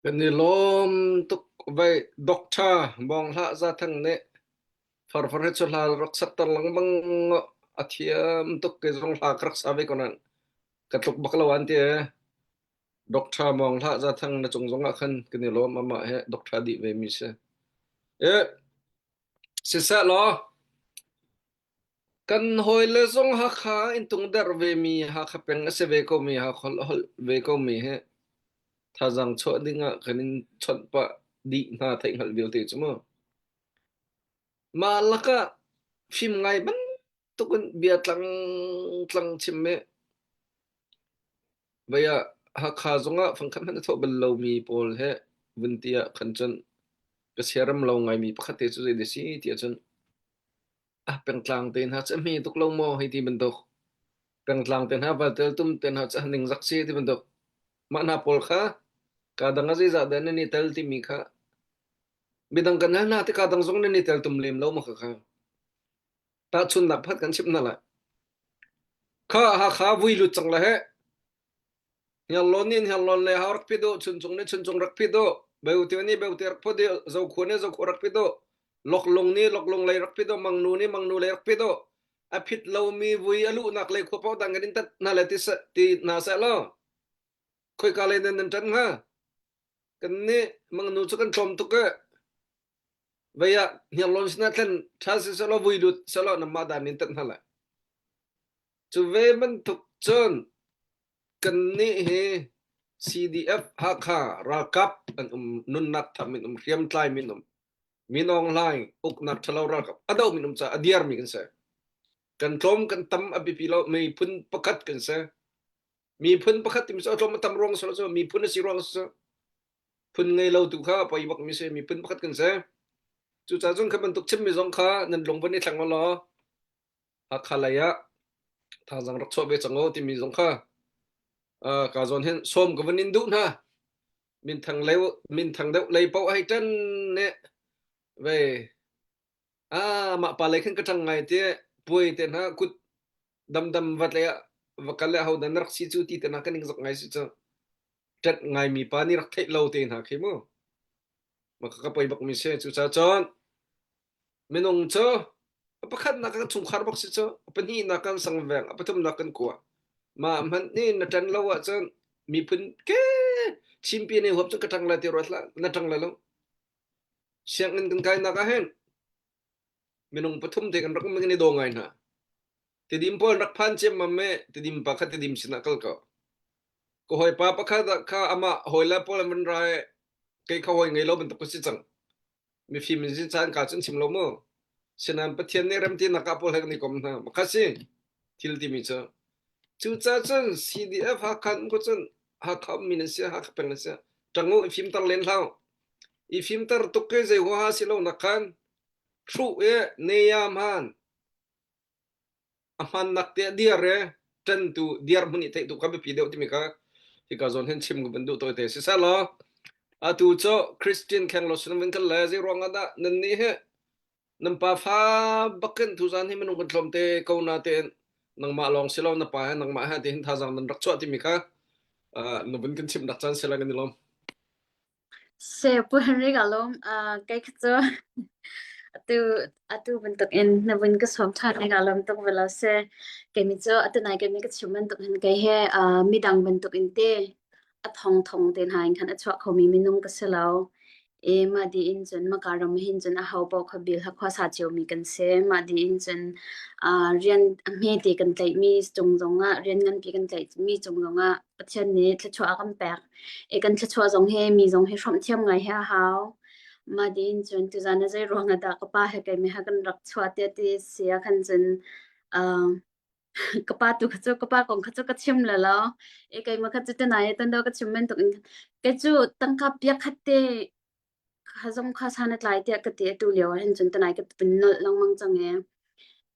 Kan i lawm tuk vei Doctor Bawng Hlah Za Thang nih farfar he cu hla rak sakter lengmang a thiam tuk kei zong hla ka rak sa ve ko nain ka tluk bak lo an ti ee. Doctor Mawng Hlah Za Thang na cung zong ah khan kan i lawm amah he doctor dih ve mi si. E siseh law Kan hawile zong Hakha in tungdarh vemi Hakha peng a si ve komi Hakha holh ve komi hi thazaang chuah ding ah kan in chawnh pah dih hna theihhngalh vialte cu mu. Mah lakah fim ngai bantuk in bia tlang tlang chim i vei ah Hakha zongah fangkhat hmanh a thawh bal lomi pawl he vun ti ah khan cun ka siarem lo ngaimi pakhat te cu zei dah si ti ahcun Ah pengtlang te hna cu a hme tuk lo maw hei ti bantuk. Pengtlang te hna valteltum te hna cu a ningzak si ti bantuk. Mah hna pawl kha kaa dang ah zeizah dah nan i tel timi kha midang kan hal hna ti kaa dang zong nan i teltum lem lo maw khakha. Tahchunhnak pakhat kan chimh hna lai. Kha Hakha vui lut cang la heh. Hniarlawn nih Hniarlawn le hau rak phit u, Chuncung nih Chuncung rak phit u, Beute nih Beute rak phit u, Zokhua nih Zokhua rak phit u, Loklung nih Loklung lei rak phit u, Mangnu nih Mangnu lei rak phit u. A phit lomi vui a luhnak lei khua paoh dang kan in tat hna le ti, ti hna seh law khoika lei nan nan ṭan hnga? Kan nih Mangnu cu kan tlawm tuk e. Vei ah Hniarlawn sinah thlen ṭha si seh law vui lut seh law nanmah dan in tat hna lai. Cu ve bantuk cun Kannih hi CDF Hakha ralkap an um, nunnak tham in um, hriamtlai min um, Min Aung Hlaing uknak ṭhalo ralkap a doh min um caah a diarmi kan si. Kan tlawm kan tam a biapi lo, miphun pakhat kan si. Miphun pakhat timi cu a tlawm a tam ruang si lo cu miphun a si ruang si. Phun ngei lo tu kha poi bak mi si, miphun pakhat kan si. Cucaah cun kha bantuk chimmi zong kha nan lung van i thleng law Hakha lei ah thazaang rak chuah ve cang u timi zong kha ka zawn hin sawm ka van in duh hna. Minthang lei minthang deuh lei paoh hei ṭan ne ve. Ah, mah pa lei khan ka ṭang ngai te puai te hna kut damdam vat le va kal le ho dah na rak si cu ti te hna ka ning zak ngai si cu. Ṭanh ngaimi pa nih rak theih lo te hna khi mu. Mah ka poi bak mi si. Cucaah cun minung cu a pakhatnak kan chungkhar bak si cu, a pahnihnak kan sangveng, a pathumnak kan kua. Mah hmanh nih na ṭan lo ahcun miphun ke Chinpi nih huap cun ka ṭang lai ti ruat hlah, na ṭang lai lo. Sianginn kan kainak ah hin minung pathum te kan rak um kan i daw ngai hna. Tidim pawl rak phan ciammam i Tidim pa kha Tidim sinah kal ko. Ka hawipa pakhat ah kha amah hawile pawl an van ra i kei kha hawi ngei lo bantuk ka si cang. Mifim in sin caan ka cun chim lo mu. Sinain Pathian nih remtinak ah pawl he kan i kom hna. Makha si thil timi cu. Cucaah cun CDF Hakha um ko cun Hakha ummi nan si, Hakha peng nan si. Ṭang u i fimter len hlah u. I fimter tuk i zei huaha si lo nak khan hruh i neyam han a hmannak te dir i ṭantu dir hmun i theih tu kha biapi deuh timi kha hika zawn hin chim ka van duh tawi te siselaw atu cu Christian kheng lo sin vun kal le zei ruang ah dah nan nih hi nan pa fa bakin tuzan hi minung kan tlawm te ko na tein nangmah lawng si lo na pa he nangmah he ti hin thazang nan rak chuah timi kha na vun kan chim dak caan sila kan i lawm. Se Pu Henry ka lawm. Uh, kei kha cu atu atu bantuk in na vun ka sawm ṭhan i ka lawm tuk ve lo si. Keimi cu atu nai keimi ka chim bantuk hin kei he uh, midang bantuk in te a thong thong te hna in khan a chuak khomi minung ka si lo. I mah di in cun maka ram hin cun a ho paoh kha bil kha khua sa ciomi kan si. Mah di in cun uh, rian a hmete kan tlaihmi cung zongah rian nganpi kan tlaihmi cung zongah Pathian nih thluachuah a kan pek. I kan thluachuah zong hi mi zong hi hrawmh thiam ngai hi a hau. Mah tiin cun tuzaan ah zei ruang ah dah ka pa he keimah he kan rak chuah tiah ti si ah khan cun uh, ka pa tu kha cu ka pa kong kha cu ka chim le lo. I keimah kha cu tunai tan do ka chim bantuk in kei cu tangka pia khat te Kha zong kha san a tlai tiah ka ti. Atu lio ah hin cun tanai ka vun nolh lengmang cang ee.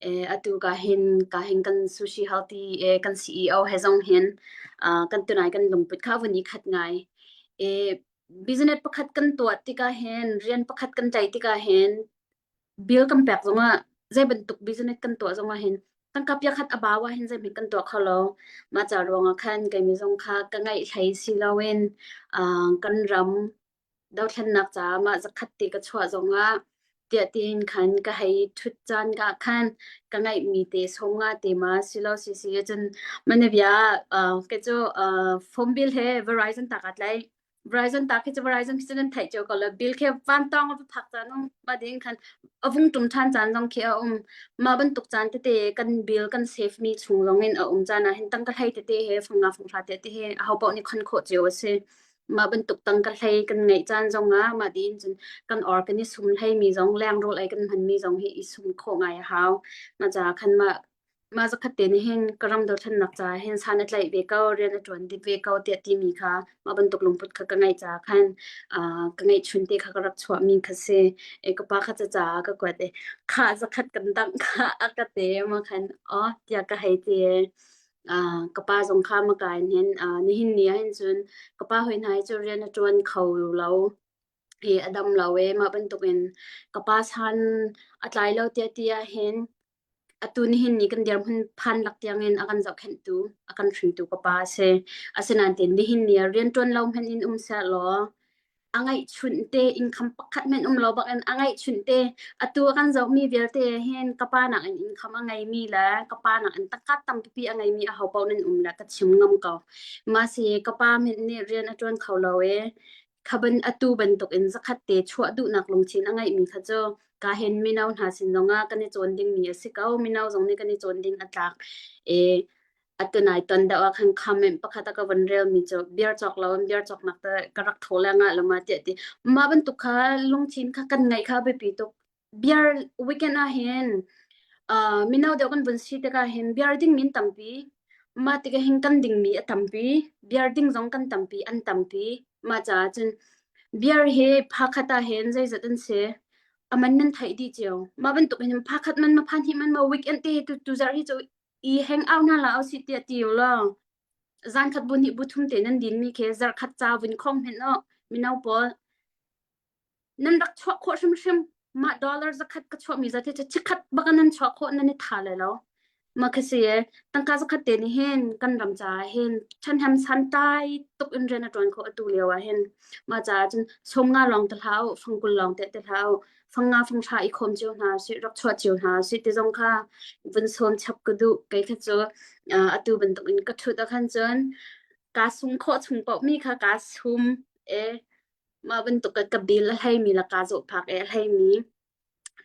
Eh, atu ka hin ka hin kan sushi healthy eh, kan CEO he zong hin uh, kan tunai kan lungput kha vun i khat ngai. Eh, business pakhat kan tuah tikah hin rian pakhat kan tlaih tikah hin bill kan pek zongah zei bantuk business kan tuah zongah hin tangka pia khat a bau ah hin zeihmanh kan tuah kho lo. Mah ca ruangah khan keimi zong kha ka ngaih hlei si loin uh, kan ram dothlennak caah mah zakhat ti ka chuah zongah tiah tiin khan ka hei ṭhut caan ka khan ka ngeihmi te sawmnga te ma silo si si cun mana bia uh, ke cu uh, phone bill he Verizon ta ka tlai Verizon ta khi cu Verizon khi cu nan theih cio ko lo bill khi van tong a phak caan um ma ding khan a vung tum ṭhan caan zong khi a um mah bantuk caan tete kan bill kan save mi chung zong in a um caan ah hin tangka hlei tete he fanga fanghra te te he a ho paoh nih khon khawh cio a si Mah bantuk tangka hlei kan ngeih caan zongah mah tiin cun kan or kan i sum hleimi zong lengrual ei kan hmanmi zong hi i sum khawh ngai a hau. Mah caah khan mah mah zakhat te nih hin ka ram dothlennak caah hin san a tlaih ve ko, rian a ṭuan dip ve ko tiah timi kha mah bantuk lungput kha ka ngeih caah khan uh, ka ngeihchun te kha ka rak chuahmi kha si. E ka pa kha cacaah ka kuat i khah zakhat kan dangh kha a ka te ma khan aw tiah ka hei ti. Uh, ka pa zong kha maka in hin uh, nihin ni ah hin cun ka pa hoi hna hi cu rian a ṭuan kho lo i a dam lo e mah bantukin ka pa san a tlai lo tiah ti ah hin atu nihin ni kan dirhmun phan lak tiangin a kan zohkhenhtu a kan hringtu ka pa a si asinain tin nihin ni ah rian ṭuan lo hmanh in um seh law a ngeihchunh te income pakhat hmanh um lo bak in a ngeihchunh te atu a kan zohmi vialte hin ka pa nak in income a ngeimi le ka pa nak in takka tampi a ngeimi a ho paoh nan um le ka chim ngam ko mah si ka pa hmanh nih rian a ṭuan kho lo e kha ban atu bantuk in zakhat te chuah duhnak lungthin a ngeihmi kha cu ka hen mino hna sin zongah kan i cawn dingmi a si ko mino zong nih kan i cawn ding a tlak e Atu nai ton deuh ah khan comment pakhat a ka van relmi cu beer cawk lo in beer cawknak te ka rak tho le ngah lo ma tiah ti. Mah bantuk kha lungthin kha kan ngeih kha a biapi tuk. Beer weekend ah hin uh, mino deuh kan vun si tikah hin beer ding min tampi. Mah tikah hin kan dingmi a tampi. Beer ding zong kan tampi, an tampi. Mah caah cun beer hi phakhat ah hin zeizat an si. Aman nan theih dih cio. Mah bantuk hin phakhat man ma phan hnih man ma weekend te hi tu tu zarh hi cu i heng au hna la au si tiah ti law zan khat bu hnih bu thum te nan din mi khi zarh khat ca vun khong hmenh aw mino pawl nan rak chuah khawh hrimhrim. Mah dollar zakhat ka chuahmi zat hi cu chikkhat bak in nan chuah khawh nan i tha lai lo. Mah khi si i tangka zakhat te nih hin kan ram caah hin ṭhahnem santlai tuk in rian a ṭuan khawh atu lio ah hin. Mah caah cun 50 lawng ti hlah u, fang 20 lawng teh ti hlah u, fang nga fang hra i khawm cio hna usih, rak chuah cio hna usih ti zong kha vun sawm chap ka duh. Kei kha cu atu bantuk in ka ṭhut ah khan cun kaa sum khawh chung paohmi kha kaa sum i mah bantuk ka bill a hleimi le kaa zawhphak i a hleimi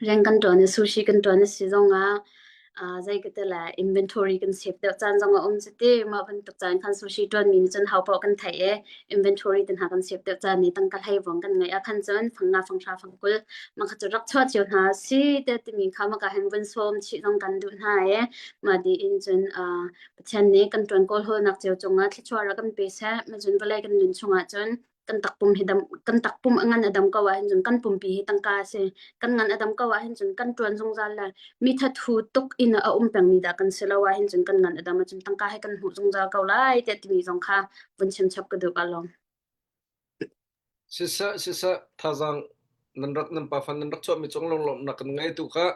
rian kan ṭuan i sushi kan ṭuan a si zongah uh, zei ka ti le inventory kan save deuh caan zong a um cuti mah bantuk caan khan sushi ṭuanmi nih cun ho paoh kan theih i inventory te hna kan save deuh caan nih tangka hlei vong kan ngeih ah khan cun fang nga fang hra fang 20 mah kha cu rak chuah cio hna si te timi kha mah ka hin vun sawm chih zong kan duh hna i mah di in cun uh, Pathian nih kan ṭuan kawl hawlnak cio cungah thluachuah rak kan pe seh ma cun vawlei kan nun chungah cun kan takpum hi dam kan takpum a ngan a dam ko ahhin cun kan pumpi hi tangka a si kan ngan a dam ko ahhin cun kan ṭuan zungzal le mi thathu tuk in a um pengmi dah kan si lo ahhin cun kan ngan a dam ahcun tangka hi kan hmuh zungzal ko lai tiah timi zong kha vun chim chap ka duh ka lawm. Siseh siseh thazaang nan rak nan pafa nan rak chuahmi cung lunglawmhnak kan ngei tu kha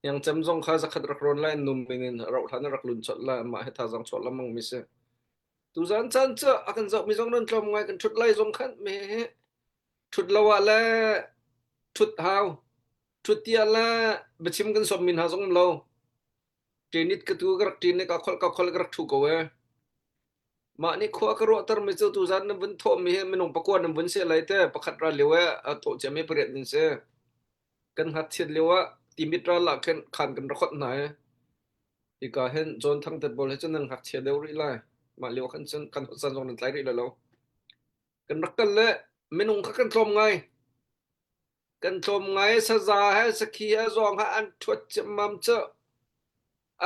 Hniangcem zong kha zakhat rak rawn lai num in rauh hlan rak lun colh lai mah hi thazaang chuah lengmang mi si. Tuzan caan cu a kan zohmi zong nan tlawm ngai kan ṭhut lai zong khan mi hi ṭhut lo ah le ṭhut hau ṭhut ti ah le biachim kan sawmmi hna zong um lo. Ṭinit ka tu ka rak ṭin i ka kholh ka kholh ka rak ṭhu ko ee. Mah nih khua ka ruahtermi cu tuzan nan vun thawhmi hi minung pakua nan vun si lai te pakhat ral lio ee a thawh ciami pariat nan si. Kan ngakchiat lio ah timit ral ah khin khan kan rak khawt hna i hika hin John Thangtet pawl he cun nan ngakchia deuh rih lai. Mah lio khan cun kan hot zong nan tlai rih lai lo. Kan rak kal le minung kha kan tlawm ngai. Kan tlawm ngai saza he sakhi he zawng he an ṭhuat ciammam cu.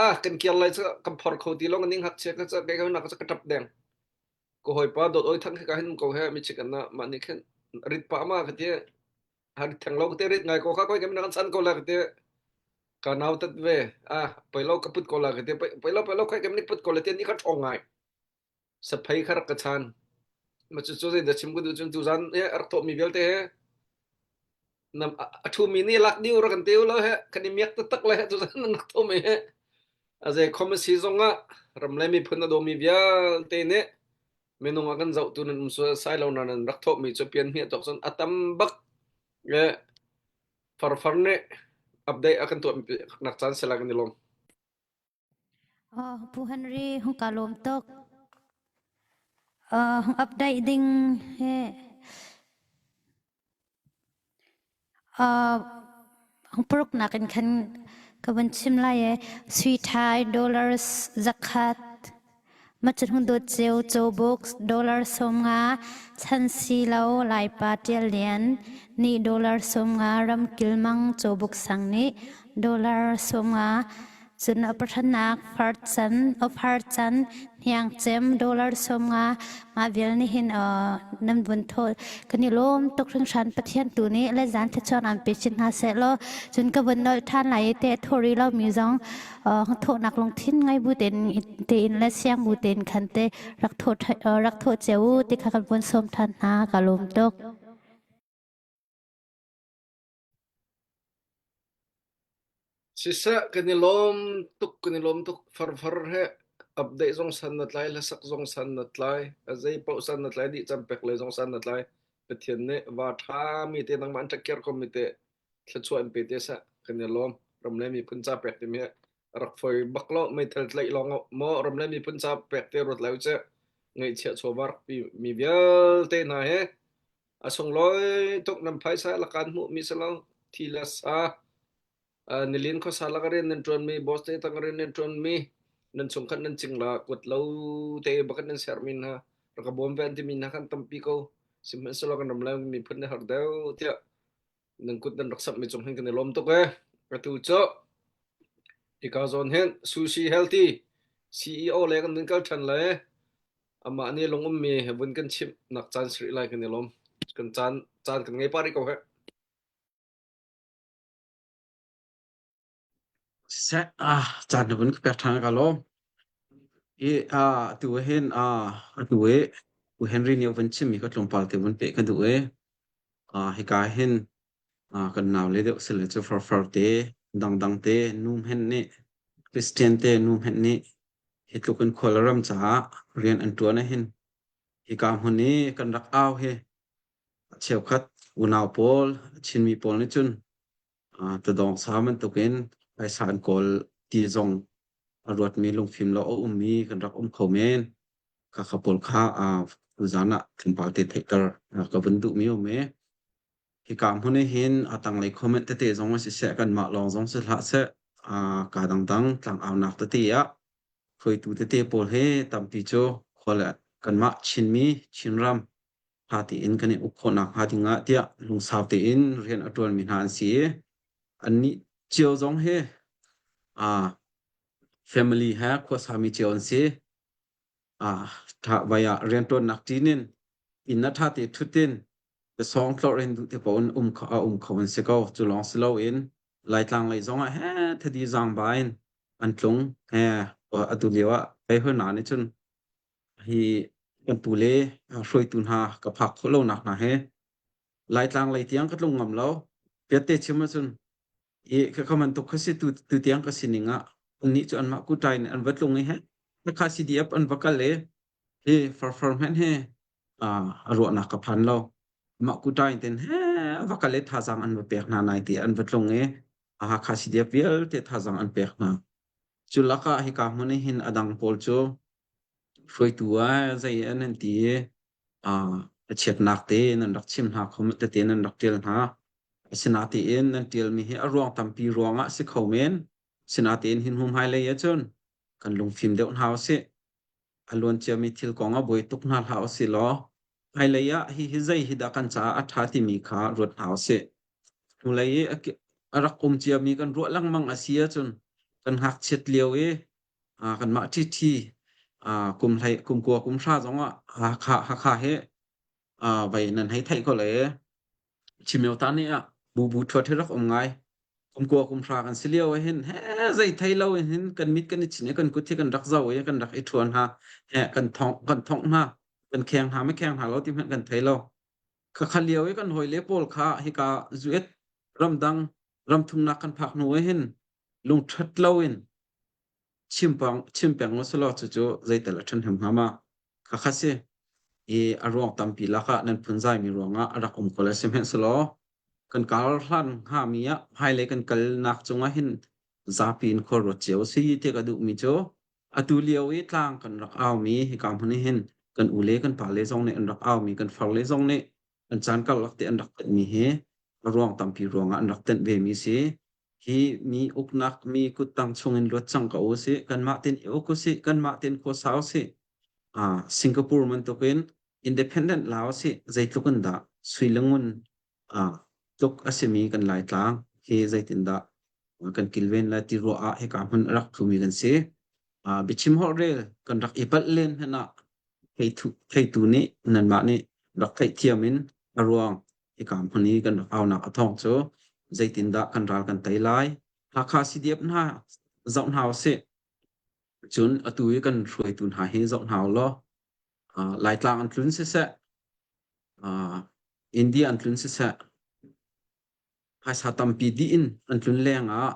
Ah kan kir lai cu kan phor kho ti lo ning ngakchia kha cu kei ka ka ṭap deng. Ka hawipa dawt oi thang khi ka hin ko he mi chik an na mah nih khin rit pa ma ka ti har theng lo te rit ngai ko kha koi kan kan san ko la ka ti ka nau tat ve ah poi lo ka put ko la ka ti poi lo poi lo khoi kan nik put ko la ti ni kha ṭhong ngai saphei kha rak ka chan ma cu cu zei da chim ku du cun tu zan he rak thawh mi vialte he nam a thu mi nih lak diu rak kan teu lo he kan i miak taktak le he tu zan nan rak thawh mi he a zei khom a si zong ah ram le miphun a daw mi vialte nih minung a kan zohtu nan um sai lo na nan rak thawhmi cu pian hmiah tawk cun a tam bak le farfar nih update a kan tuah nak caan sela kan i lawm. Oh, Pu Henry, hung ka lawm tuk. Uh, hung update ding he Paruknak in khan ka vun chim lai i sui ṭhai dollars zakhat, macun hung dawt ceu cawbuk dollar 50, chan si lo Laipa Ṭial Lian nih dollar 50, Ramkil Mang cawbuk sang nih dollar 50, Cun a paṭhanak farcan, ofar can, hniangcem, dollar 50 mah vial nih hin nan vun thawl. Kan i lawm tuk hringhran Pathian tu nih le zan thluachuah an pe chin hna seh law cun ka vun nolh ṭhan lai i teh thori lomi zong thawhnak lungthin ngai bu tein tein le siang bu tein khan te rak thawh rak thawh cio u ti kha kan vun sawm ṭhan hna ka lawm tuk. Siseh kan i lawm tuk kan i lawm tuk farfar he update zong san na tlai hlasak zong san na tlai a zei paoh san na tlai dih cam pek lei zong san na tlai Pathian nih va ṭha mi te nangmah an ṭek ko mi te thluachuah in pe te seh kan i lawm ram le miphun ca pek timi hi rak foi bak lo meithal tlaih lawng maw ram le miphun ca pek te ruat lai u cih ngaihchiah chawva rak pi mi vialte hna he A sunglawi tuk nan phaisa lakan hmuhmi si lo. Thi le sa nilin khuasa lak rian nan ṭuanmi, boss te tang rian nan ṭuanmi, nan chungkhat nan cingla kuat lo te bakat nan sermi hna rak ka bawm ve an timi hna khan tampi ko. Sihmanhsehlaw kan ram le miphun nih har deuh tiah nan kut nan rak samhmi cung hin kan i lawm tuk ee. Atu cu hika zawn hin Sushi Healthy CEO le kan nun kal ṭhan le Amah nih lungummi he vun kan chimh nak caan si rih lai kan i lawm. Kan caan caan kan ngei pah rih ko heh. Seh ah caan na vun ka pek ṭhan ka lawm. I ah tu hin ah atu i U Henry nih a vun chimmi ka tlawmpal te vun peh ka duh i ah hika hin. Kan nau le deuh sile cu farfar te, dangdang te, nu hmenh nih Christian te nu hmenh nih hi tluk in khual ram caah rian an ṭuan ahhin hika hmun i kan rak au hi cheukhat unau pawl Chinmi pawl nih cun tadawng sa bantukin phaisa an kawl ti zong a ruatmi lungfim lo a ummi kan rak um kho men. Khakha pawl kha tuzaan ah tlawmpal te theihter ka vun duhmi um i hika hmun ah hin a tanglei comment tete zong siseh kanmah lawng zong si hlah seh ka dangdang tlangaunak tete ah hruaitu tete pawl hi tampi cu khua le kanmah Chinmi Chinram ṭha tein kan i uk khawh nakhnga dingah tiah lungsau tein rian a ṭuanmi hna an si i annih cio zong hi aa family he khuasami cio an si. Aa ṭha vai ah rianṭuannak ṭin in inn ah ṭha te ṭhut in sawng tlorh in duh te paoh in um kho a um kho an si ko. Cu lawng si loin Laitlang lei zong ah he thadi zaangba in an tlung. He atu lio ah kei hoi hna nih cun hi kan pu le hruaitu hna ka phak khawh lonak hna he Laitlang lei tiang ka tlung ngam lo. Piatte chim ahcun i khakha bantuk kha si tu, tu tiang ka sining ah annih cu anmah kuṭai in an va tlung i he khakha CDF an va kal i hi farfar hmanh he a ruahnak ka phan lo. Mah kuṭai ten he a va kal i thazaang an va pek hna nai ti an va tlung i Hakha CDF vialte thazaang an pek hna. Cu lakah hika hmun ah hin a dang pawl cu hruaitu ah zei an an ti i a chiatnak te nan rak chim hna comment tete nan rak ṭial hna. Asinain nan ṭialmi hi a ruang tampi ruangah si kho men. Sinain hin hnu hmailei ahcun kan lungfim deuh hna usih. A luan ciami thil kong ah buai tuk hna hlah usih law hmailei ah hihi zei hi dah kan caah a ṭha timi kha ruat hna usih. Hnulei i a rak um ciami kan ruah lengmang a si ahcun kan ngakchiat lio i kanmah ṭhiṭhi kum hlei kum kua kum hra zong ah Hakha Hakha hi vei nan hei theih ko le Chimyo ta nih ah bubu ṭhuat hi rak um ngai. Kum kua kum hra kan si lio ah hin he zei thei lo in hin kan mit kan i chin i kan kut hi kan rak zo i kan rak i ṭhuan hna he kan thong kan thongh hna kan kheng hna ma kheng hna lo ti hmanh kan thei lo. Khakha lio i kan hawile pawl kha hika zuet ramdang ramthumnak kan phak hnu ah hin lungṭhat lo in chim peng chim peng usulaw cucu zeital a ṭhahnem hnga ma? Khakha si. I a ruang tampi lakah nan phunzaimi ruangah a rak um ko lai sihmanhsehlaw kan kar hlan hngami ah hmailei kan kalnak cungah hin zapi in khua ruat cio si ti ka duhmi cu atu lio i tlang kan rak aumi hika hmun ah hin kan u le kan pale zong nih an rak aumi kan farle zong nih an caan karlak te an rak tenhmi hi a ruang tampi ruangah an rak tenh vemi si. Hi mi uknak mi kuttang chungin luat cang ko usih kanmah tin i uk usih kanmah tin khuasa usih ah Singapore bantukin independent la usih zeitluk in dah sui le ngun ah tluk a simi kan Laitlang hi zeitindah kan kilven lai ti ruah ah hika hmun a rak thumi kan si. Ah biachim holhrel kan rak i palh len hmanh ah theitu nih nanmah nih rak theihthiam in a ruang hika hmun i kan rak aunak a thawng cu zeitindah kan ral kan tei lai. Hakha CDF hna zoh hna usih. Cun atu i kan hruaitu hna hi zoh hna u law Laitlang an tlun siseh, India an tlun siseh, phaisa tampi dih in an tlun leng ah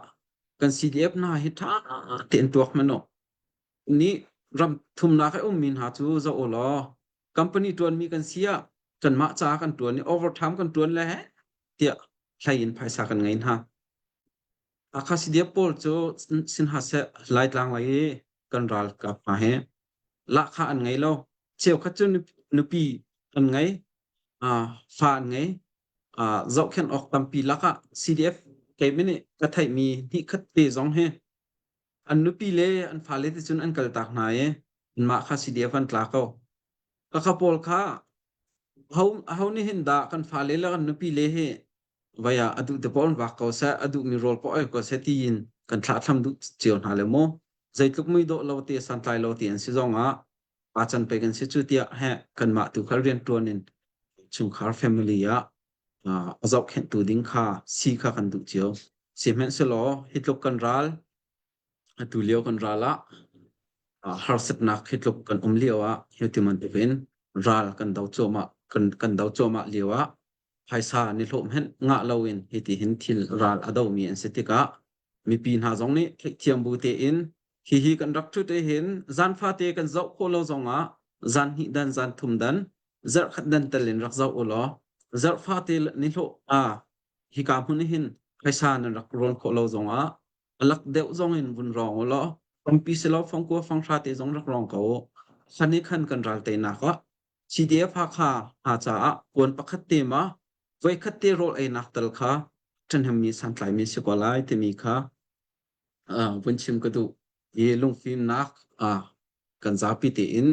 kan CDF hna hi ṭha tein tuak hmanh u. Nih ram thumnak i ummi hna cu zoh u law company ṭuanmi kan si ah kanmah ca kan ṭuan i overtime kan ṭuan le tiah hlei in phaisa kan ngei hna. Hakha CDF pawl cu sinhaseh Laitlang lei i kan ralkap hna hi lahkhah an ngei lo. Cheukhat cu nupi an ngei, fa an ngei. Zohkhenh awk tampi lakah CDF keimah nih ka theihmi hnihkhat te zong hi an nupi le an fale te cun an kaltak hna i anmah kha CDF an tla ko. Khakha pawl kha ho ho nih hin dah kan fale le kan nupi le hi vai ah a duh te paoh in vak ko seh, a duhmi rawl paoh ei ko seh tiin kan thlahthlam duh cio hna le mu. Zeitluk muidawh lo te santlai lo te an si zong ah pa can pek an si cu tiah he kanmah tu khal rianṭuan in chungkhar family ah a zohkhenhtu ding kha si kha kan duh cio. Sihmanhsehlaw hi tluk kan ral, atu lio kan ral ah harsatnak hi tluk kan um lio ah hi ti bantukin ral kan do cuahmah kan kan do cuahmah lio ah. phaisa nihlawh hmenh ngah loin hiti hin thil ral a domi an si tikah mipi hna zong nih theihthiam bu tein hihi kan rak ṭhut i hin zan fate kan zoh khawh lo zongah zan hnih dan zan thum dan zarh khat dan tel in rak zoh u law zarh fate nihlawh a hika hmun hin phaisa nan rak rawn khawh lo zongah a lak deuh zong in vun rawng u law tampi si lo fangkua fanghra te zong rak rawng ko u. Khan i khan kan ral teinak ah CDF Hakha hna caah kuan pakhat te ma voikhat te rawl einak tal kha ṭhahnemmi santlaimi si ko lai timi kha uh, vun chim ka duh. I lungfimnak uh, kan zapi tein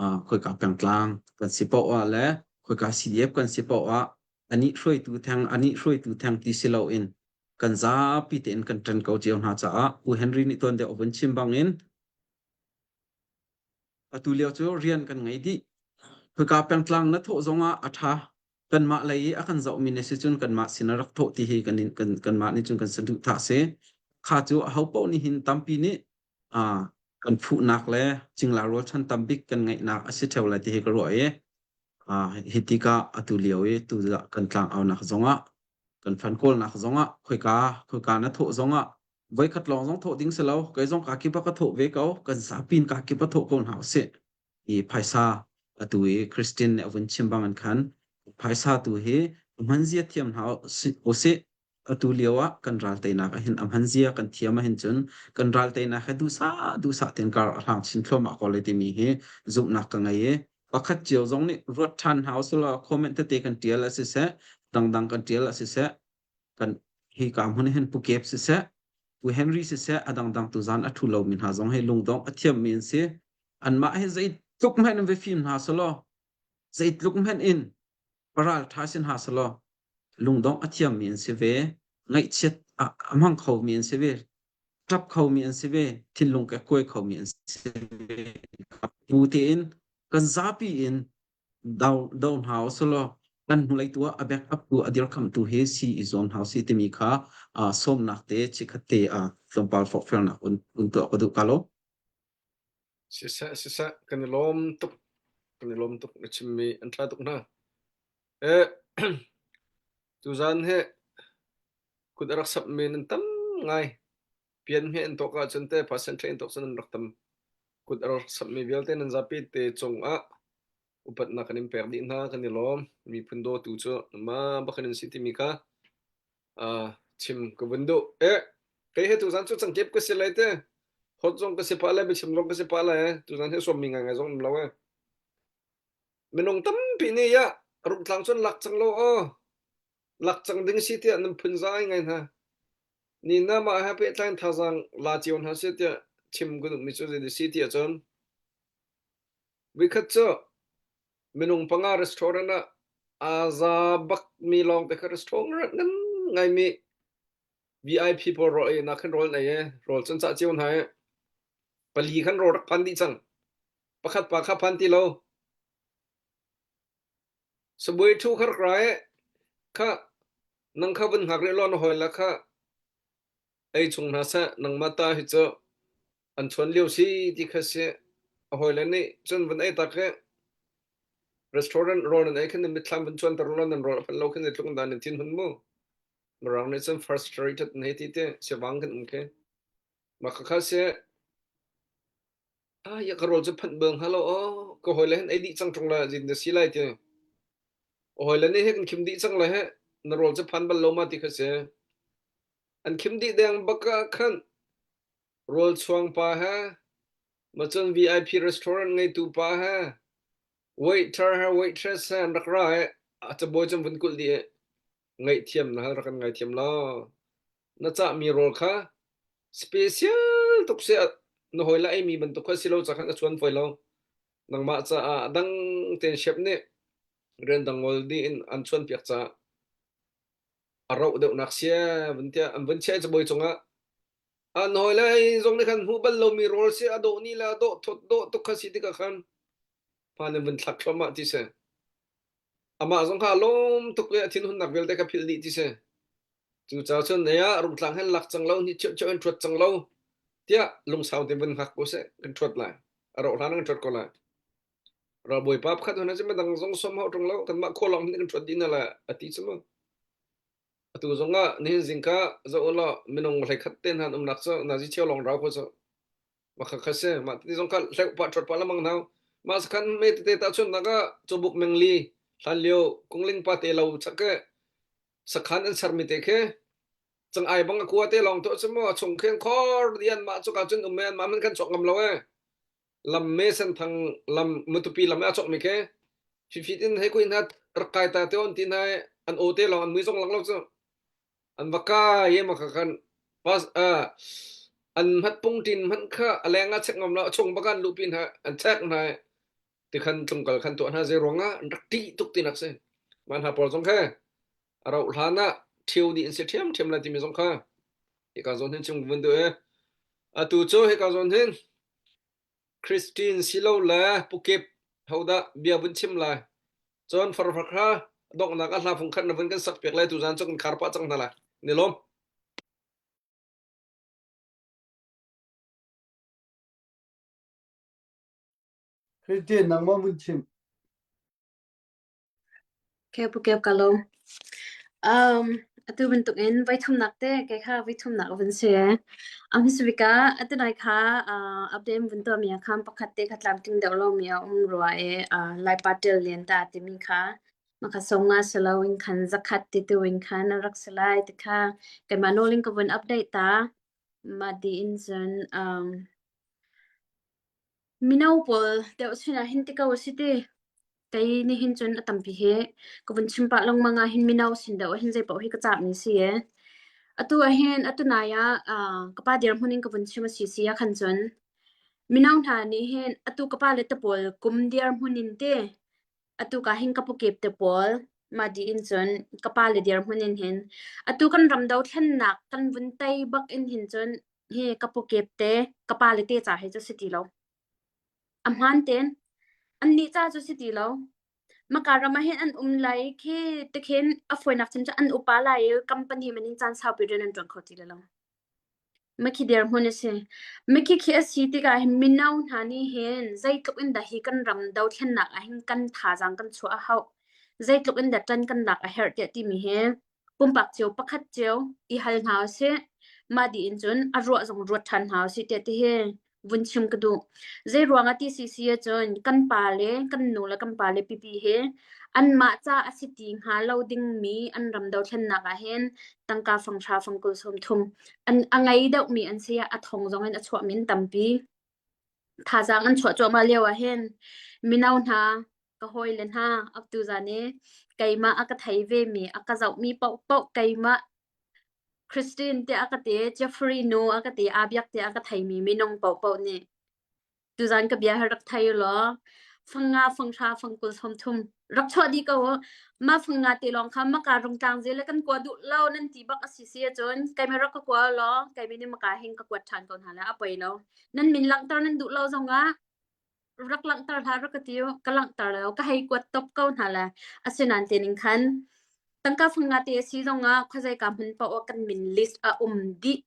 uh, khoika pengtlang kan si paoh ah le khoika CDF kan si paoh ah anih hruaitu theng anih hruaitu theng ti si loin kan zapi tein kan ṭan ko cio hna caah U Henry nih tuan deuh a vun chim bangin atu lio cu rian kan ngei dih. Khoika pengtlang na thawh zongah a ṭha. Kanmah lei i a kan zohmi na si cun kanmah sin a rak thawh ti hi kan kan kanmah nih cun kan saduhthah si. Kha cu aho paoh nih hin tampi nih uh, kan phuhnak le cingla rualchan tambik kan ngeihnak a si ṭheo lai ti hi ka ruah i uh, hi tikah atu lio i tu kan tlang aunak zongah kan fan kawlnak zongah khoika khoika na thawh zongah voikhat lawng zong thawh ding si lo kei zong ka kip ka thawh ve ko kan zapin ka kip a thawh ko hna usih i phaisa atu i Christian nih a vun chim bang in khan phaisa tu hi hman zia thiam hna usih atu lio ah kan ral teinak ah hin a hman zia kan thiam ahhin cun kan ral teinak he duhsah duhsah ten kar a hlang chin thluahmah ko lai timi hi zumhnak ka ngei i pakhat cio zong nih ruat ṭhan hna usulaw comment tete kan ṭial a siseh dangdang kan ṭial a siseh kan hi ka hmun hin Pu Kep siseh Pu Henry siseh a dangdang tu zan a ṭhu lomi hna zong hi lungdong a thiammi an si anmah hi zeitluk hmanh in va fim hna selaw zeitluk hmanh in paral ṭha sin hna selaw lungdong a thiammi an si ve ngaihchiat a hmang khomi an si ve ṭap khomi an si ve thinlung kekkuai khomi an si ve bu tein kan zapi in do do hna usulaw kan hnulei tu ah a back up tu a dirkamtu hi si i zuam hna usih timi kha sawmnak te chikhat te tlawmpal forhfialnak un un tuah ka duh ka lo. Siseh siseh kan i lawm tuk kan i lawm tuk na chimmi an ṭha tuk hna. Eh tuzan hi kut a rak sapmi nan tam ngai. Pian hme an tawk ahcun te percent in tawk cun an rak tam. Kut a rak sapmi vialte nan zapi te cungah upatnak kan in pek dih hna kan i lawm. Miphun dawtu cu ma bak in si timi kha uh, chim ka vun duh. Eh kei he tuzan cu cangkep ka si lai te. Hot zong ka si pah lai, biachim zong ka si pah lai. Tuzan hi sawmmi ngai ngai zong um lo eh. Minung tampi nih ya rungtlang cun lak cang lo aw. Lak cang ding si tiah nan phunzai ngai hna. Ni na mah he pehtlai in thazaang la cio hna seh tiah chim ka duhmi cu zei si tiah cun Vikhat cu minung panga restaurant ah aa za bakmi lawng te kha restaurant ngan ngaimi VIP pawl rawl ei nak khan rawl an ei i rawl cu an cah cio hna i pali khan rawl rak phan dih cang. Pakhat pa kha phan ti lo. Sabuai ṭhu kha rak ra i kha nang kha vun hngak rih law na hawi le kha ei chung hna seh nangmah ta hi cu an chuan lio si ti kha si. A hawile nih cun vun ei tak i restaurant rawl nan ei khan nan mitthlam vun chuanter law nan rawl a phanh lo khan zeitluk in dah nan thinhun mu. Mirang nih cun frustrated an hei ti ti sivang kan um khi. Mah khakha si Ah, ya ka rawl cu phanh bal hnga lo aw. Ka hawile hin ei dih cang ṭung la zin na si lai ti. A hawile nih he kan khim dih cang le he na rawl cu phan bal lo ma ti kha si. An khim dih deng bak ah khan rawl chuang pa he macun VIP restaurant ngeitu pa he waiter he waitress he an rak ra i a cabuai cu an vun kulh dih i ngaihthiam na hal rak kan ngaithiam law na cahmi rawl kha special tuk si na hawi le eimi bantuk kha si lo ca khan a chuan fawi lo nangmah caah a dang tein chef nih rian dang ngol dih in an chuan piak caah a roh deuhnak sia vun tiah an vun chiah cabuai cungah an hawi le zong nih khan hmuh bal lomi rawl si a dawh ni le a dawh thawt dawh tuk kha si tikah khan hmaan in vun thlak thluahmah ti si Amah zong kha a lawm tuk i a thinhunnak vialte kha philh dih ti si. Cucaah cun ei ah rungtlang hen lak cang lo, ni cheucheu in ṭhuat cang lo tiah lungsau tein vun hngak ko seh, kan ṭhuat lai. A rauh hlan ah kan ṭhuat ko lai. Ralbawipa pakhat hna cu midang zong sawm hau ṭung lo kanmah khua lawng hin kan ṭhuat dih hna lai a ti cu mu. Atu zong ah nihin zingka zoh u law minung 11 te hna an umnak cu nazi cheu lawng rau ko cu. Mah kha kha si. Mah ti zong kha hleuh pah ṭhuat pah lengmang hna. Mah sakhan me tete tahchunhnak ah cawbuk mengli hlan lio kungling pa te lo chak ke sakhan an sermi te khi cangai bang a kua te lawng to cu mu a chung khin khor dian mah cuka cun um men mah man kan chok ngam lo e. Lam me senthang lam mutupi lam a chok mi khi fifit in hei kuin hat rak kai ta te on ti hna an o te lawng an mui zong lang lo cu an va kai i maka khan pas an hmat pungtin hmanh kha a leng ah check ngam lo a chung bak an luhpi hna an check hna tikhan tlungkal khan tuah hna zei ruangah an rak ṭih tuk tinak si mah hna pawl zong kha a rauh hlan ah ṭhio dih an si ṭhiamṭhiam lai timi zong kha hika zawn hin chim vun duh i atu cu hika zawn hin Christine silole Pukip hodah bia vun chim lai cun farfar kha donghnak ah hla fung khat na vun kan sak piak lai tuzan cu kan khar pah cang hna lai ni lawm. Christine nangmah vun chim. Kep kep ka lawm. Um, atu bantukin voi thumnak te kei kha voi thumnak vun si. A hmasabik ah atu nai kha uh, update vun tuahmi ah khan pakhat te kha tlamtling deuh lomi a um rua i uh, Laipa ṭil lian ta timi kha maka songa si loin khan zakhat ti tu in khan a rak si lai ti kha keimah nawl in ka vun update ta. Mah tiin cun um, Mino pawl deuh sin ah hin ti ko a si ti. Kei nihin cun a tampi hi ka vun chim pah lengmang ah hin mino sin deuh ah hin zeipaoh hi ka cahmi si i atu ah hin atu nai ah uh, ka pa dirhmun in ka vun chim a si si ah khan cun mino hna nih hin atu ka pa le te pawl kum dirhmun in ti atu ka hin ka pukep te pawl mah di in cun ka pa le dirhmun in hin atu kan ram dothlennak kan vun tei bak in hin cun hi ka pukep te ka pa le te ca hi cu si ti lo. A hmaan tein annih ca cu si ti lo. Maka ram ah hin an um lai khi tikhin a fawinak cem cu an upa lai i company man in caan saupi rian an ṭuan kho ti lo. Mikhi dirhmun a si. Mikhi khi a si tikah hin mino hna nih hin zeitluk in dah hi kan ram dothlennak ah hin kan thazaang kan chuah a hauh. Zeitluk in dah ṭan kan lak a herh tiah timi hi pumpak cio pakhat cio i hal hna usih. Mah dih in cun a ruah zong ruat ṭhan hna usih tiah ti hi vun chim ka duh. Zei ruangah ti si ahcun kan pa le kan nu le kan pa le pipi hi anmah ca a si ti hnga lo dingmi an ram dothlennak ah hin tangka fanghra fangkul 30 an a ngei deuhmi an si ah a thong zong in a chuahmi an tampi. Thazaang an chuah cuahmah lio ah hin mino hna ka hawile hna atu zan i keimah a ka thei vemi a ka zohmi paohpaoh keimah Christine tiah a ka ti, Jeffrey nu a ka ti, aa biak tiah a ka theimi minung paohpaoh nih tuzan ka bia hi rak thei u law fangnga, fanghra, fangkul, 30 rak chuah dih ko u. Mah fangnga te lawng kha maka rungtlang zel le kan kua duh lo nan ti bak a si si ahcun keimah rak ka kua u law keimah nih maka hin ka kuat ṭhan ko hna lai a poi lo. Nan min langhter nan duh lo zongah rak langhter hlah rak ka ti u ka langhter lo ka hei kuat top ko hna le asinain te ning khan tangka fanga te a si zongah khuazei ka hmun paoh ah kan min list a um dih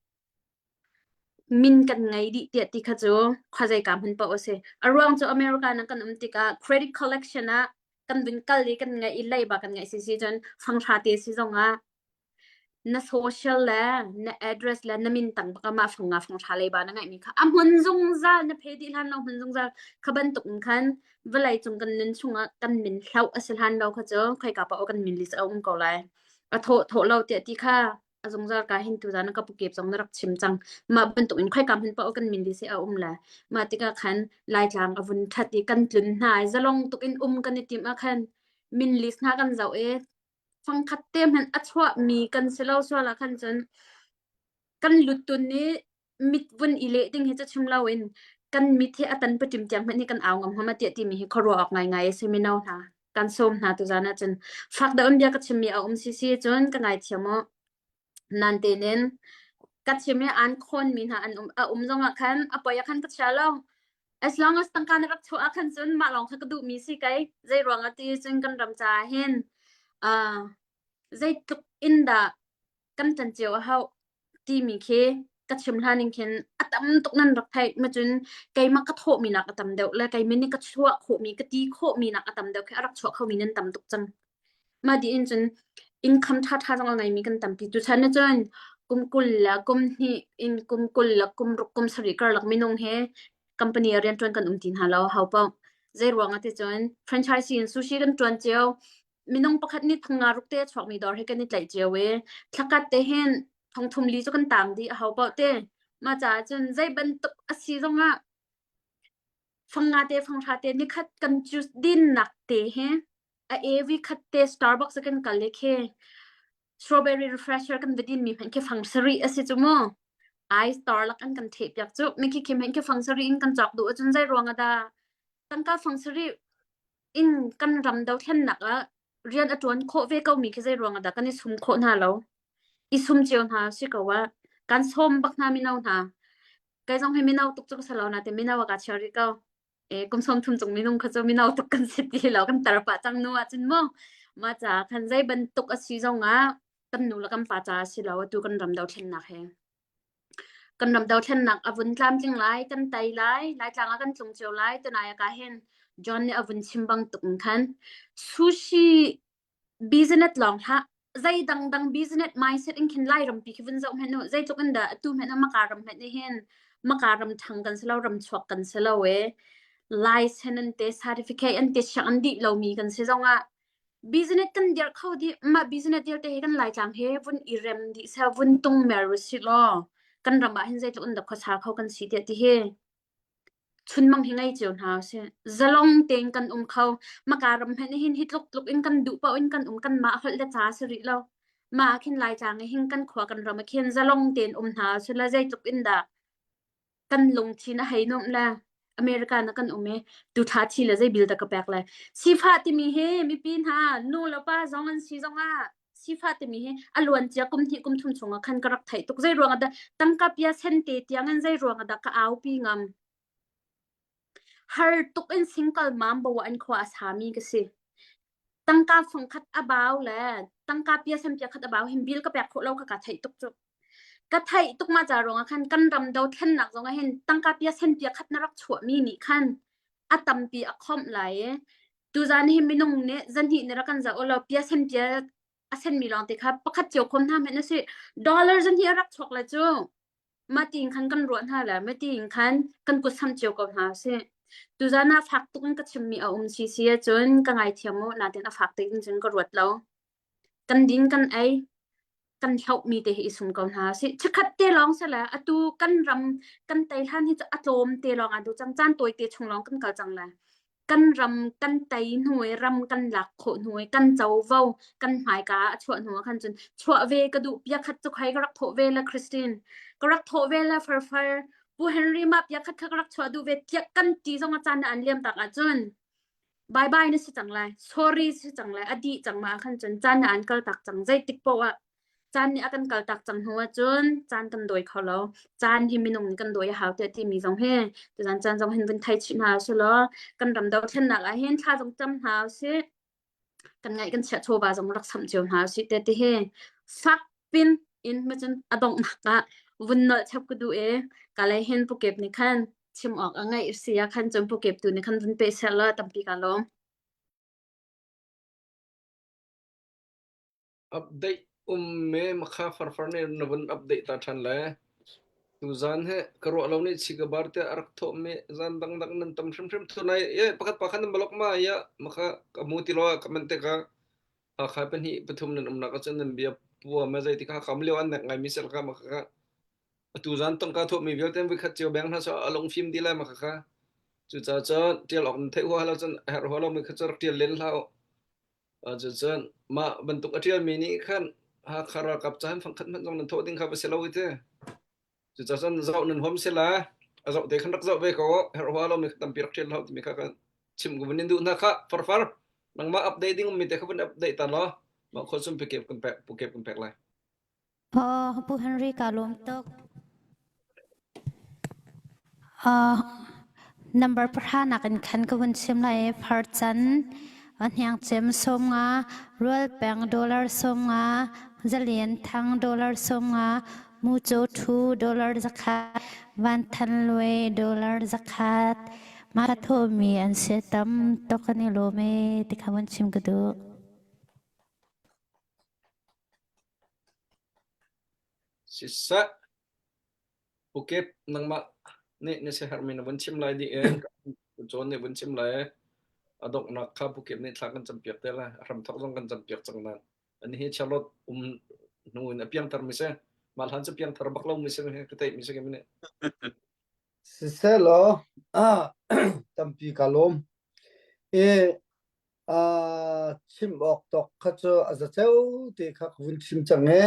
min kan ngei dih tiah ti kha cu khuazei ka hmun paoh a si a ruang cu America na kan um tikah credit collection ah kan vun kal i kan ngeih i leiba kan ngeih si si cun fanghra te si zongah Na social le na address le na min tang bak ah mah fang nga fang hra leiba na ngeihmi kha a hmun zungzal na phe dih hlan lo hmun zungzal kha bantuk in khan vawlei cung kan nun chungah kan min hloh a si hlan lo kha cu khoika paoh kan min list a um ko lai. A thawh thawh lo tiah ti kha a zungzal ka hin tuzan ka pukep zong na rak chim cang. Mah bantuk in khoika hmun paoh kan min list a um le mah tikah khan Laitlang a vun ṭhat i kan tlun hna i zalong tuk in um kan i timh ah khan min list hna kan zoh i fangkhat te hmanh a chuahmi kan si lo sual ah khan cun kan luttun i mit vun i leh ding hi cu chim loin kan mit hi a tan paṭim tiang hmanh hi kan au ngam hama tiah timi hi khuaruah awk ngaingai a si mino hna kan sawm hna tuzan ah cun fak deuh in bia ka chimmi a um si si cun ka ngaithiam u nan tenin ka chim i an khawnmi hna an um a um zongah khan a poi ah khan ka chia lo as long as tangka na rak chuah ah khan cun mah lawng kha ka duhmi si kei zei ruang ah ti cun kan ram caah hin uh, zeitluk in dah kan ṭan cio a hauh timi khi. Ka chim hlan in khin a tam tuk nan rak theih ma cun keimah ka thawhmi nak a tam deuh le keimah nih ka chuah khawhmi ka ti khawhmi nak a tam deuh khi a rak chuah khomi nan tam tuk cang. Mah dih in cun income ṭhaṭha zong a ngeimi kan tampi. Tuchan ahcun kum 20 le kum hnih in kum 20 le kum ruk kum sarih karlak minung he company ah rianṭuan kan um ti hna lo ho paoh. Zeiruang ah ti cun franchisee in sushi kan ṭuan cio. Minung pakhat nih thong nga ruk te a chuakmi dawr he kan i tlaih cio i thlakhat te hin thong thum li cu kan taang dih a ho paoh te. Mah caah cun zei bantuk a si zongah fang nga te fang hra te nikhat kan juice dinnak te hi a evi khat te Starbucks ah kan kal i khi strawberry refresher kan va din mi hmanh khi fang sarih a si cu mu. Ice tar lak an kan theh piak cu. Mi khi khi hmanh khi fang sarih in kan cawk duh ahcun zei ruang ah dah tangka fang sarih in kan ram dothlennak ah rian a ṭuan khawh ve ko mi khi zei ruang ah dah kan i sum khawh hna lo. I sum cio hna si ko ah kan sawm bak hna mino hna. Kei zong hi mino tuk cu ka si lo nain mino ah kaa chia rih ko. E, kum 30 cung minung kha cu mino tuk kan si ti lo kan tar pah cang nu ahcun mu mah caah khan zei bantuk a si zong ah kan nu le kan pa ca a si lo atu kan ram dothlennak he kan ram dothlennak a vun tlamtling lai kan tei lai laitlang ah kan tlung cio lai tunai ah ka hin John nih a vun chim bang tuk in khan sushi Business lawng hlah. Zei dangdang business mindset in khin Lairampi khi vun zoh hmanh u. Zeitluk in dah atu hmanh ah Maka ram hmanh nih hin Maka ram ṭhang kan si lo, ram chuak kan si lo e. License an te, certificate an te, siang an dih lomi kan si zongah business kan dirh kho dih. Mah business vialte hi kan Laitlang he vun i rem dih seh, vun tung mer u sih law kan ram ah hin zeitluk in dah khuasa kho kan si tiah ti hi. Chunmang hi ngei cio hna usih. Zalong tein kan um kho. Maka ram hmanh hin hi tluk tluk in kan duh paoh in kan um. Kanmah holh le ca a si rih lo. Mah ah khin Laitlang i hin kan khua kan ram ah khin zalong tein um hna usih la zeitluk in dah kan lungthin a hei nuamh le America na kan um i tuthla thi le zei bil dah ka pek le sifah timi hi mipi hna nu le pa zong an si zongah sifah timi hi a luancia kum hnih kum thum chungah khan ka rak theih tuk. Zei ruangah dah tangka pia sen te tiang in zei ruangah dah ka aupi ngam. Har tuk in single mom bo an khua a sami ka si. Tangka fangkhat a bau le tangka pia sen pia khat a bau hin bil ka pek khawh lo ka ka theih tuk cu. Ka theih tuk ma ca ruangah khan kan ram do thlennak zong ah hin tangka pia sen pia khat na rak chuah mi nih khan a tampi a khomh lai i Tuzaan hi minung nih zanhnih nih rak kan zoh ulaw pia sen pia a senmi lawngte kha pakhat cio khom hna hmanh usih. Dollar zanhnih a rak chuak le cu mah tiin khan kan ruah hna le mah tiin khan kan kut sam cio ko hna usih. Tuzaan ah fak tuk in ka chimmi a um si si ahcun ka ngaithiam u nain a fak tuk in cun ka ruat lo. Kan din kan ei kan hlohmi te hi i sum ko hna si. Chikkhat te lawng si le atu kan ram kan tei hlan hi cu a tlawm te lawng aa duh cang. Caan tawi te chung lawng kan kal cang le kan ram kan tei hnu i ram kan lak khawh hnu i kan covo kan hmaika ah a chuah hnu ah khan cun chuah ve ka duh pia khat cu khai ka rak thawh ve le Christine ka rak thawh ve le farfar Pu Henry ma pia khat kha ka rak chuah duh ve tiah kan ti zong a caan na an liam tak ahcun bye bye na si cang lai sorry si cang lai a dih cang ma khan cun caan na an kal tak cang zeitik poah ah caan nih a kan kal tak cang hnu ahcun caan kan dawi kho lo caan hi minung nih kan dawi a hau tiah timi zong hi tuzan caan zong hin vun thei chih hna usih law kan ram dothlennak ah hin thla zong cam hna usih kan ngaih kan chiah chawva zong rak samh cio hna usih te ti hi fak pin in macun a donghnak ah vun nolh chap ka duh i ka lei hin pukep nih khan chim awk a ngeih si ah khan cun pukep tu nih khan vun pe seh law tampi ka lawm. Update um me makha farfar nih na vun update ta ṭhan le tuzan he ka ruah lo nih chikabar te a rak thawh mi zan dangdang nan tam hrimhrim thunai ye pakhat pa khan nan blok ma ya makha ka mu ti lo ka man te ka Hakha pahnih pathum nan umnak ahcun nan bia pua ma zei ti kha kam lio an nek ngai mi sel ka ma kha atu zan tong ka thawh mi vialte voi khat cio beng hna so a lung fim di lai ma kha cucaah cun tial awk nan theih hua lo cun a herh hua lo mi kha cu rak tial len hlah u cucun mah bantuk a tial mi nih khan Hakha ralkap caan fangkhat hmanh zong nan thawh ding kha va si lo i te cucaah cun zoh nan huam si la a zoh te khan rak zoh ve ko herh hua lo mi kha tampi rak tial hlah timi kha kan chim ko vun in duh hna kha farfar nangmah update ding ummi te kha vun update ta law mah khua sum pekep kan pek pukep kan pek lai Oh, Pu Henry ka lawm tuk. Uh, number pahra nakin khan ka vun chim lai i Farcan hniang cem 50, Rual peng dollar 50, Zalian thang dollar 50. Muco Thu dollar zakhat, Van Than Lue dollar zakhat. Mah ka thawhmi an si tam tuk kan i lawm ee ti kha vun chim ka duh. Siseh, Pukip nangmah nih na siaherhmi na vun chim lai dih in John nih vun chim lai a donghnak kha Pukip nih thla kan campiak te lai a hramthok zong kan campiak cang nain ani hi Charlotte um hnu in a piangthar mi si mah hlan cu piangthar bak lo mi si ka theih mi si ka mini Siselaw ah tampi ka lawm. I ah chim awk tawk kha cu a za ceu te kha ka vun chim cang i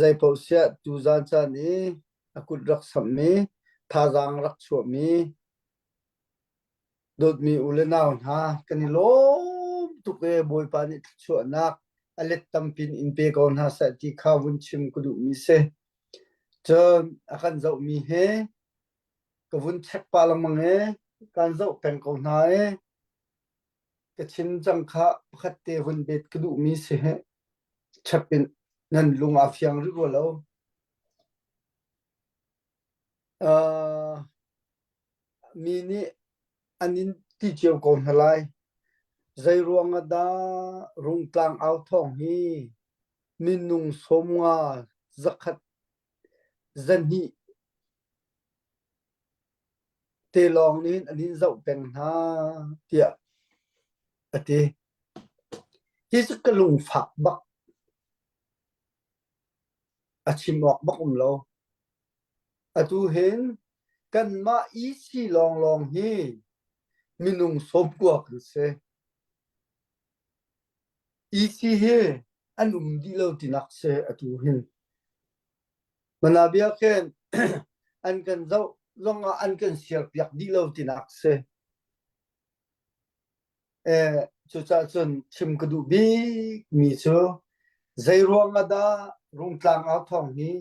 Zeipaoh siah tuzaan caan i a kut rak samhmi, thazaang rak chuahmi, dawtmi u le nau hna kan i lawm tuk e Bawipa nih thluachuahnak a let tampin in pe ko hna seh ti kha vun chim ka duhmi si. Cun a kan zohmi hi ka vun check pah lengmang i kan zoh peng ko hna i Ka chim cang kha pakhat te vun bet ka duhmi si hi chap in nan lung aa fiang rih rua lo. Uh, mi nih an in ti cio ko hna lai. Zei ruang ah dah Rungtlang au thawng hi minung 50 zakhat zahnih te lawng nih an in zoh peng hna tiah a ti. Hi cu ka lungfak bak. A chim awk bak um lo. Atu hin kanmah EC lawnglawng hi minung sawmkua kan si. EC hi an um dih lo tinak si atu hin. Manabia khin an kan zoh zongah an kan siarpiak dih lo tinak si. Eh, cucaah cun chim ka duh bikmi cu zei ruang ah dah Rungtlang au thawng hi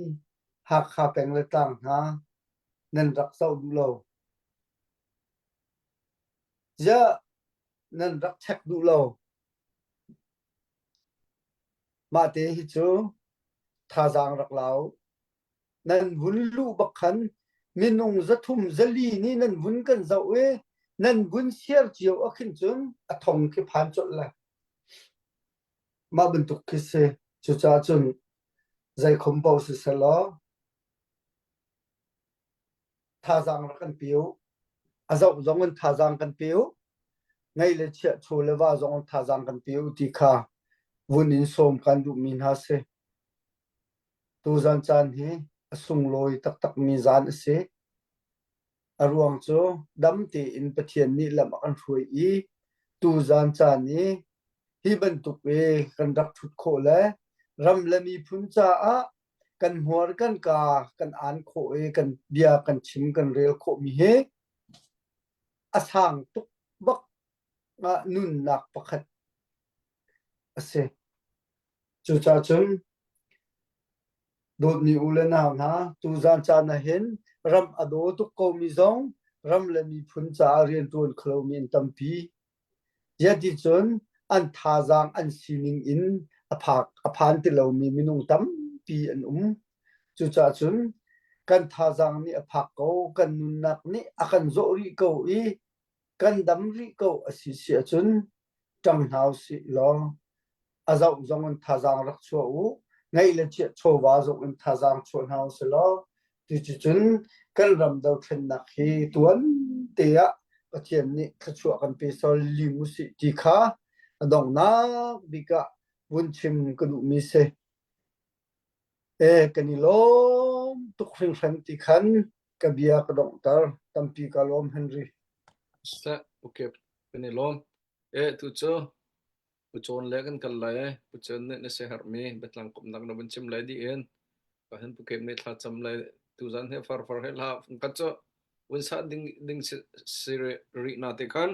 Hakha peng le tlang hna nan rak zoh duh lo? Ziah nan rak check duh lo? Mah te hi cu thazaang rak la u. Nan vun luh bak khan minung 300 400 nih nan vun kan zoh i nan vun share cio ah khin cun a thong khi phan colh lai. Mah bantuk khi si. Cucaah cun zeikhom paoh siselaw thazaang rak kan pe u. A zoh zong in thazaang kan pe u. Ngeih le chiah chaw le va zong in thazaang kan pe u ti kha vun in sawm kan duhmi hna si. Tuzan caan hi a sunglawi taktakmi zaan a si. A ruang cu dam tein Pathian nih lam a kan hruai i tuzan caan i hi bantuk i kan rak ṭhut khawh le ram le miphun caah kan hmuar kan kaa kan aan khawh i kan bia kan chim kan rel khawhmi hi a sang tuk bak ah nunnak pakhat a si. Cucaah cun dawtmi u le nau hna tuzaan caan ah hin ram a daw tuk komi zong ram le miphun caah rianṭuan kho lomi an tampi. Ziahticun an thazaang an sining in a phak a phan ti lomi minung tampi an um. Cucaah cun kan thazaang nih a phak ko, kan nunnak nih a kan zawh rih ko i kan dam rih ko a si si ahcun ṭang hna usih law a zoh zong in thazaang rak chuah u ngeih le chiah chawva zong in thazaang chuah hna usih law cuticun kan ram dothlennak hi tuan te ah Pathian nih thluachuah kan pe sol lim usih ti kha a donghnak bik ah vun chim ka duhmi si. E kan i lawm tuk hringhran ti khan ka bia ka donghter tampi ka lawm Henry. Seh, okay, kan i lawm. E tu cu Pucawn le kan kal lai. Pucawn nih na siaherhmi biatlang komhnak na vun chim lai dih in ka hin pukem nih thlacam lai tuzan he farfar he hla fungkhat cu vun sah ding ding si, si rih na te khan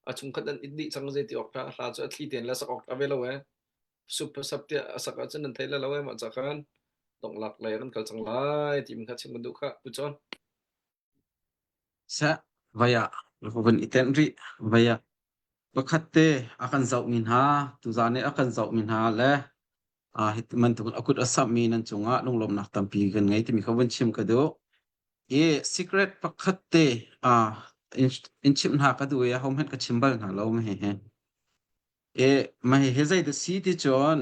a chungkhat an it dih cang zei ti awk hla hla cu a thli tein le sak awk a ve lo e sup sap tiah a sak ahcun nan thei le lo e mah ca khan donglak lei kan kal cang lai ti mi kha chim kan duh kha pucawn Seh, vai ah vun i tenh rih. Vai ah pakhat te a kan zohmi hna, tuzaan i a kan zohmi hna le Ah hi bantuk a kut a samhmi nan cungah lunglawmhnak tampi kan ngei timi kha vun chim ka duh. I secret pakhat te ah in, in chimh hna ka duh i ho hmanh ka chim bal hna lo ma he. E ma he zei da si ti cun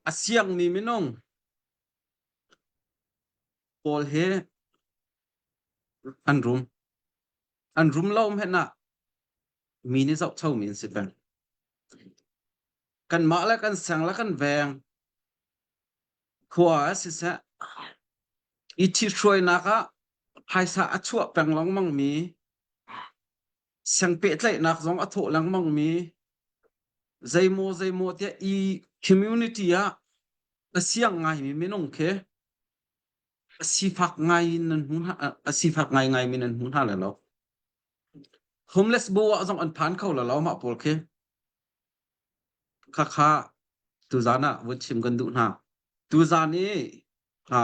a siangmi minung pawl hi an rum. An rum lo hmanh ah mi nih zohchomi an si peng. Kanmah le kan seng le kan veng khua ah siseh i ṭhithruainak ah phaisa a chuah peng lengmangmi seng pehtlaihnak zong a thawh lengmangmi zeimaw zeimaw tiah i community ah a siang ngaimi minung khi a sifak ngai in nan hmu hna a sifak ngaingai mi nan hmu hna le lo. Homeless bu ah zong an phan kho la lo mah pawl khi. Khakha tuzan ah vun chim kan duh hna. Tuzan i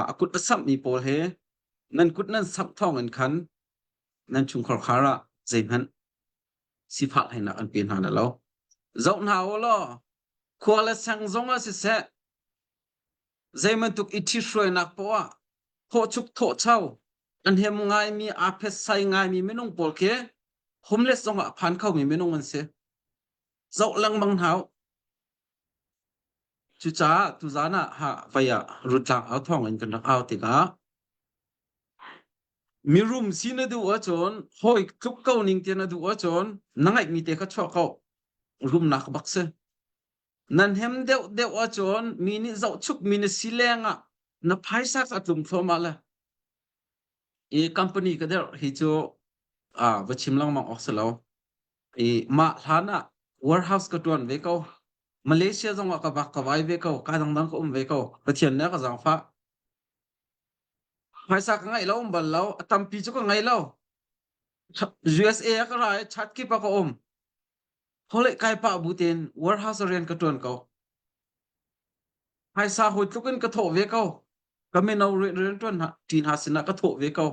a kut a samhmi pawl he nan kut nan samh thawng in khan nan chungkhar khar ah zeihmanh sifah hlei an pe hna la lo. Zoh hna u law khua le sang zong ah siseh Zeibantuk i ṭhithruainak poah ah thawhchuk thawhcho an hem ngaimi aa phetsai ngaimi minung pawl khi homeless zong ah a phan khomi minung an si. Zoh lengmang hna u. Cucaah tuzaan ah ha vai ah rutlang au thawng in kan rak au tikah mirum si na duh ahcun hawi tluk ko ning ti na duh ahcun na ngeihmi te kha chuah ko. Rumnak bak si. Nan hem deuh deuh ahcun mi nih zohchukmi na si lengah na phaisa kha a tlum thluahmah le i company ka derh hi cu ah va chim lengmang awk si lo. I mah hlan ah warehouse ka ṭuan ve ko. Malaysia zong ah ka vak ka vai ve ko. Ka dangdang ka um ve ko. Pathian nih a ka zaangfah. Phaisa ka ngeih lo um bal lo. A tampi cu ka ngei lo. USA ah ka ra i chat kip ah ka um. Holeh kai pah bu tein warehouse rian ka ṭuan ko. Phaisa hawi tluk in ka thawh ve ko. Ka mino rian ṭuan hna ṭi hna sinah ka thawh ve ko.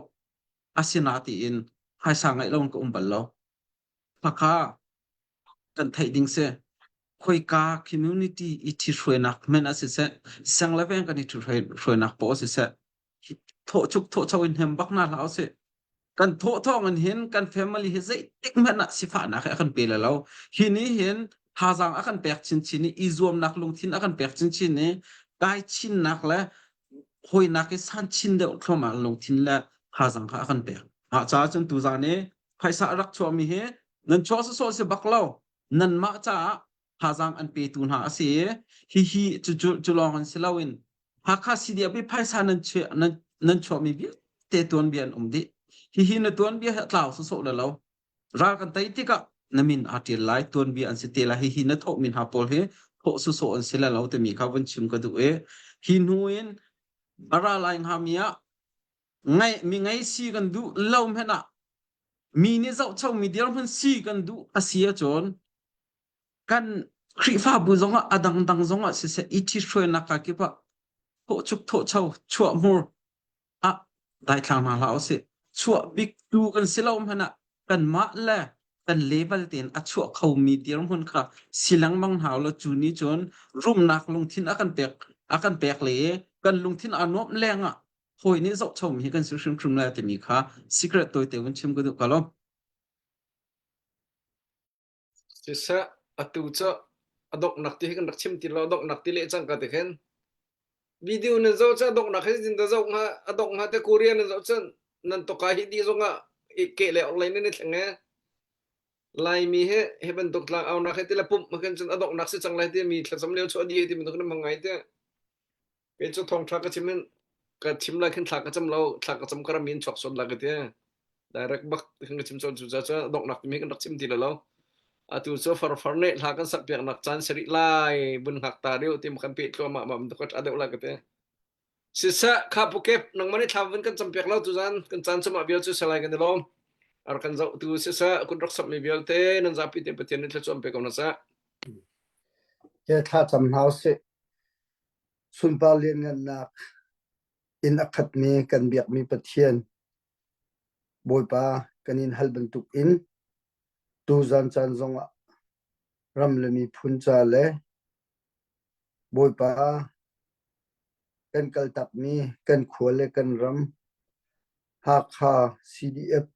Asina tiin phaisa ngeih lo in ka um bal lo. Khakha kan theih ding si. Khoika community i ṭhithruainak hmanh ah siseh, seng le veng kan i ṭhithruainak poah siseh, thawhchuk thawhcho in hnem bak hna hlah usih. Kan thawh thawng in hin kan family hi zeitik hmanh ah sifahnak hi a kan pe le lo. Hi ni hin thazaang a kan pek chinchin i i zuamnak lungthin a kan pek chinchin i kai chinnak le hawinak i san chin deuh thluahmah lungthin le thazaang kha a kan pek. Ah caah cun tuzaan i phaisa a rak chuahmi hi nan chuah sawsawh si bak lo. Nanmah caah thazaang an petu hna a si i hihi cu cu cu lawng in si loin Hakha CDF i phaisa nan chuah nan nan chuahmi vialte tuanbia an um dih. Hihi na tuanbia hi a tlau sawsawh le lo. Ral kan tei tikah na min aa ṭial lai, tuanbia an si te lai. Hihi na thawhmi hna pawl hi thawh sawsawh an si le lo timi kha vun chim ka duh i hi hnu in a ra lai hngami ah ngai mi ngei si kan duh lo hmanh ah mi nih zohchomi dirhmun si kan duh a si ahcun kan Khrihfabu zongah a dangdang zongah siseh i ṭhithruainak ka kip ah thawhchuk thawhcho chuah hmur ah daithlang hna hlah usih. Chuah bik tu kan si lo hmanh ah kanmah le kan level tein a chuah khomi dirhmun kha si lengmang hna law cu nih cun rumnak lungthin a kan pek a kan pek le i kan lungthin aa nuamh leng ah hawi nih zohchomi hi kan si hrimhrim lai timi kha secret tawite vun chim ka duh ka lo. Siseh, atu cu a donghnak ti hi kan rak chim ti lo, a donghnak ti leh cangka ti khin. Video nan zoh cu a donghnak hi zeitin dah zoh hnga, a dongh hnga te Korea nan zoh cun nan toka hi dih zong ah i keh le orhlei nan i thleng e. Laimi hi hi bantuk tlang aunak hi ti le pumh khin cun a donghnak si cang lai ti mi thlacam lio chuah dih hi ti bantuk nan hmang ngai te. Kei cu thawngṭha ka chim in ka chim lai khin thla ka cam lo, thla ka cam ka ram in chuak sual la ka ti. Direct bak khin ka chim cun cu ca cu donghnak timi kan rak chim ti lo lo. Atu cu farfar nih hla kan sak piaknak caan si rih lai, bun hngak ta deuh ti kan peh thluahmah ma bantuk ka ṭha deuh lai ka ti. Siseh, kha pukep nangmah nih thla vun kan cam piak lo tu zan kan caan cumah vial cu salai kan i lawm. Ar kan zoh tu siseh, kun rak sammi vialte nan zapi te Pathian nih thluachuah pe ko hna seh. Ke thla cam hna usih. Sunpar lianngannak in a khatmi kan biakmi Pathian Bawipa kan in hal bantukin tuzan caan zongah ram le miphun ca le Bawipa, kan kaltakmi kan khua le kan ram Hakha CDF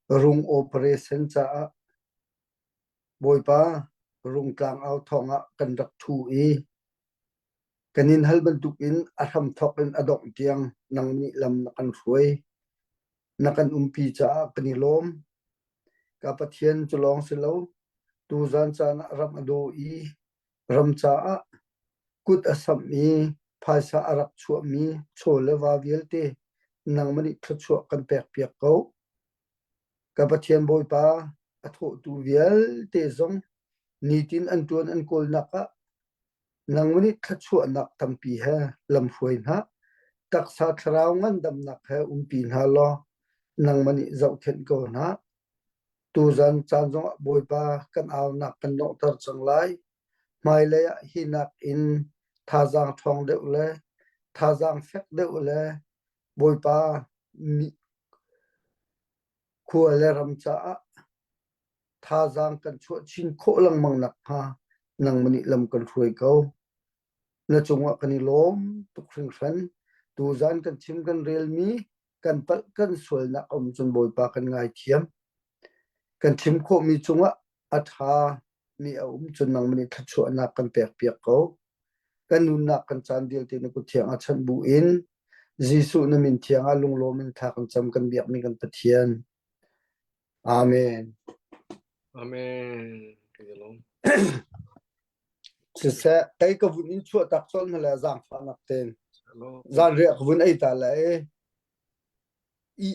rung operation caah Bawipa Rungtlang au thawng ah kan rak ṭhu i kan in hal bantukin a hramthawk in a dongh tiang nang nih lam na kan hruai. Na kan umpi caah kan i lawm. Ka Pathian cu lawng si lo, tuzan caan ah ram a daw i ram caah kut a samh i phaisa a rak chuahmi chaw le va vialte nangmah nih thluachuah kan pekpiak ko. Ka Pathian Bawipa a thawhtu vialte zong nitin an ṭuan an kawlnak ah nangmah nih thluachuahnak tampi he lamhruai hna. Taksa thlarau ngandamnak he umpi hna law nangmah nih zohkhenh ko hna. Tuzan caan zongah Bawipa kan aunak kan donghter cang lai. Hmailei ah hi nakin thazaang ṭhawng deuh le thazaang fek deuh le Bawipa khua le ram caah thazaang kan chuah chin khawh lengmang nakhnga nangmah nih lam kan hruai ko. Na cungah kan i lawm tuk hringhran. Tuzan kan chim kan relmi kan palh kan sualnak a um cun Bawipa kan ngaithiam. Kan chim khawhmi cungah a ṭha mi a um cun nangmah nih thluachuahnak kan pekpiak ko. Kan nunnak kan caan vialte na kut thiang ah chanh bu in Jesuh na min thiang ah lunglawm in thla kan cam kan biakmi kan Pathian. Amen. Amen. Kan i lawm. Siseh, kei ka vun in chuah tak colh hna le zaangfahnak tein. Zanriah ka vun ei ta le i.